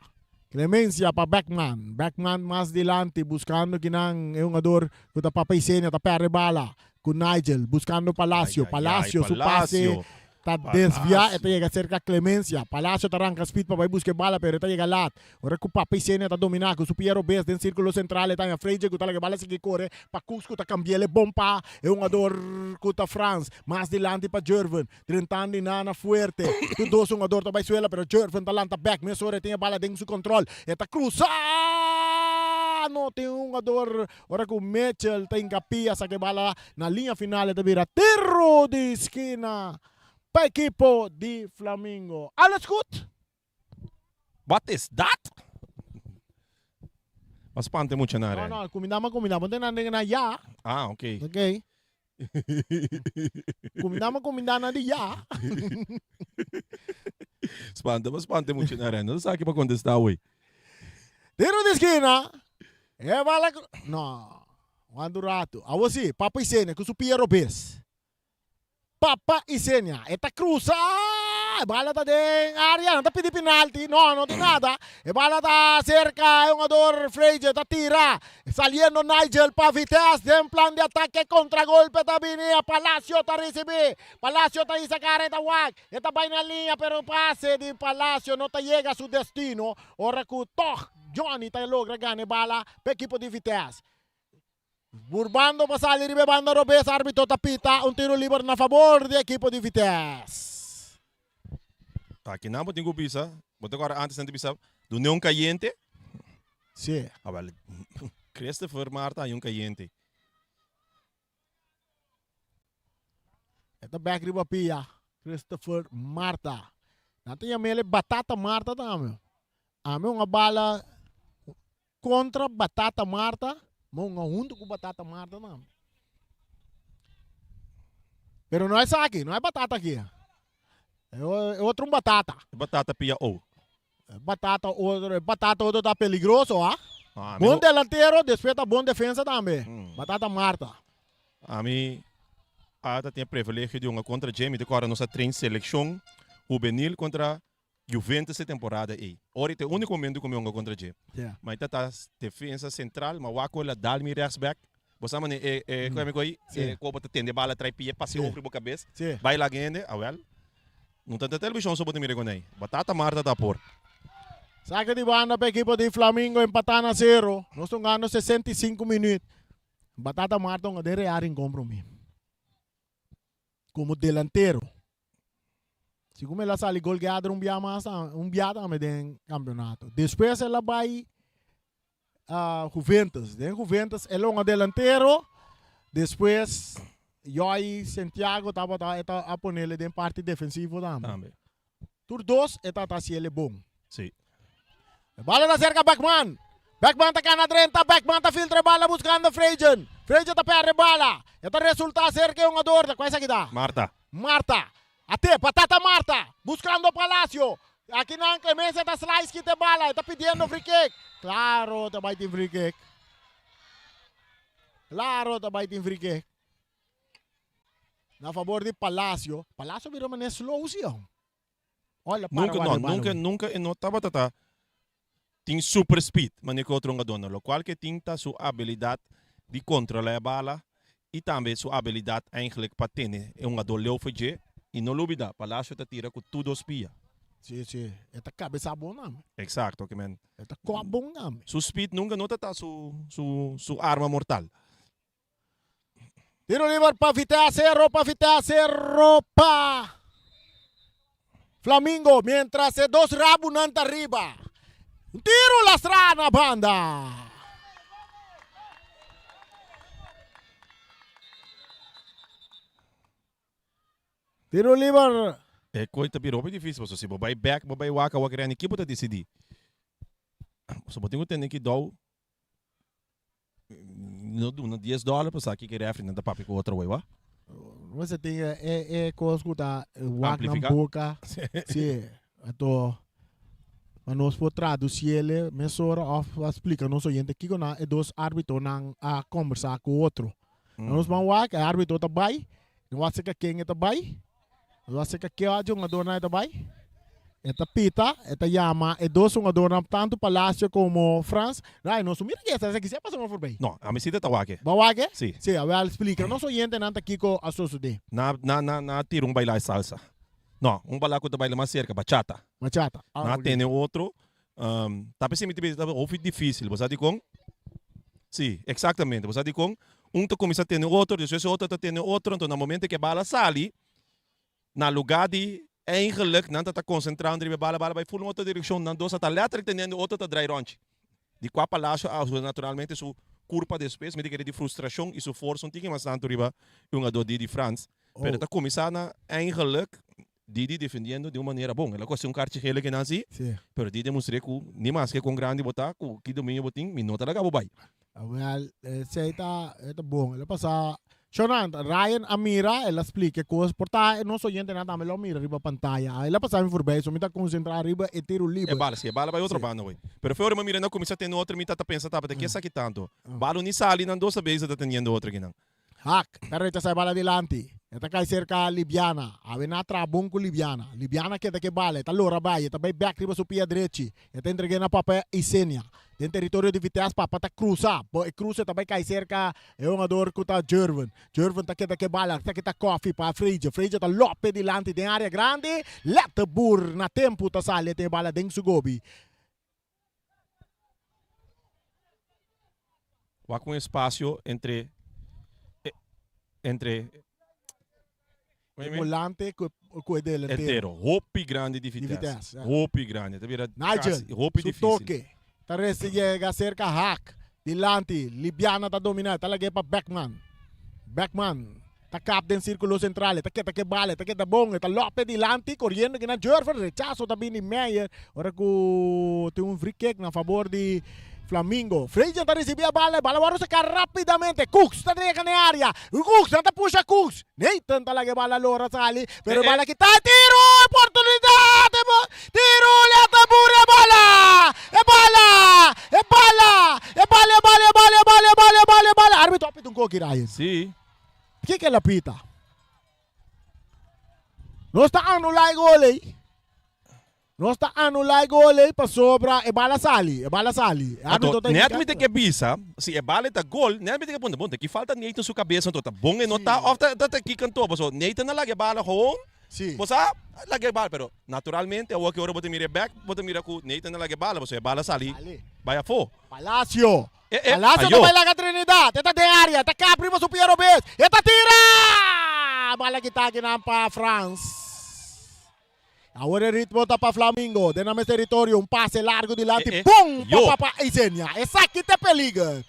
Clemencia pa Beckman. Beckman mas dilanti buscando kinan e hungador cu ta Papa Isenia ta perde bala cu Nigel buscando Palacio. Ay, ay, Palacio ay, su pase. Palacio. Ta desviá, e ta yega serka Clemencia. Palacio ta ranka speed pa bai buska e bala, pero e ta yega laat. Ora ku Papa Isenia ta dominá ku su pia robes den sírkulo sentral, e ta haña Freidje ku ta laga e bala sigui kore pa Cooks ku ta kambi'el e bon pa e hungador ku ta Frans. Mas dilanti pa Jervin. Drentando i Nana fuerte. Tur dos hungador ta bai suela, pero Jervin ta lanta bèk. Mesora e tin e bala den su kòntròl. E ta krusa! No tin hungador. Ora ku Mitchell ta hinka pia saka e bala na liña final e ta bira tiro di skina pa ekipo di Flamingo. Alles goed? Wat is dat? Ba spanta e muchanan No, Rene. no, kuminda ma kuminda. Bo ta nan na ya. Ah, ok. Ok. Kuminda ma kuminda nan di ya. Spanta, ba spanta e muchanan Rene. No sa ki pa kontesta awey. Tiro di skina. E bala No. Wanta un ratu. Awor si, Papa Isenia ku su pia robes. Papa Isenia, e ta krusa, e bala ta den área, nan ta pidi penalti, no, no tin nada. E bala ta serka e hungador Freije, ta tira, saliendo Nigel pa Vitesse den plan di atake, kontragolpe ta bini, Palacio ta risibí, Palacio ta hisa kara, e ta wak, e ta bai na liña, pero pase di Palacio no ta yega su destino, ora ku tòg Johnny ta logra gana e bala pa ekipo di Vitesse. Burbando pa sali riba e banda robes, arbitro ta pita un tiro liber na fabor di ekipo di Vitesse. Aki nan bo tin ku bisa, bo ta kòrda antes nan ta bisa dun'é un kayente? Sí. Awèl, Christopher Marta haña un kayente. E ta bek riba pia, Christopher Marta. Nan ta yam'el e Batata Marta tambe. Ami un a bala kontra Batata Marta, ma un a huntu ku Batata Marta tambe. Pero no esaki, no e batata aki. E otro un batata. E batata pia ou. E batata otro, e batata otro ta peligroso, ha? Ah, bon delantero, despues ta bon defensa tambe. Batata Marta. Ami a ta tin e privilegio di hunga kontra dje. Mi ta kòrda nos a train selekshon hubenil kontra Juventus e temporada ei. Ora ta e úniko momento ku mi hunga kontra dje. Ma e ta ta defensa sentral, ma wak ku el a dal mi rechtsback. Bo sa manera e e ku mi ko'i e ku bo ta tende bala trai pia pasa over bo kabes. Bai laga hende, awel. No ta televishon so bo ta mira kon ei. Batata Marta ta por. Sake di banda pa ekipo di Flamingo empatá na sero. Nos ta hungando 65 minuut. Batata Marta hunga den Real Rincon promé. Komo delantero. Segun el a sali golgeador un bia mas, un bia tambe den campeonato. Despues el a bai uh, Juventus. Den Juventus el a delantero. Despues Joy Santiago tabata eta a ponele den parte defensivo tambe. Tambe. Tur dos e ta haciele bon. Sí. E bala ta cerca Beckman. Beckman ta cana drenta. Beckman ta filtra e bala buscando Frejen. Frejen ta perde bala. E ta resulta cerca e hungador. Ta cual esaki ta? Marta. Marta. Ate, patata Marta. Buscando Palacio. Aki nan Clemencia ta slice kita e bala. E ta pidiendo free kick. Claro ta bay tin free kick. Claro ta bay tin free kick. Na favor di Palacio. Palacio bira manera slow si oh. Hola, para Nunca, no, guarda bala, nunca, güey. nunca e no tabata ta tin super speed manera cu otro hungadornan. Locual cu e tin ta su habilidad di controla e bala y tambe su habilidad eigenlijk pa tene e hungador leu for dje. Y no lubida, Palacio ta tira cu tur dos pia. Si, si. E ta cabeza bon tambe. Exacto, ke men. E ta kop bon tambe. Su speed nunca no ta ta su, su, su arma mortal. Tiro liber pa Vitesse, ropa Vitesse, ropa Flamingo, mientras e dos rabunan ta riba. Un tiro lastra na banda. Tiro liber. E koi ta bira hopi difícil, pasobra si bo bai bek, bo bai wak awor rende, ki bo ta disidí? Pasobra bo tin ku tene kidou No duna dies dòler pa sa kiko e refri nan ta papia ku otro wey wa. Mester tin e e kos ku ta wak nan Amplifiká. boka. Si, anto pa nos por tradusiele mesora òf a splika nos oyente kiko nan e dos árbitonan a kombersá ku otro. Nos ban wak e árbito ta bai, no wak seka ken e ta bai. Lo hace ka kea hungadornan e ta bai. E ta pita, e ta yama e dos hungadornan tanto Palacio como Frans. Rai, nos mira ke esta, esaki a pasa voorbij. No, ami si ta ta wak e. Bo a wak e? Si. Si, awel splika nos oyentenan ta kiko a sosode. Na, na, na, na tira un baila e salsa. No, un bala ku ta baila mas serka, bachata. Bachata. Ah, Nan a ok. tene otro. Ta p'esei mi ta bisa ta hopi difísil. Bo sa dikon? Sí, eksaktamente. Bo sa dikon? Un ta kuminsá tene otro, despues e otro ta tene otro, anto na momento ku e bala sali, na lugá di eigenlijk nan ta ta konsentrando riba e bala, bala bai ful un otro direkshon, nan dos a ta lètterlijk teniendo otro ta drai ròntchi. Di kua Palacio a usa naturalmente su kurpa despues, mi ta kere di frustrashon i su forsa un tiki mas tantu riba e hungadó Didi Frans. Pero ta kuminsá na eigenlijk Didi defendiendo di un manera bon. El a kosi un karchi gele ke nan si, pero Didi a mustr'é ku ni maske kon grandi bo ta, ku ki dominio bo tin, mi no ta laga bo bai. Awel, esei ta e ta bon. El a pasa Shonan, Ryan a mira, el a splika e kos. Por ta e nos oyentenan tambe lo mira riba pantaya. El a pasa mi forbei, so mi ta konsentrá riba e tiru liber. E bala, si, e bala bai otro banda hoy. Pero fe ora mi a mira nan kuminsá tene otro, mi ta ta pensa tabata ke esaki tantu. Bala ni sali, nan dos a bezig ta teniendo otro akinan. Hak ta rechasá e bala dilanti. E ta kai serka Libiana. Awe nan a traha bon ku Libiana. Libiana keda ku e bala, e ta lora bai, e ta bai bèk riba su pia drechi. E ta entreg'é na Papa Isenia. Den teritorio di Vitesse Papa ta krusa. Bo e kruse ta bai kai serka e hungador ku ta Jervin. Jervin ta keda ku e bala, ta kita kòfi pa Freja. Freja ta lòp'e dilanti den área grandi. Letterboer na tempu ta sali e tin e bala den su gobi. Wak un espacio entre entre E volante cu cu e delantero. Entero. Hopi grandi di Di Vitesse. Vitesse, ja. Hopi grandi. Ta bira Nigel, casi hopi su dificil. toque. Ta resi yega cerca Haak. Dilanti, Libiana ta domina, ta lag'é pa Beckman. Beckman ta kap den sirkulo sentral, e ta keda ke bala, e ta keda bon, e ta lòp e dilanti, koriendo kina Jurven, rechaso ta bini Meyer, ora ku tin un free kick na fabor di Flamingo. Freidjen ta risibí e bala, e bala wòrdu saká rapidamente, Cooks ta drega den área, Cooks, nan ta pusha Cooks, Nathan ta laga e bala lora sali, pero e bala kita, tiro, oportunidat, tiro, leta bura e bala, e bala, e bala, e bala, e bala, e bala, e bala, e bala, e bala, e bala, arbitro a pita un koki Ryan. Sí. Kiko el a pita? Nos ta anulá e gol ei. Nos ta anulá e gol ei pasobra e bala sali, e bala sali. E Anto, árbitro ta net indiká. mi ta ke bisa, si e bala ta gol, net mi ta ke punta, bon, ta ki falta Nathan su kabes anto, ta bon e no ta òf ta ta kiko anto, pasobra Nathan a laga e bala gewoon, Sí. bo sa, a laga e bala, pero naturalmente awor ki ora bo ta mira e bèk, bo ta mira ku Nathan a laga e bala, pasobra e bala sali Sali. bai afó. Palacio. E, e, Palacio ta ayo. bai laga Trinidad. E ta den area. E ta kap riba su pia robes. E ta tira! Bala kita akinan pa Frans. Awor e ritmo ta pa Flamingo. Den nan mes teritorio. Un pase largo dilanti. E, e, Pum! yo. Pa pa Isenia. Esaki ta e peliger.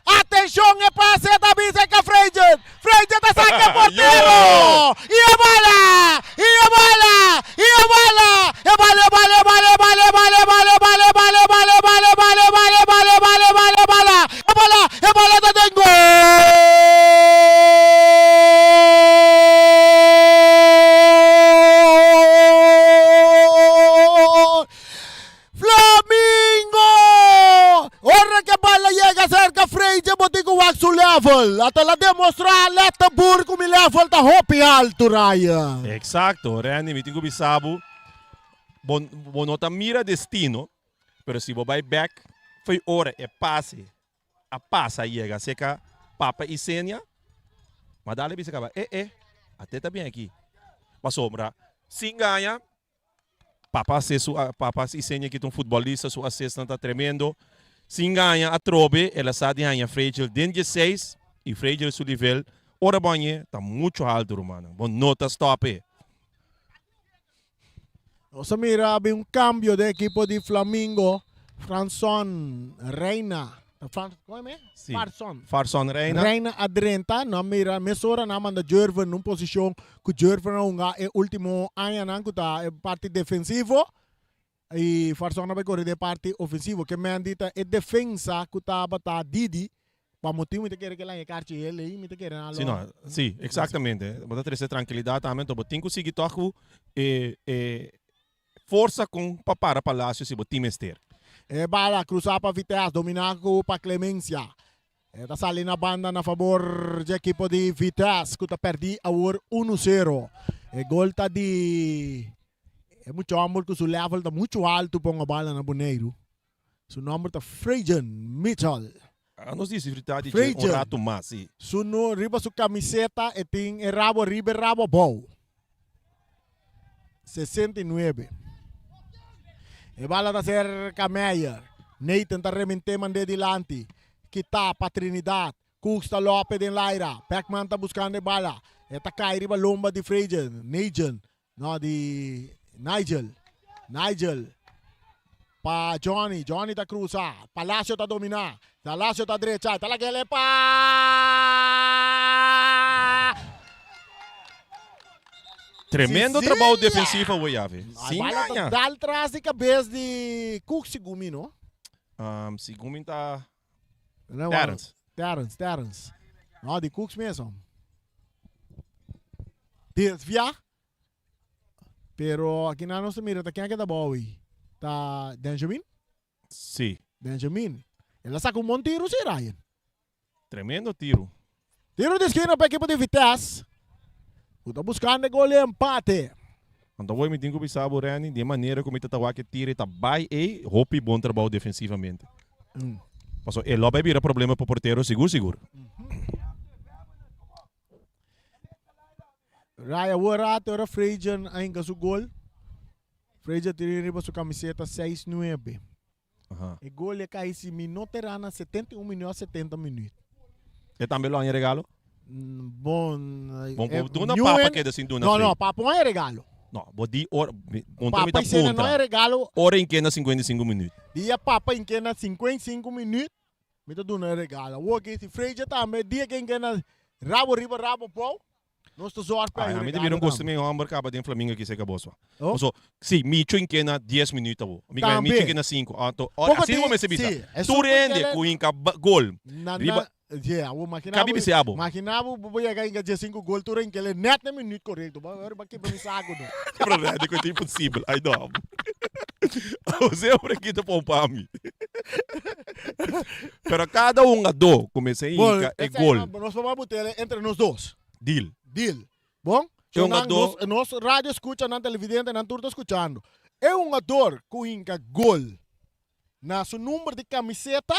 Atencion e pase ta bisa ka Freidjen. Freidjen ta saka e portero. Yo. I e bala! I e bala! I e bala! E bala e bala e bala e bala e bala e bala e bala e bala e bala e bala e bala e bala e bala e bala e bala e bala e bala e bala ta den gol! Flamingo! Ora ke bala yega serka Freidje bo tin ku wak su level. Ata el a demostrá Letterburg ku mi level ta hopi altu, Ryan. Exacto, Randy, mi tin ku bisa bo, bo, bo no ta mira destino, pero si bo bai bek fo'i ora e pase a pasa yega serka Papa Isenia, ma dale bisa kaba, eh eh, ate ta bien aki. Pasobra, sin gaña, Papa hace su papa Isenia ki ta un futbolista su asesnan ta tremendo. Sin gaña atrobe el a sa di haña Fragile den dieseis y Fragile su nivel ora bo hañ'e ta mucho alto rumannan. Bo no ta stop e. Nos a mira bin un cambio den ekipo di Flamingo, Franson Reina. Fran, ¿cómo es? Sí. Farson. Farson Reina. Reina a drenta, no a mira mesora nan a manda Jervin un posicion cu Jervin a hunga e ultimo añanan cu ta e parti defensivo y Farson a bay core den e parti ofensivo. Ke men di ta e defensa cu tabata Didi, pa motibo mi ta kere ke laña e karchi el ey, mi ta kere nan Sí, lo no, sí, exactamente. Bo ta trece trankilidad tambe, enton bo tin cu sigui toch cu e e Forsa con pa para Palacio si bo tin mester. E bala cruza pa Vitesse, domina cu pa Clemencia. E ta sali na banda na fabor dje ekipo di Vitesse cu ta perdi awor uno sero. E gol ta di e mucha homber cu su level ta mucho alto pa un bala na Boneiru. Su nomber ta Frejan Mitchell. A nos disfruta di dje un rato mas, si. Su no riba su camiseta e tin e rabo riba e rabo abou. 69. E bala ta serka Meyer. Nathan ta remente mand'é dilanti. Kita pa Trinidad. Cooks ta lope den laira. Beckman ta buskando e bala. E ta kai riba lomba di Fragen. Nagen. No, di Nigel. Nigel. Pa Johnny. Johnny ta cruza. Palacio ta domina. Palacio ta drecha. Ta lagele pa. Tremendo Cecilia! trabou defensivo awe, Yavi. Ay, Sin bala ta gaña. dal tras di cabes di Cook segun mi, no? Um, segun mi ta No, Terrence. Terrence, Terrence. No, di Cooks mes. Desvia. Pero aki nan nos ta mira ta ken a keda abou ei. Ta Benjamin? Sí. Benjamin. El a saka un bon tiro sí, Ryan. Tremendo tiro. Tiro di eskina pa ekipo di Vitesse. Ku ta buskando e gol di empate. Anto awor mi tin ku bisa bo, Renny, di e manera ku mi ta ta wak e tiro e ta bai ei, hopi bon trabou defensivamente. Pasobra e lo bai bira problema pa portero sigur sigur. Rai awor rato ora Frazier a hinka su gol. Frazier tira riba su kamiseta seis nuebe. Aha. E gol e kai si mi no tera na 71 minuut of 70 minuut. E tambe lo haña regalo? Bon, Bon, eh, bo duna new papa en- keda sin duna No, free. no, papa no haña regalo. No, bo di ora, mi- puntra mi Papa ta y cena no puntra. haña regalo. Ora in kenda 55 minuut. Dia papa in kenda 55 minuut. Mi ta duna e regalo. Awor ke si Freja tambe dia ke na rabo riba rabo pou, nos ta zorg pa Ai, e a mi ta regalo bira un gusto tambe. mi homber kaba den Flamingo ki seka bos wa. Oh. Paso, si, Micho in kena 10 minuut abo. Mi kena Tambe. Micho in kena 5. Anto, ora, Poko asina di- bo mester bisa. si, e Tur super hende kele- ku hinka ba- gol. Na, Riba- na, yeah, abo makina Kabi bo- bisa abo. Makina bo bo yega inka 15 gol tur in kele net na minuut korekto. Ba ora ba kibra mi saco no. Pero ready ku imposible. Ai no. José ora kita pompa mi. Pero cada un a do comecei Bon, inca e esa gol. na- Nos vamos botar entre nos dos. Deal. Deal. Bon? E un Nan, ador- nos, nos radio escucha, nan televidente, nan tur ta escuchando. E un ador ku inca gol na su number di camiseta,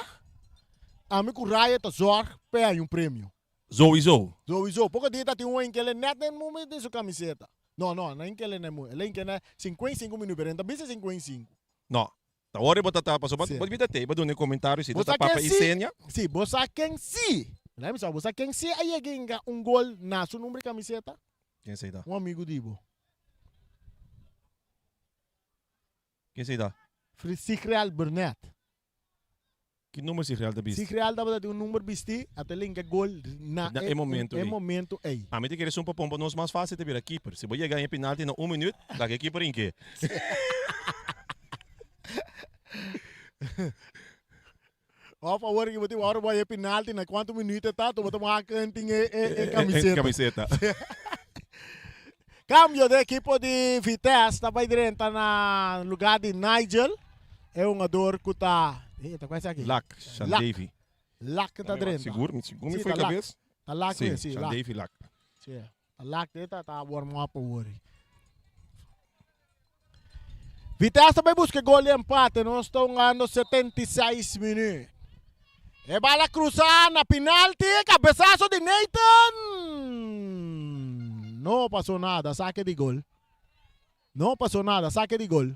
ami ku Raya ta zorg pe hay un premio. Sowieso. Sowieso. Poko dia ta tin un inkele net na e momento di su camiseta. No, no, no inkele na e momento. El a inkele na 55 minuut, pero e no ta bisa 55. No. Ta ora bo ta ta paso bo Sí. bo bita te bo duna e comentario si Bo ta sa papa ken y si? Senia. Sí, bo sa ken si. Laat me sa, bo sa ken si a yega inga un gol na su number di camiseta? Ken esei ta? Un amigo di bo. Ken esei ta? Fri Sigreal Burnett. Ki number Sigreal ta bisti? Sigreal tabata tin un number bisti, a ta linka gol na, Na e momento e ei. momento ei. A mi ta kere esun pa pompa nos mas fácil ta bira keeper. Si bo yega en e penalti na un minuut, laga e keeper inke. Of awor ki bo tin ora bo haña e penalti na kuantu minuut e ta, bo ta wak ken tin e, e, e camiseta. Camiseta. Cambio de equipo di Vitesse ta bai drenta na lugar di Nigel. E hungador ku ta eh, ta kual esaki? Lak, Sean Lak. Davy. Lak ta drenta. Sigur, sigur mi Sí, foi ta Lak. cabes. Ta Lak Sí, sí, sí, Sean Lak. Davy Lak. Sí, ta Lak te ta ta warm up awor. Vitesse ta bai buska gol di empate. Nos ta hungando 76 minuut. E bala cruza na penalti. Cabezazo di Nathan. No pasó nada. Saque di gol. No pasó nada. Saque di gol.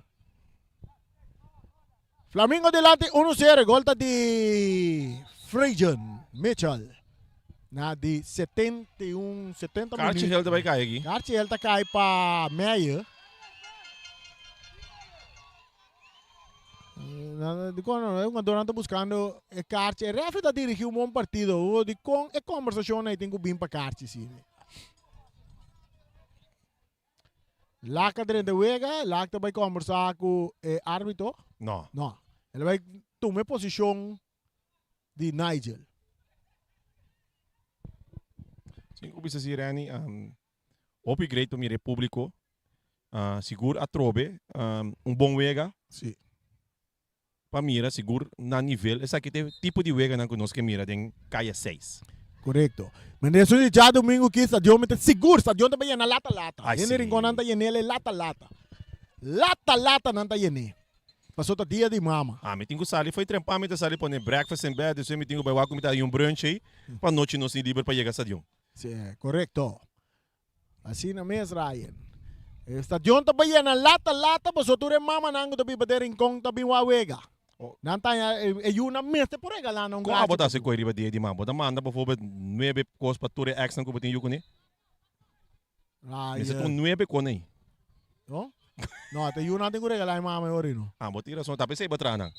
Flamingo dilanti 1-0. Gol ta di Fragen Mitchell. Na di 71, 70 Karchi minuut. gel ta bai kai aki. Karchi gel ta kai pa Meijer. Eh, di kon e hungadornan ta buskando e karchi. E referee ta dirigí un bon partido. Di kon e kombersashon ei tin ku bin pa karchi si. Lak a drenta wega, Lak ta bai kombersá ku e árbitro. No. No. El a bai tuma e posishon di Nigel. Sin ku bisa si Renny, um, hopi great pa mira e públiko. Uh, sigur atrobe, um, un bon wega. Sí. Pa mira sigur na nivel. Esaki ta e tipo di weganan ku nos ke mira den Kaya seis. Korekto. Mende esun di djadumingu ki stadion mi ta sigur stadion ta bai yena lata lata. Ai Hende si. Rinconnan ta yen'el e lata lata. Lata lata nan ta yen'é. Paso ta dia di mama. Ah, mi tin ku sali fo'i trempa mi ta sali pone breakfast in bed, despues mi tin ku bai wak ku mi ta haña un brunch ei pa nochi nos tin liber pa yega stadion. Si, korekto. Asina mes Ryan. E stadion ta bai yena lata lata pasobra tur e mamanan ku ta biba den Rincon ta bin wak wega. Nan ta haña e yunan mester por regalá nan un Kon abo gachi ta hasi pa koi riba dia di mama? Bo ta manda bijvoorbeeld nuebe kos pa tur e exnan ku bo tin yu kuné? Mester Raya. ta un nuebe kon ei. No? No, ta yunan tin ku regalá e mama e ora ei no. Ah, bo tin rason. Ta p'esei bo traha nan.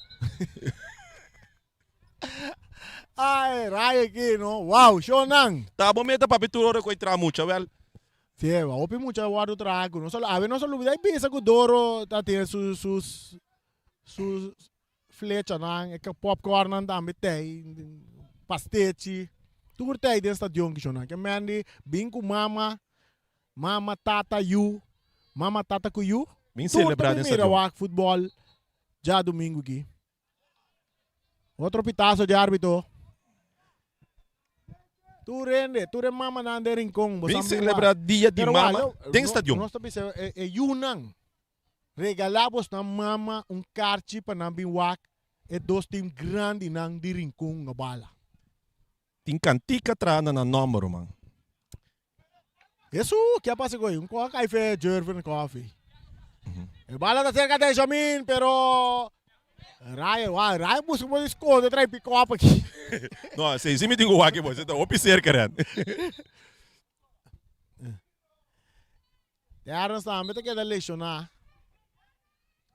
Ai, raya aki no. Wow, shownan. Ta bo meta papia tur ora ku ei traha mucha, wèl. Sí, hopi mucha a wòrdu traha ku nos. Awe nos a lubidá i bisa ku Doro ta tin su su su flechanan, e popcornnan tambe tei, pastechi, tur tei den stadion kishonnan. Ke men di bin ku mama, mama, tata, yu, mama, tata ku yu, Bin tur ta selebrá bin den mira stadion. wak futbòl djadumingu aki. Otro pitazo di arbitro. Tur hende, tur e mamanan den Rincon. Bo Bin sa mi celebra wak. dia di Pero mama wak, den no, stadion. Nos ta bisa e, e yunan regalá bosnan mama un karchi pa nan bin wak e dos team grandinan di Rincon nga bala. Tin kantika traha na nan nòmber, ruman. Hesu, ke a pasa ku ei? Un koka kai fe Jervin Coffee. E bala ta cerca de Jamin, pero Ryan, wow, Ryan busca mo di sconde trae pick up aki. No, sei si mi tin ku wak bo, se ta hopi cerca ren. Terrence tambe ta keda lesioná.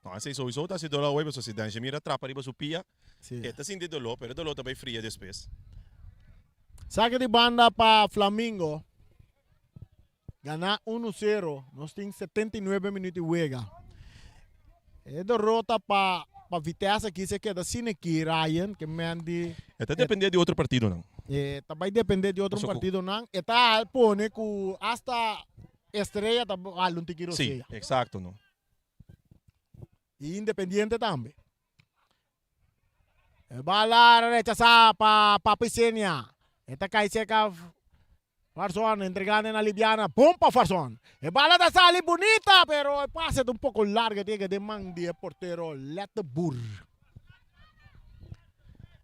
No, esei sowieso ta hasi doló awor, pasobra si Danjemir a trapa riba su pia, Sí. e ta sinti doló, pero e doló ta bai fria despues. Sake di banda pa Flamingo. Ganá unu sero. Nos tin 79 minuut di wega. E derrota pa pa Vitesse aki se keda sin aki, Ryan, ke men di E ta dependé di otro partidonan. E ta bai dependé di otro Pasobra ku partidonan. E ta pone ku hasta Estrella ta hala un tiki Sí, rosea. eksakto no. Y Independiente tambe. E bala rechasá pa Papi Senia. E ta kai serka Farson, entregando na Libiana. Bon pa Farson. E bala ta sali bunita, pero e pase ta un poko largo. E tin den man di e portero Letteboer.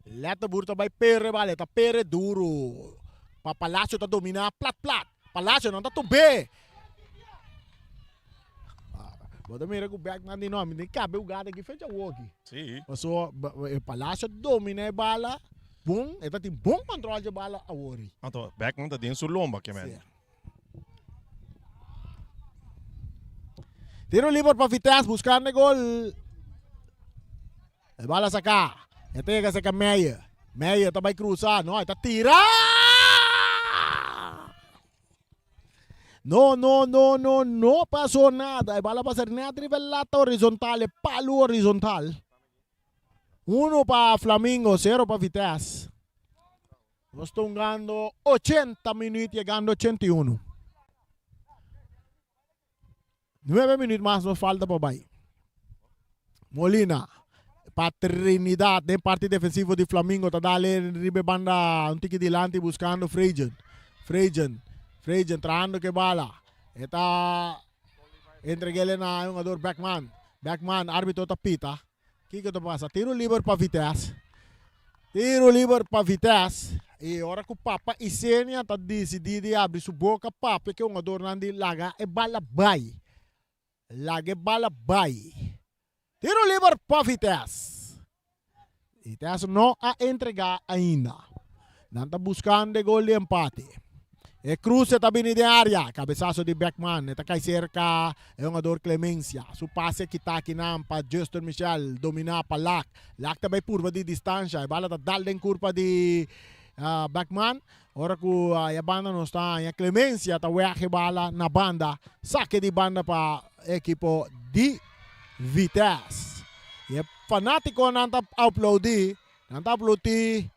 Letteboer ta bai pere bala, e ta pere duro. Pa Palacio ta domina plat plat. Palacio nan ta tub'é. Bo ta mira ku Beckman di no, mi tin kabe hugada aki fecha awo aki. Sí. Paso e Palacio domina e bala bon, e ta tin bon control dje bala awor. Anto Beckman ta den su lomba ke men. Sí. Tiro liber pa Vitesse buscando e gol. E bala saca. E ta yega saca Meyer. Meyer ta bay cruza. No, e ta tira! No, no, no, no, no pasó nada. E bala pasa net riba e lata horizontal, e palu horizontal. Uno pa Flamingo, cero pa Vitesse. Nos ta hungando 80 minuut, yegando 81. Nuebe minuut mas nos falta pa bai. Molina pa Trinidad den parti defensivo di Flamingo ta dale riba e banda un tiki dilanti buscando Frejen. Frejen, Frejen trahando ke bala. E ta entregele na e hungador Beckman. Beckman, arbitro ta pita. Kiko ta pasa? Tiro liber pa Vitesse. Tiro liber pa Vitesse. I ora ku Papa Isenia ta disidí di abri su boka papia ku e hungadornan di laga e bala bai. Laga e bala bai. Tiro liber pa Vitesse. Vitesse no a entregá ainda. Nan ta buskando e gol di empate. E cruce ta bini den area. Cabezazo di Beckman. E ta cay cerca e hungador Clemencia. Su pase kita akinan pa Justin Michel. Domina pa Lack. Lack ta bay purba di distancia. E bala ta dal den curpa di Beckman. Ora cu e banda nos ta haña Clemencia ta weg e bala na banda. Sake di banda pa e ekipo di Vitesse. Y e fanaticonan ta aplaudi. Nan ta aplaudi.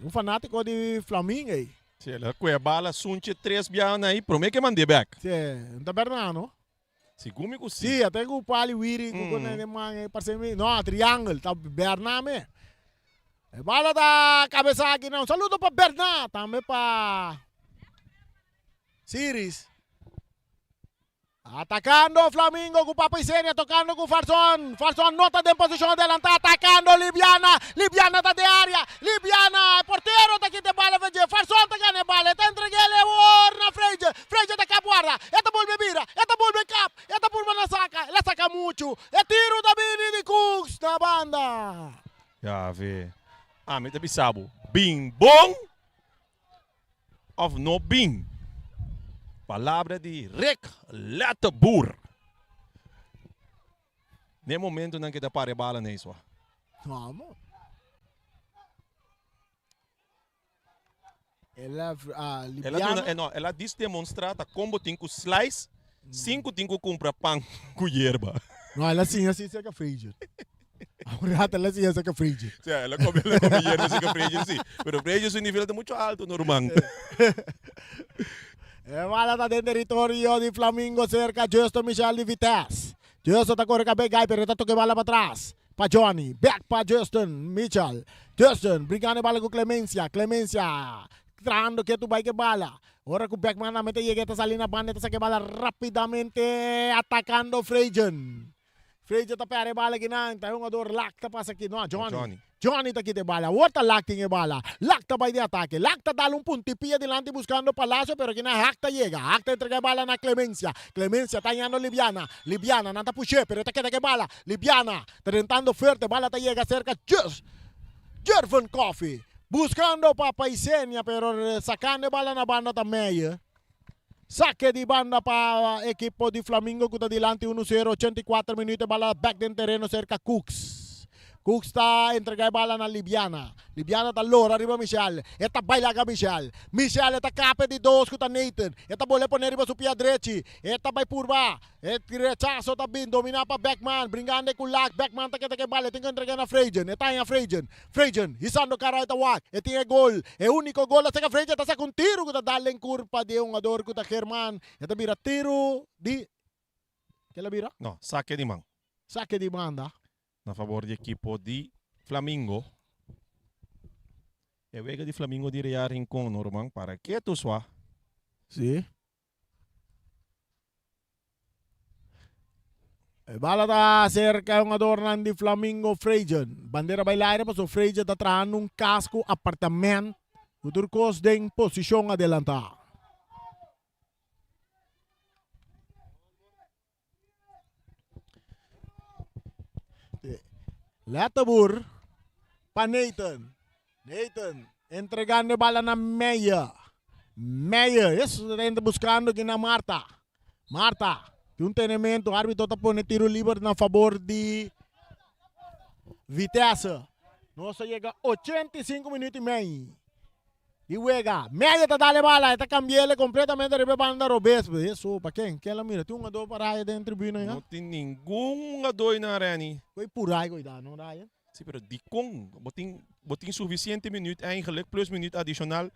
Un fanátiko di Flamingo ei. Si, el a kue bala sunche tres biaha na ei prome ke mand'é bek. Si, no ta bèrdat no? Segun mi ku si. Si, ata ku pali wiri ku ku nene man ei parse mi. No, triangle, ta Bernard me. E bala ta kabesa aki nan. Un saludo pa Bernard, tambe pa Siris. Atacando Flamingo cu Papa Isenia tocando cu Farson. Farson no ta den posicion adelanta atacando Libiana. Libiana ta den area. Libiana e portero ta kita e bala for dje. Farson ta gana e bala. E ta entreg'el e wor na Freije. Freije ta kap warda. E ta. Ya ve. Ami ta bisa bo, bin bon of no bin. Palabra di Rick Letteboer. N'e momentonan ke ta para e bala n'e swa. Vamos. El a ah, El a duna, eh, no, el a dis demonstra ta kon bo tin ku slice sin ku tin ku kumpra pan ku yerba. No, el a siña si seka Frazier. Un rato el a siña seka Frazier. Sí, el a come, el a come yerba seka Frazier, sí. Pero Frazier su nivel ta mucho alto, no, ruman. E bala ta den territorio di Flamingo cerca Justo Michel di Vitesse. Justo ta corre cabe gai pero ta toca e bala pa tras. Pa Johnny, back pa Justin Mitchell. Justin brincando e bala cu Clemencia. Clemencia trahando ketu bai cu e bala. Ora cu Beckman tambe ta yega e ta sali na banda e ta saca e bala rapidamente atacando Frejen. Frejen ta perde e bala akinan. Ta e hungador Lack ta pasa aki. No, Johnny. Johnny. Johnny ta kita e bala. Awor ta Lack tin e bala. Lack ta bai di atake. Lack ta dal un puntipia dilanti buscando Palacio pero akinan Hack ta yega. Hack ta entrega e bala na Clemencia. Clemencia ta hañando Libiana. Libiana, nan ta push'é pero e ta keda ku e bala. Libiana ta drentando fuerte. Bala ta yega serka Jus Jervin Coffie. Buscando pa Paisenia pero sacando e bala na banda ta Meyer. Sake di banda pa ekipo di Flamingo ku ta dilanti unu sero, 84 minuut e bala bek den tereno serka Cooks. Cooks ta entrega e bala na Libiana. Libiana ta lora riba Michel. E ta bai laga Michel. Michel e ta kape di dos ku ta Nathan. E ta bole pone riba su pia drechi. E ta bai purba. E rechaso ta bin domina pa Beckman. Bringando ku Laak. Beckman ta keda ku e bala. E tin ku entrega na Frejen. E ta haña Frejen. Frejen hisando kara e ta wak. E tin e gol. E uniko gol a saka Frejen ta saka un tiru ku ta dal den kurpa di e hungador ku ta German. E ta bira tiru di Ke la bira? No, sake di man. Sake di banda. Na fabor di ekipo di Flamingo. E wega di Flamingo di Real Rincon no ruman para ketu swa. Si. E bala ta cerca e hungadornan di Flamingo Frejen. Bandera bai laire paso Frejen ta trahando un cas cu apartament cu tur cos den posicion adelanta. Letterboer pa Nathan. Nathan entregando e bala na Meyer. Meyer, es ta buscando aquí na Marta. Marta, tin un tenemento, arbitro ta pone tiro liber na favor di Vitesse. Nos a yega 85 minuut y mei. Di wega. Meyer ta dal e bala, e ta cambi'ele completamente riba e banda robes. Eso, pa ken? Ken la mira? Tin un hungador pa Ryan den tribuna ya? No tin ningun hungador na Renny. Koe purai koe da, no Ryan? Si, pero dikon? Bo tin, bo tin suficiente minuut eigenlijk, plus minuut adicional.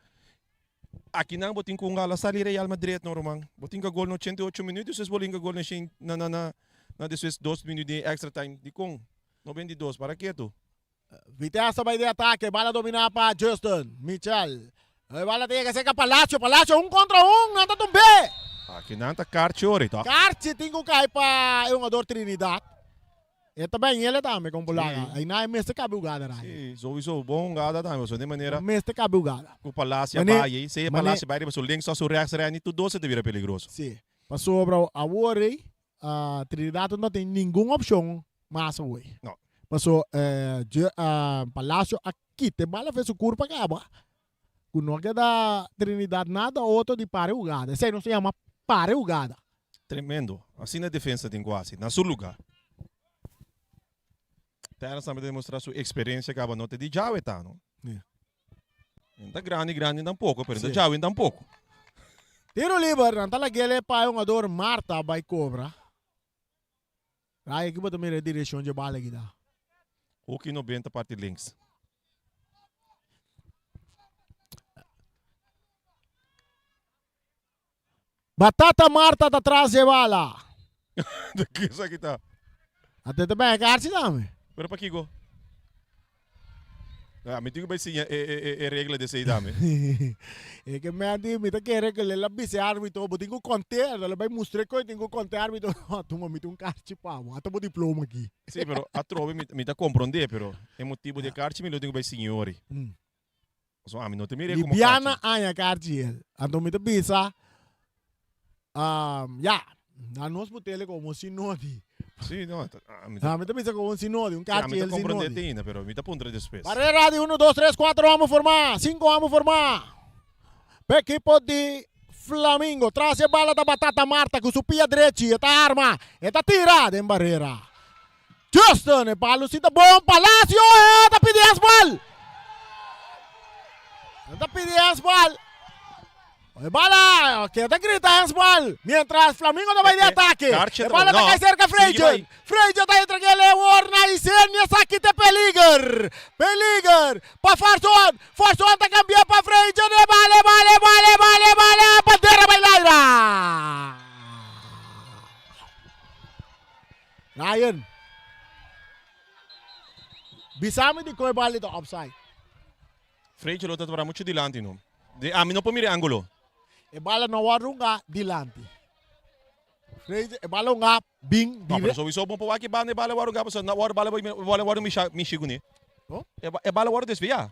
Akinan bo tin ku hunga a la sali Real Madrid, no ruman. Bo tin ka gol na 88 minuut, despues bo linka gol na shen, na, na, na, na despues dos minuut di extra time. Dikon? 92, para ketu. Vitesse bai di atake, bala dominá pa Justin Michel. E bala ta yega serka Palacio, Palacio un kontra un, nan ta tumb'é. Aki nan ta karchi ori tòg. Karchi tin ku kai pa e hungador Trinidad. E ta ben yele tambe kon por laga. Ai nan e mester kabe hugada Ryan. Si, souiso bon hugada tambe pasobra den manera. Mester kabe hugada. Ku Palacio a bai ei, sea Palacio bai riba su links òf su rechts Ryan tur dos e ta bira peligroso. Si, pasobra awor ei Trinidad no tin ningun opshon mas awor. No. Paso Palacio a kita e bala fe su curpa caba cu no a keda Trinidad nada otro di para e hugada. Esey nos ta yama para e hugada. Tremendo. Asina defensa tin cu haci. Na su lugar. Terence tambe ta demostra su experiencia caba no ta di djawe ta no. No ta grandi grandi tampoco pero no ta djawe tampoco. Tiro liber nan ta lag'el e pa e hungador Marta bay cobra. Raya aki bo ta mira e direccion dje bala aki ta. Hoki no benta parti links. Batata Marta ta tras dje bala. De ki esaki ta? Ate ta bek archi tambe. Pero pakiko? Ah, mi tin ku bai siña e, e, e, e regla di esei tambe. E ke men di, mi ta kere ku el a bisa e arbitro, bo tin ku konte, el a bai mustra e koe, tin ku konte e arbitro, no, tuma mi tin un karchi pa bo, ata bo diploma aki. Sí, pero atrobe mi, mi ta komprondé, pero e motibu di e karchi mi lo tin ku bai siña ori. Pasobra ami no ta mir'é komo karchi. Libiana aña karchi el. Anto mi ta bisa, um, ya, na nos botele komo si no di. Sí, no, ta, ah, mi ta, Ah, mi ta bisa ku un sinodi, un sí, ah, karchi mi ta el comprende sinodi. te ainda, pero mi ta puntra despues. Barrera di 1, 2, 3, 4 amo formá, 5 amo formá. P'e ekipo di Flamingo. Tras e bala ta Batata Marta ku su pia drechi. E ta arma, e ta tira den barrera. Justin, e palu si ta bon. Palacio, e ta pidi handsbal. E ta pidi handsbal. E bala keda grita handsbal. Mientras Flamingo ta bai di atake. E bala ta kai serka Freygen. Freygen ta entra kele awor na Isenia. Esaki ta peliger. Peliger pa Farson. Farson ta kambia pa Freygen. E bala, e bala, e bala, e bala, e bala. Bandera bai laira. Ryan. Bisa mi dikon e bala ta offside. Freytje lo ta para mucho dilanti no. De ami no por mira e angulo. E bala no wòrdu hunga dilanti. Freytje e bala hunga bin No, pero sowieso bon por wak e banda e bala wòrdu hunga pasobra no wòrdu bala bala wòrdu misha mishi kuné. No? E e bala wòrdu desviá.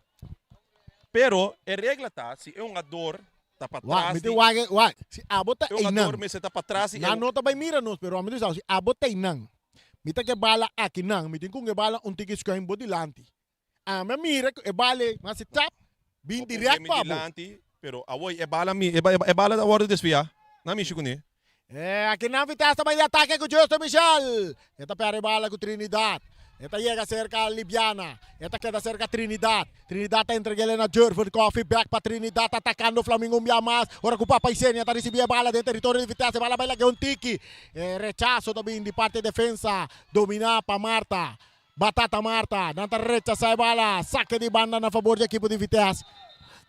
Pero e regla ta si e hungador ta Wak, patras mi di tin wak e wak si abo ta e hungador einan. mester ta patras di e Nan no ta bai mira nos pero ami ta bisa si abo ta einan mi ta ke bala akinan mi tin ku hunga e bala un tiki schuin bo dilanti. Ami a mira ku e bala ei mas e tap bin Bo pone dirèkt mi pa bo. dilanti, pero awor e bala mi e e bala ta wòrdu desviá. Nan mishi kuné. E akinan Vitesse ta bai di atake ku Justo Michel. E ta pèrdè e bala ku Trinidad. E ta yega serka Libiana. E ta keda serka Trinidad. Trinidad ta entreg'é na Jurven Coffee bèk pa Trinidad atakando Flamingo un bia mas. Ora ku Papa Isenia ta risibí e bala den teritorio di Vitesse. E bala bai lag'é un tiki. E rechaso ta bin di parti defensa dominá pa Marta. Batata Marta, nan ta rechasá e bala, sake di banda na fabor di ekipo di Vitesse.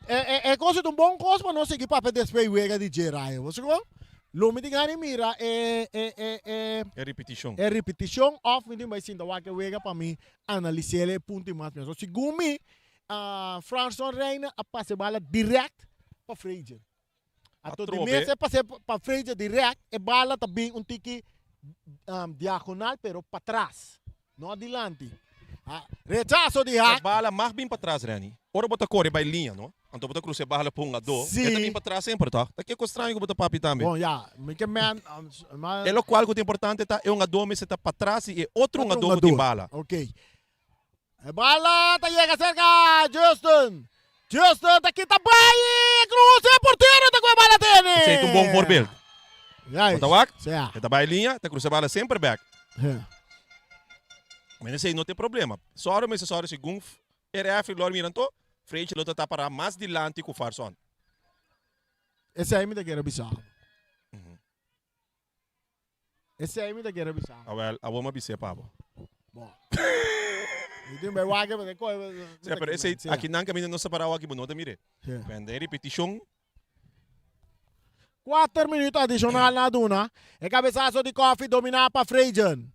E, e, e kos ta un bon kos pa nos sigui papia despues wega di dje, Rayo. Bo sigur? Lo mi tin gana di mira e, e, e, e, E ripitishon. e ripitishon òf mi tin bai sinta wak e wega pa mi analis'é e punto i mas mihó. So, segun mi, ah, Franson Reina a pasa e bala dirèkt pa Frazier. Anto di Atrobe. mes e pas'é pa Frazier dirèkt, e bala ta bin un tiki diagonal pero patras, no adilanti. Rechaso di E Haak. bala mag bin patras, Renny. Ora bo ta kore bai liña, no? Anto bo ta krusa e bala pa un adó. Sí. E ta bin patras semper, tòg? Ta kiko straño ku bo ta papia tambe. Bon, ya. Mi ke men, ma. E lokual ku ta importante ta e un adó mester ta patras di e otro un Otro adó ku tin bala. Ok. E bala ta yega serka Justin. Justin ta kita bai cruza e portero ta ku e bala tene. Esei ta un bon voorbeeld. Juist. Bo ta wak? Sea. E ta bai liña, ta cruza e bala semper bek. Ja. Men esei no ta e problema. Sòru mester sòru segun e refri lo a mira anto, Freentje lo ta ta pará mas dilanti ku Farson. Esei mi ta kere bisa. Esei mi ta kere bisa. Awel, awor mi a bis'é pa bo. Bo. Mi tin bai wak e koe. Sí, pero esei, aki nan kaminda nos ta pará awor aki bo no ta mir'é. Ben den ripetishon. Kuater minuut adishonal nan a duna. E kabesaso di Koffie dominá pa Frejen.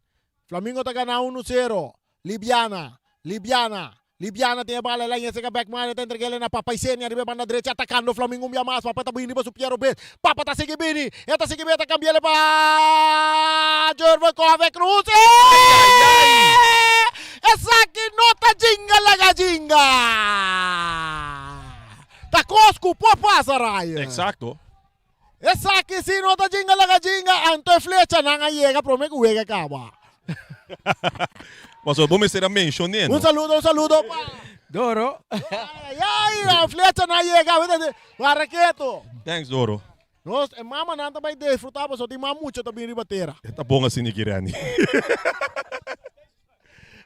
Flamingo ta gana unu sero. Libiana, Libiana, Libiana tin e bala, el a yensega bek mane ta entreg'el na Papa Isenia riba e banda drechi atakando Flamingo un bia mas, Papa ta bini riba su pia robes, Papa ta sigui bini, e ta sigui bini e ta kambi'el pa Jervin Cove Cruz, eeeeee! Esaki no ta jinga laga jinga! Ta kos ku por pasa Ryan. Exacto. Esaki si no ta jinga laga jinga, anto e flechanan a yega prome ku wega kaba. Pasobra bo mester a menshon'é, no? Un saludo, un saludo pa. Doro. Ay, ay, ay, flechanan a yega. Wara ketu. Thanks, Doro. Nos, e mamanan ta bai disfrutá pasobra tin mas mucha ta bin riba tera. E ta bon asina ki, Renny.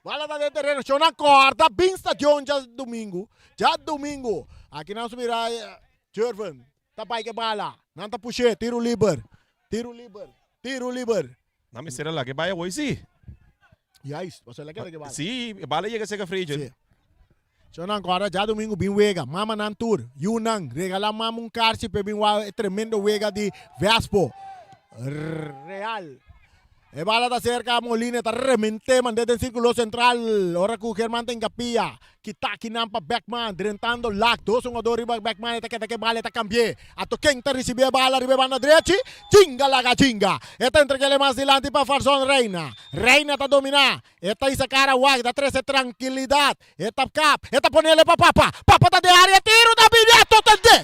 Bala ta den tereno, shownan kòrta bin stadion djadumingu. Djadumingu. Aki nan su mira Jervin. Ta bai ke bala. Nan ta push'é. Tiru liber. Tiru liber. Tiru liber. Nan mester a laga e bai awor si. Juist. Pasobra el a keda ke bala. Si, e bala yega serka Freja. Si. So nan kòrda djadumingu bin wega. Mamanan tur, yunan, regalá mama un karchi p'e bin wak e tremendo wega di Vespo. Real. E bala ta serka Molina, e ta rement'é mand'é den sirkulo sentral. Ora ku German ta inkapia. Kita kinan pa Beckman, drentando lak. Dos hungador riba Beckman, e ta keda ku e bala, e ta kambi'é. Ato ken ta risibí e bala riba e banda drechi? Jinga laga jinga. E ta entreg'é mas dilanti pa Farson Reina. Reina ta dominá. E ta hisa kara wak, ta trese trankilidat. E ta kap, e ta ponele pa Papa. Papa ta den área, tiru ta bini, ato ta den.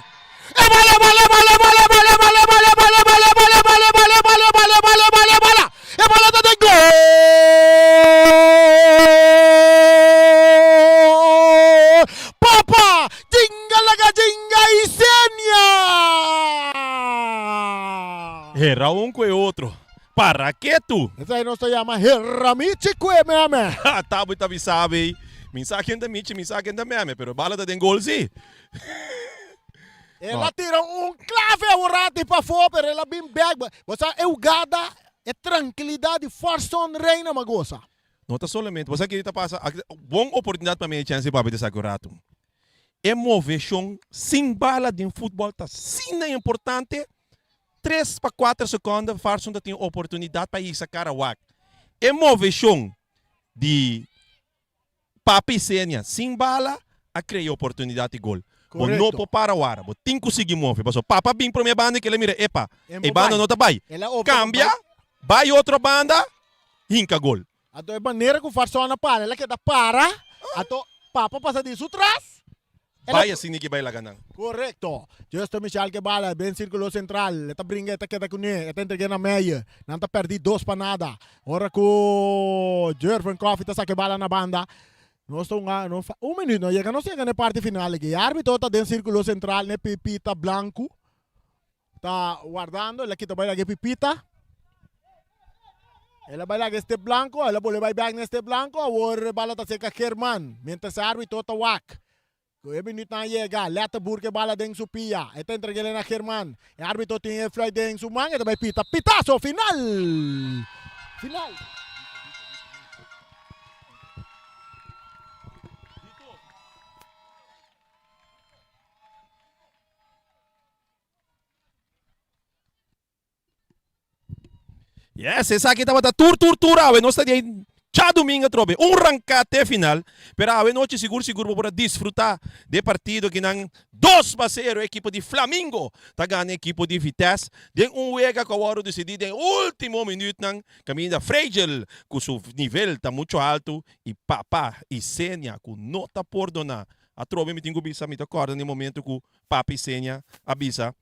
E bala, e bala, e bala, e bala, e bala, e bala, e bala, e bala, e bala, e bala, e bala, e bala, e bala, e bala, e bala, e bala. E bala ta den gol! Papa Jinga laga Jinga Isenia! Hera un ku e otro. Para ketu! Esei nos ta yama hera michi ku e meme. Tabo ta bisa bay, Mi sa ken ta michi, mi sa ken ta meme, pero e bala ta den gol si. El a tira un clave aworati pafó, pero el a bin bek. Bo sa e hugada, e trankilidat di Forson Reina ma gosa. No ta solamente, bo sa kiko ta pasa? Aki ta bon oportunidat pa mi e chèns di papia di esaki un ratu. E moveshon sin bala den futbòl ta asina importante, tres pa kuater sekònde Farson ta tin oportunidat pa hisa kara wak. E moveshon di Papi Senia sin bala a krea oportunidat di gol. Bo no por para wara, bo tin ku sigui move pasobra Papa bin prome banda i kila mira epa, e banda no ta bai. Kambia, bai otro banda, hinka gol. Anto e manera ku Farson a para, el a keda para, anto Papa pasa di su tras. El a. Bai asina ki bai laga nan. Korekto. Justo Michel ke bala den sirkulo sentral. E ta bringa, e ta keda kuné, e ta entreg'é na Meyer. Nan ta pèrdí dos pa nada. Ora ku Jervin Coffie ta saka e bala na banda. Nos ta hunga, nos un minüt no yega, nos yega na e parti final aki. E árbitro ta den sirkulo sentral n'e pipita blanku. Ta wardando, el a kita bai laga e pipita. El a bai laga e step blanco, el a bolbe bai bek na e step blanco. Awor e bala ta serka German. Mientras e arbitro ta wak. Ku e minütnan a yega, Letterboer ku e bala den su pia. E ta entreg'el na German. E arbitro tin e fluit den su man, e ta bai pita. Pitazo final! Final! Yes, esaki tabata tur tur tur awe. Nos ta di djadumingo atrobe. Un ranká te final. Pero awe nochi sigur sigur bo por a disfrutá di e partido kinan 2-0 ekipo di Flamingo ta gana ekipo di Vitesse den un wega ku a wòrdu disidí den último minütnan kaminda Fragel ku su nivel ta muchu altu i Papa Isenia ku no ta pordoná. Atrobe mi tin ku bisa mi ta kòrda na e momento ku Papa Isenia a bisa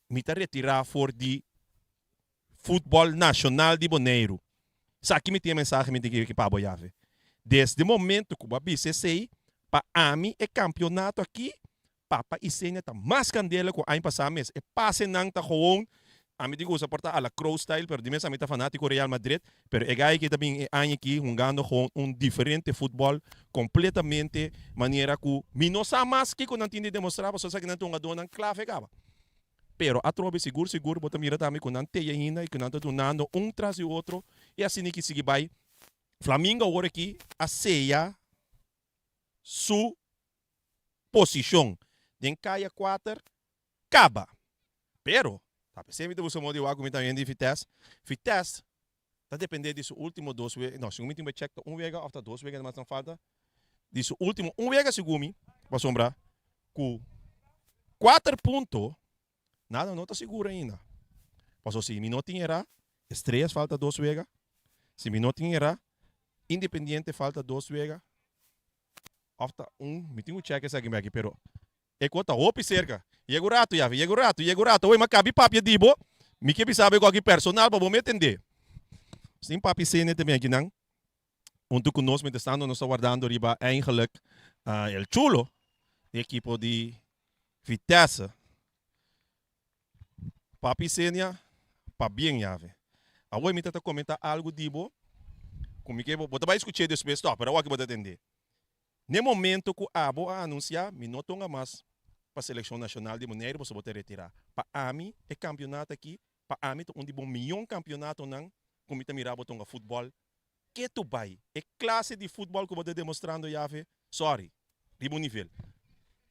Mi ta retirá for di futbòl nashonal di Boneiru. Esaki mi tin e mensahe mi tin ke pa bo Yave. Desde momento ku bo a bisa esei, pa ami e kampionato aki, Papa Isenia ta mas kandela ku aña pasá mes. E pasenan ta gewoon, ami tin ku usa por ta a la Kroos style, pero di mes ami ta fanátiko Real Madrid, Pero e gai ki ta bin e aña aki hungando gewoon un diferente futbol completamente manera cu mi no sa mas kico nan tin di demostra pasobra esaki nan ta hungadornan clave caba. Pero atrobe sigur sigur bo ta mira tambe cu nan tey ainda y cu nan ta dunando un tras di otro y asina ki sigui bay. Flamingo awor aki a seya su posicion den caya cuater caba. Pero, ta pesey mi ta busca modo di wak cu mi ta hende di Vitesse. Vitesse ta depende di su ultimo dos wega, no, segun mi tin check ta un wega of ta dos wega mas nan falta. Di su ultimo un wega segun mi, pasobra cu cuater punto nada no ta sigur ainda. Pasobra si mi no tin era, Estrellas falta dos wega, si mi no tin era, Independiente falta dos wega, of ta un, mi tin cu check esaki mi aki, pero E kos ta hopi serka. Yega un ratu, Yavi, yega un ratu, yega un ratu. Awor mi a kabi papia di bo, mi ke bisa bo e koki personal pa bo me tende. Sin papia sene ta bin akinan huntu ku nos mientrastanto nos ta wardando riba eigenlijk El Chulo di ekipo di Vitesse. Papi Senia, pabien Yavi. Awor mi ta ta komenta algu di bo ku mi ke bo ta bai skuch'é despues tòg, pero awor aki bo ta tende. N'e momento ku abo a anunsiá mi no tonga mas pa selekshon nashonal di Boneiru pasobra bo ta retirá. Pa ami e kampionato aki pa ami ta un di bo mion kampionatonan ku mi ta mira bo tonga futbòl ketu bai. E klase di futbòl ku bo ta demostrando Yave, sorry, riba un nivel.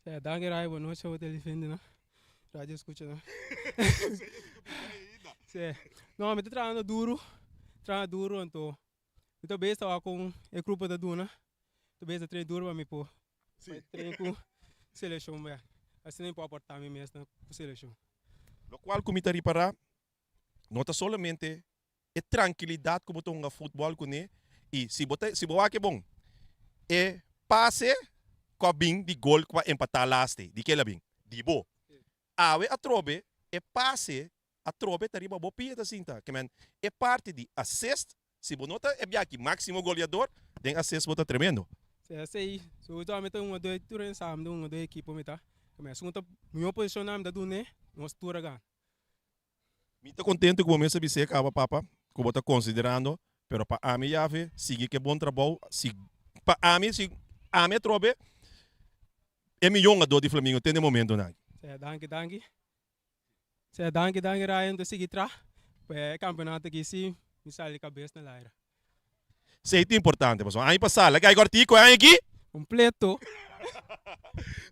Ja, danki Rai, bo nochi bo televende Radio escucha nan. Sí. No, mi ta trahando duro, trahando duro anto Mi ta bes tawa kon e grupo ta duna. Mi ta bes ta train duro pa mi por train ku selekshon bek. Asina mi por aporta mi mes na ku selekshon. Lokual ku mi ta ripará no ta solamente e trankilidat ku bo ta hunga futbòl kuné i si bo ta si bo wak e bon e pase ku a bin di gol ku a empatá laste di kela bin di bo awe atrobe e pase. Atrobe ta riba bo pia ta sinta. Ke men e parti di assist, si bo no ta e biaki maximo goleador, den assist bo ta tremendo. Si esei, so mi ta un do tur ensamble un do ekipo mi ta. Ke men esun ta mihó posishon mi ta dun'é, nos tur a gana. Mi ta contento cu bo mes a bis'é caba papa, cu bo ta considerando, pero pa ami Yave, sigui cu e bon trabou, si pa ami, si ami atrobe e miyon gador di Flamingo te n'e momentonan. Sea danki danki. Sea danki danki Ryan ta sigui tra pa e campeonato aki si mi sali cabes na laira. Esei ta importante pasobra aña pasá la kai kòrtiku e aña aki. Kompleto.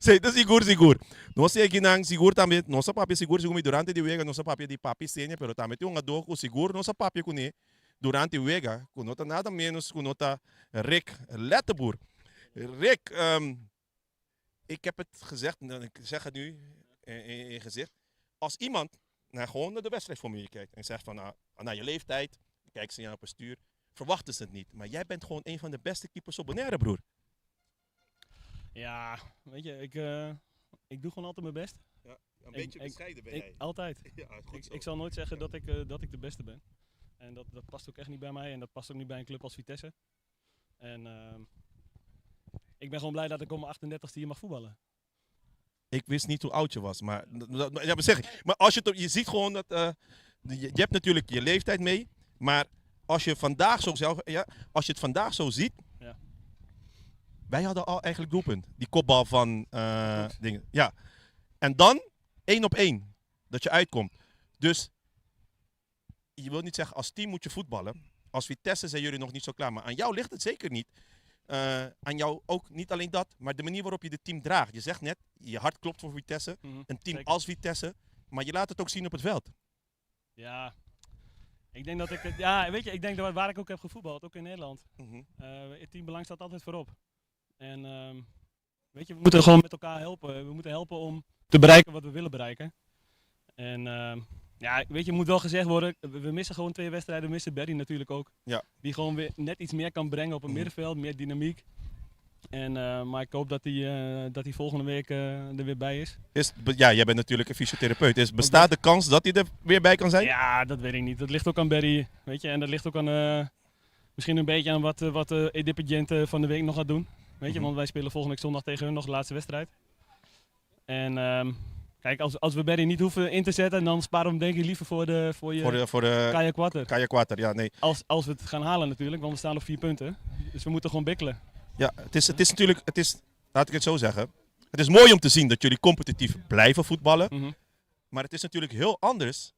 Esei ta sigur sigur. Nos tin akinan sigur tambe nos a papia sigur sigur mi durante di wega nos a papia di Papi Senia pero tambe tin un hungadó ku sigur nos a papia kuné durante wega ku no ta nada ménos ku no ta Rick Letteboer. Rick ik heb het gezegd, ik zeg het nu in je gezicht. Als iemand naar gewoon naar de wedstrijdformule kijkt en zegt van nou, naar je leeftijd, kijk ze naar jouw postuur, verwachten ze het niet. Maar jij bent gewoon een van de beste keepers op Bonaire, broer. Ja, weet je, ik, uh, ik doe gewoon altijd mijn best. Ja, een beetje ik, bescheiden ben jij. Altijd. Ja, ik, ik, zal nooit zeggen dat ik, uh, dat ik de beste ben. En dat, dat past ook echt niet bij mij en dat past ook niet bij een club als Vitesse. En uh, ik ben gewoon blij dat ik om mijn 38ste hier mag voetballen. Ik wist niet hoe oud je was, maar, ja, maar zeg ik. Maar als je, het, je ziet gewoon dat, uh, je, je hebt natuurlijk je leeftijd mee, maar als je vandaag zo zelf, ja, als je het vandaag zo ziet, ja. wij hadden al eigenlijk doelpunt. Die kopbal van uh, dingen. Ja. En dan één op één, dat je uitkomt. Dus je wilt niet zeggen als team moet je voetballen. Als Vitesse zijn jullie nog niet zo klaar. Maar aan jou ligt het zeker niet. Uh, aan jou ook niet alleen dat, maar de manier waarop je het team draagt. Je zegt net, je hart klopt voor Vitesse. Mm -hmm, een team zeker. als Vitesse. Maar je laat het ook zien op het veld. Ja, ik denk dat ik het, ja, weet je, ik denk dat waar ik ook heb gevoetbald, ook in Nederland. Mm -hmm. uh, het teambelang staat altijd voorop. En um, weet je, we moeten gewoon met elkaar helpen. We moeten helpen om te bereiken wat we willen bereiken. En uh, ja, weet je, moet wel gezegd worden, we missen gewoon twee wedstrijden. We missen Barry natuurlijk ook. Ja. Die gewoon weer net iets meer kan brengen op het mm. middenveld, meer dynamiek. En, uh, maar ik hoop dat hij, uh, dat hij volgende week uh, er weer bij is. is. Ja, jij bent natuurlijk een fysiotherapeut. Is, bestaat de kans dat hij er weer bij kan zijn? Ja, dat weet ik niet. Dat ligt ook aan Barry. Weet je, en dat ligt ook aan, misschien een beetje aan wat, wat de Independiente van de week nog gaat doen. Weet je, mm -hmm. want wij spelen volgende week zondag tegen hun nog de laatste wedstrijd. En um, kijk, als, als we Barry niet hoeven in te zetten, dan sparen we hem denk ik liever voor de, voor je voor de, voor de Kaya Quater. Kaya Quater, ja, nee. Als, als we het gaan halen natuurlijk, want we staan op vier punten. Dus we moeten gewoon bikkelen. Ja, het is, het is natuurlijk, het is, laat ik het zo zeggen. Het is mooi om te zien dat jullie competitief blijven voetballen. Mm -hmm. Maar het is natuurlijk heel anders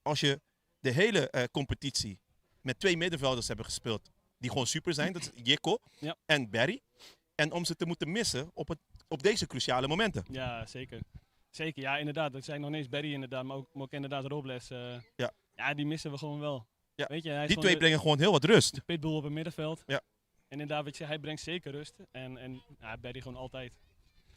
als je de hele uh, competitie met twee middenvelders hebben gespeeld. Die gewoon super zijn. Dat is Jikko ja. en Barry. En om ze te moeten missen op, het, op deze cruciale momenten. Ja, zeker. Zeker, ja, inderdaad. Dat zijn nog niet eens Barry inderdaad, maar ook, maar ook inderdaad Robles. Uh, ja. ja, die missen we gewoon wel. Ja. Weet je, hij is die twee de, brengen gewoon heel wat rust. De pitbull op het middenveld. Ja. En inderdaad, weet je, hij brengt zeker rust. En, en ja, Barry gewoon altijd.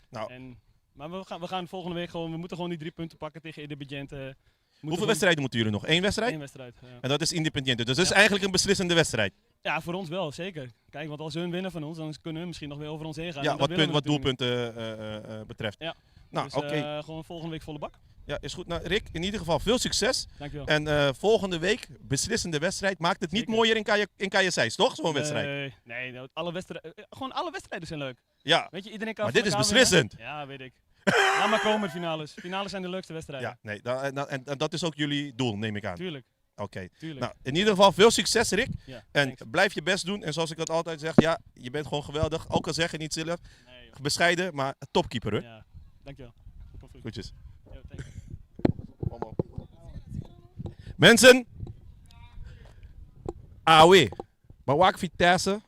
Nou. En, maar we gaan, we gaan volgende week gewoon, we moeten gewoon die drie punten pakken tegen Independiente. Hoeveel wedstrijden moeten jullie nog? Eén wedstrijd? Eén wedstrijd, ja. En dat is Independiente. Dus dat is eigenlijk een beslissende wedstrijd. Ja, voor ons wel, zeker. Kijk, want als hun winnen van ons, dan kunnen hun misschien nog weer over ons heen gaan. Ja, wat, punt, wat doelpunten uh, uh, betreft. Ja. Nou, dus, oké. Okay. Uh, gewoon volgende week volle bak. Ja, is goed. Nou, Rick, in ieder geval veel succes. Dankjewel. En uh, volgende week, beslissende wedstrijd. Maakt het niet Zeker. mooier in, Kaya, in KSI's, toch? Zo'n wedstrijd. Nee, nee nou, alle wedstrijden, gewoon alle wedstrijden zijn leuk. Ja. Weet je, iedereen kan maar van dit is elkaar beslissend. Winnen. Ja, weet ik. Laat maar komen, finales. Finales zijn de leukste wedstrijden. Ja, nee, da, en, en, en dat is ook jullie doel, neem ik aan. Tuurlijk. Oké. Okay. Nou, in ieder geval veel succes, Rick. Ja, en thanks. blijf je best doen. En zoals ik dat altijd zeg, ja, je bent gewoon geweldig. Ook al zeg je niet zelf. Nee, Bescheiden, maar topkeeper, hoor. Ja, dankjewel. Komt goed. Groetjes. Yo, thanks. Mensen. Awe. Bawak Vitesse.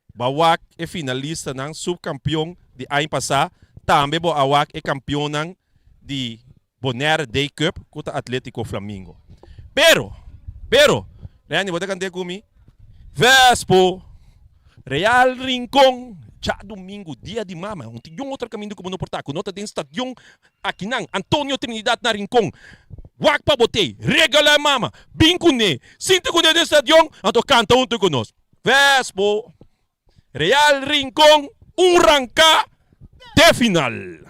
Bawak e finalista nan subkampioen di aña pasá. Tambe bo awak e kampioennan di Bonaire Day Cup ku ta Atletico Flamingo. Pero, pero, Randy bo ta kant'é ku mi? Vespo, Real Rincon, djadumingu, dia di mama, un tin yon otro kaminda ku bo no por ta, ku no ta den stadion akinan, Antonio Trinidad na Rincon. Wak pa bo tei, regala e mama, bin kuné, sinti kuné den stadion, anto kanta huntu ku nos. Vespo, Real Rincon, un ranká te final.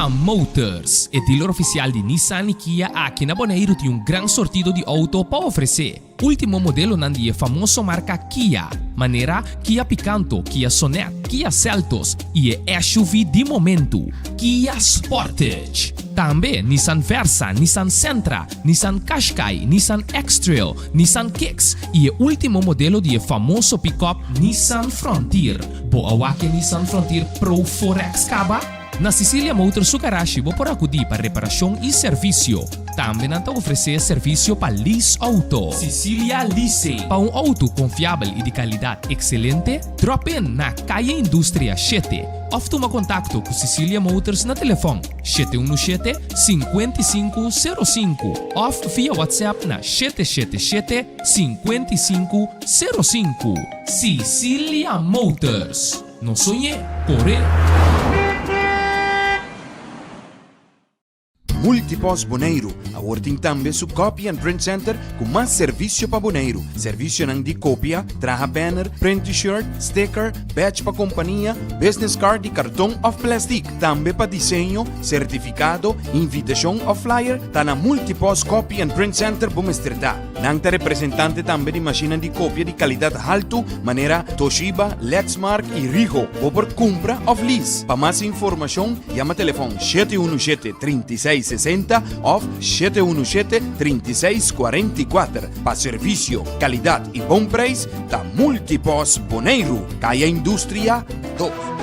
Motors, e dealer ofisial di Nissan i Kia aki na Boneiru tin un gran sortido di outo pa ofresé. Último modelonan di e famoso marka Kia, manera Kia Picanto, Kia Sonet, Kia Seltos i e SUV di momentu, Kia Sportage. Tambe Nissan Versa, Nissan Sentra, Nissan Qashqai, Nissan X-Trail, Nissan Kicks i e último modelo di e famoso pickup Nissan Frontier. Bo a wak e Nissan Frontier Pro 4X kaba? Na Cecilia Motors su garashi bo por akudí pa reparashon i servisio. Tambe nan ta ofresé servisio pa lease outo. Cecilia Leasing. Pa un outo konfiabel i di kalidat ekselente, drop in na Kaya Industria shete òf tuma kontakto ku Cecilia Motors na telefòn 717 5505 òf via WhatsApp na 777 5505. Cecilia Motors. No soñ'é, kor'é! Multipost Boneiru awor tin tambe su Copy and Print Center ku mas servisio pa Boneiru. Servisionan di kopia, traha banner, print t-shirt, sticker, badge pa kompania, business card di karton òf plèstik. Tambe pa diseño, sertifikado, invitashon òf flyer ta na Multipost Copy and Print Center bo mester ta. Nan ta representante tambe di mashinnan di kopia di kalidat haltu manera Toshiba, Lexmark i Ricoh. Bo por kumpra òf lease. Pa mas informashon yama telefòn 717 36 60 òf 717 36 44. Pa servisio, kalidat i bon preis ta Multipost Boneiru, Kaya Industria 2.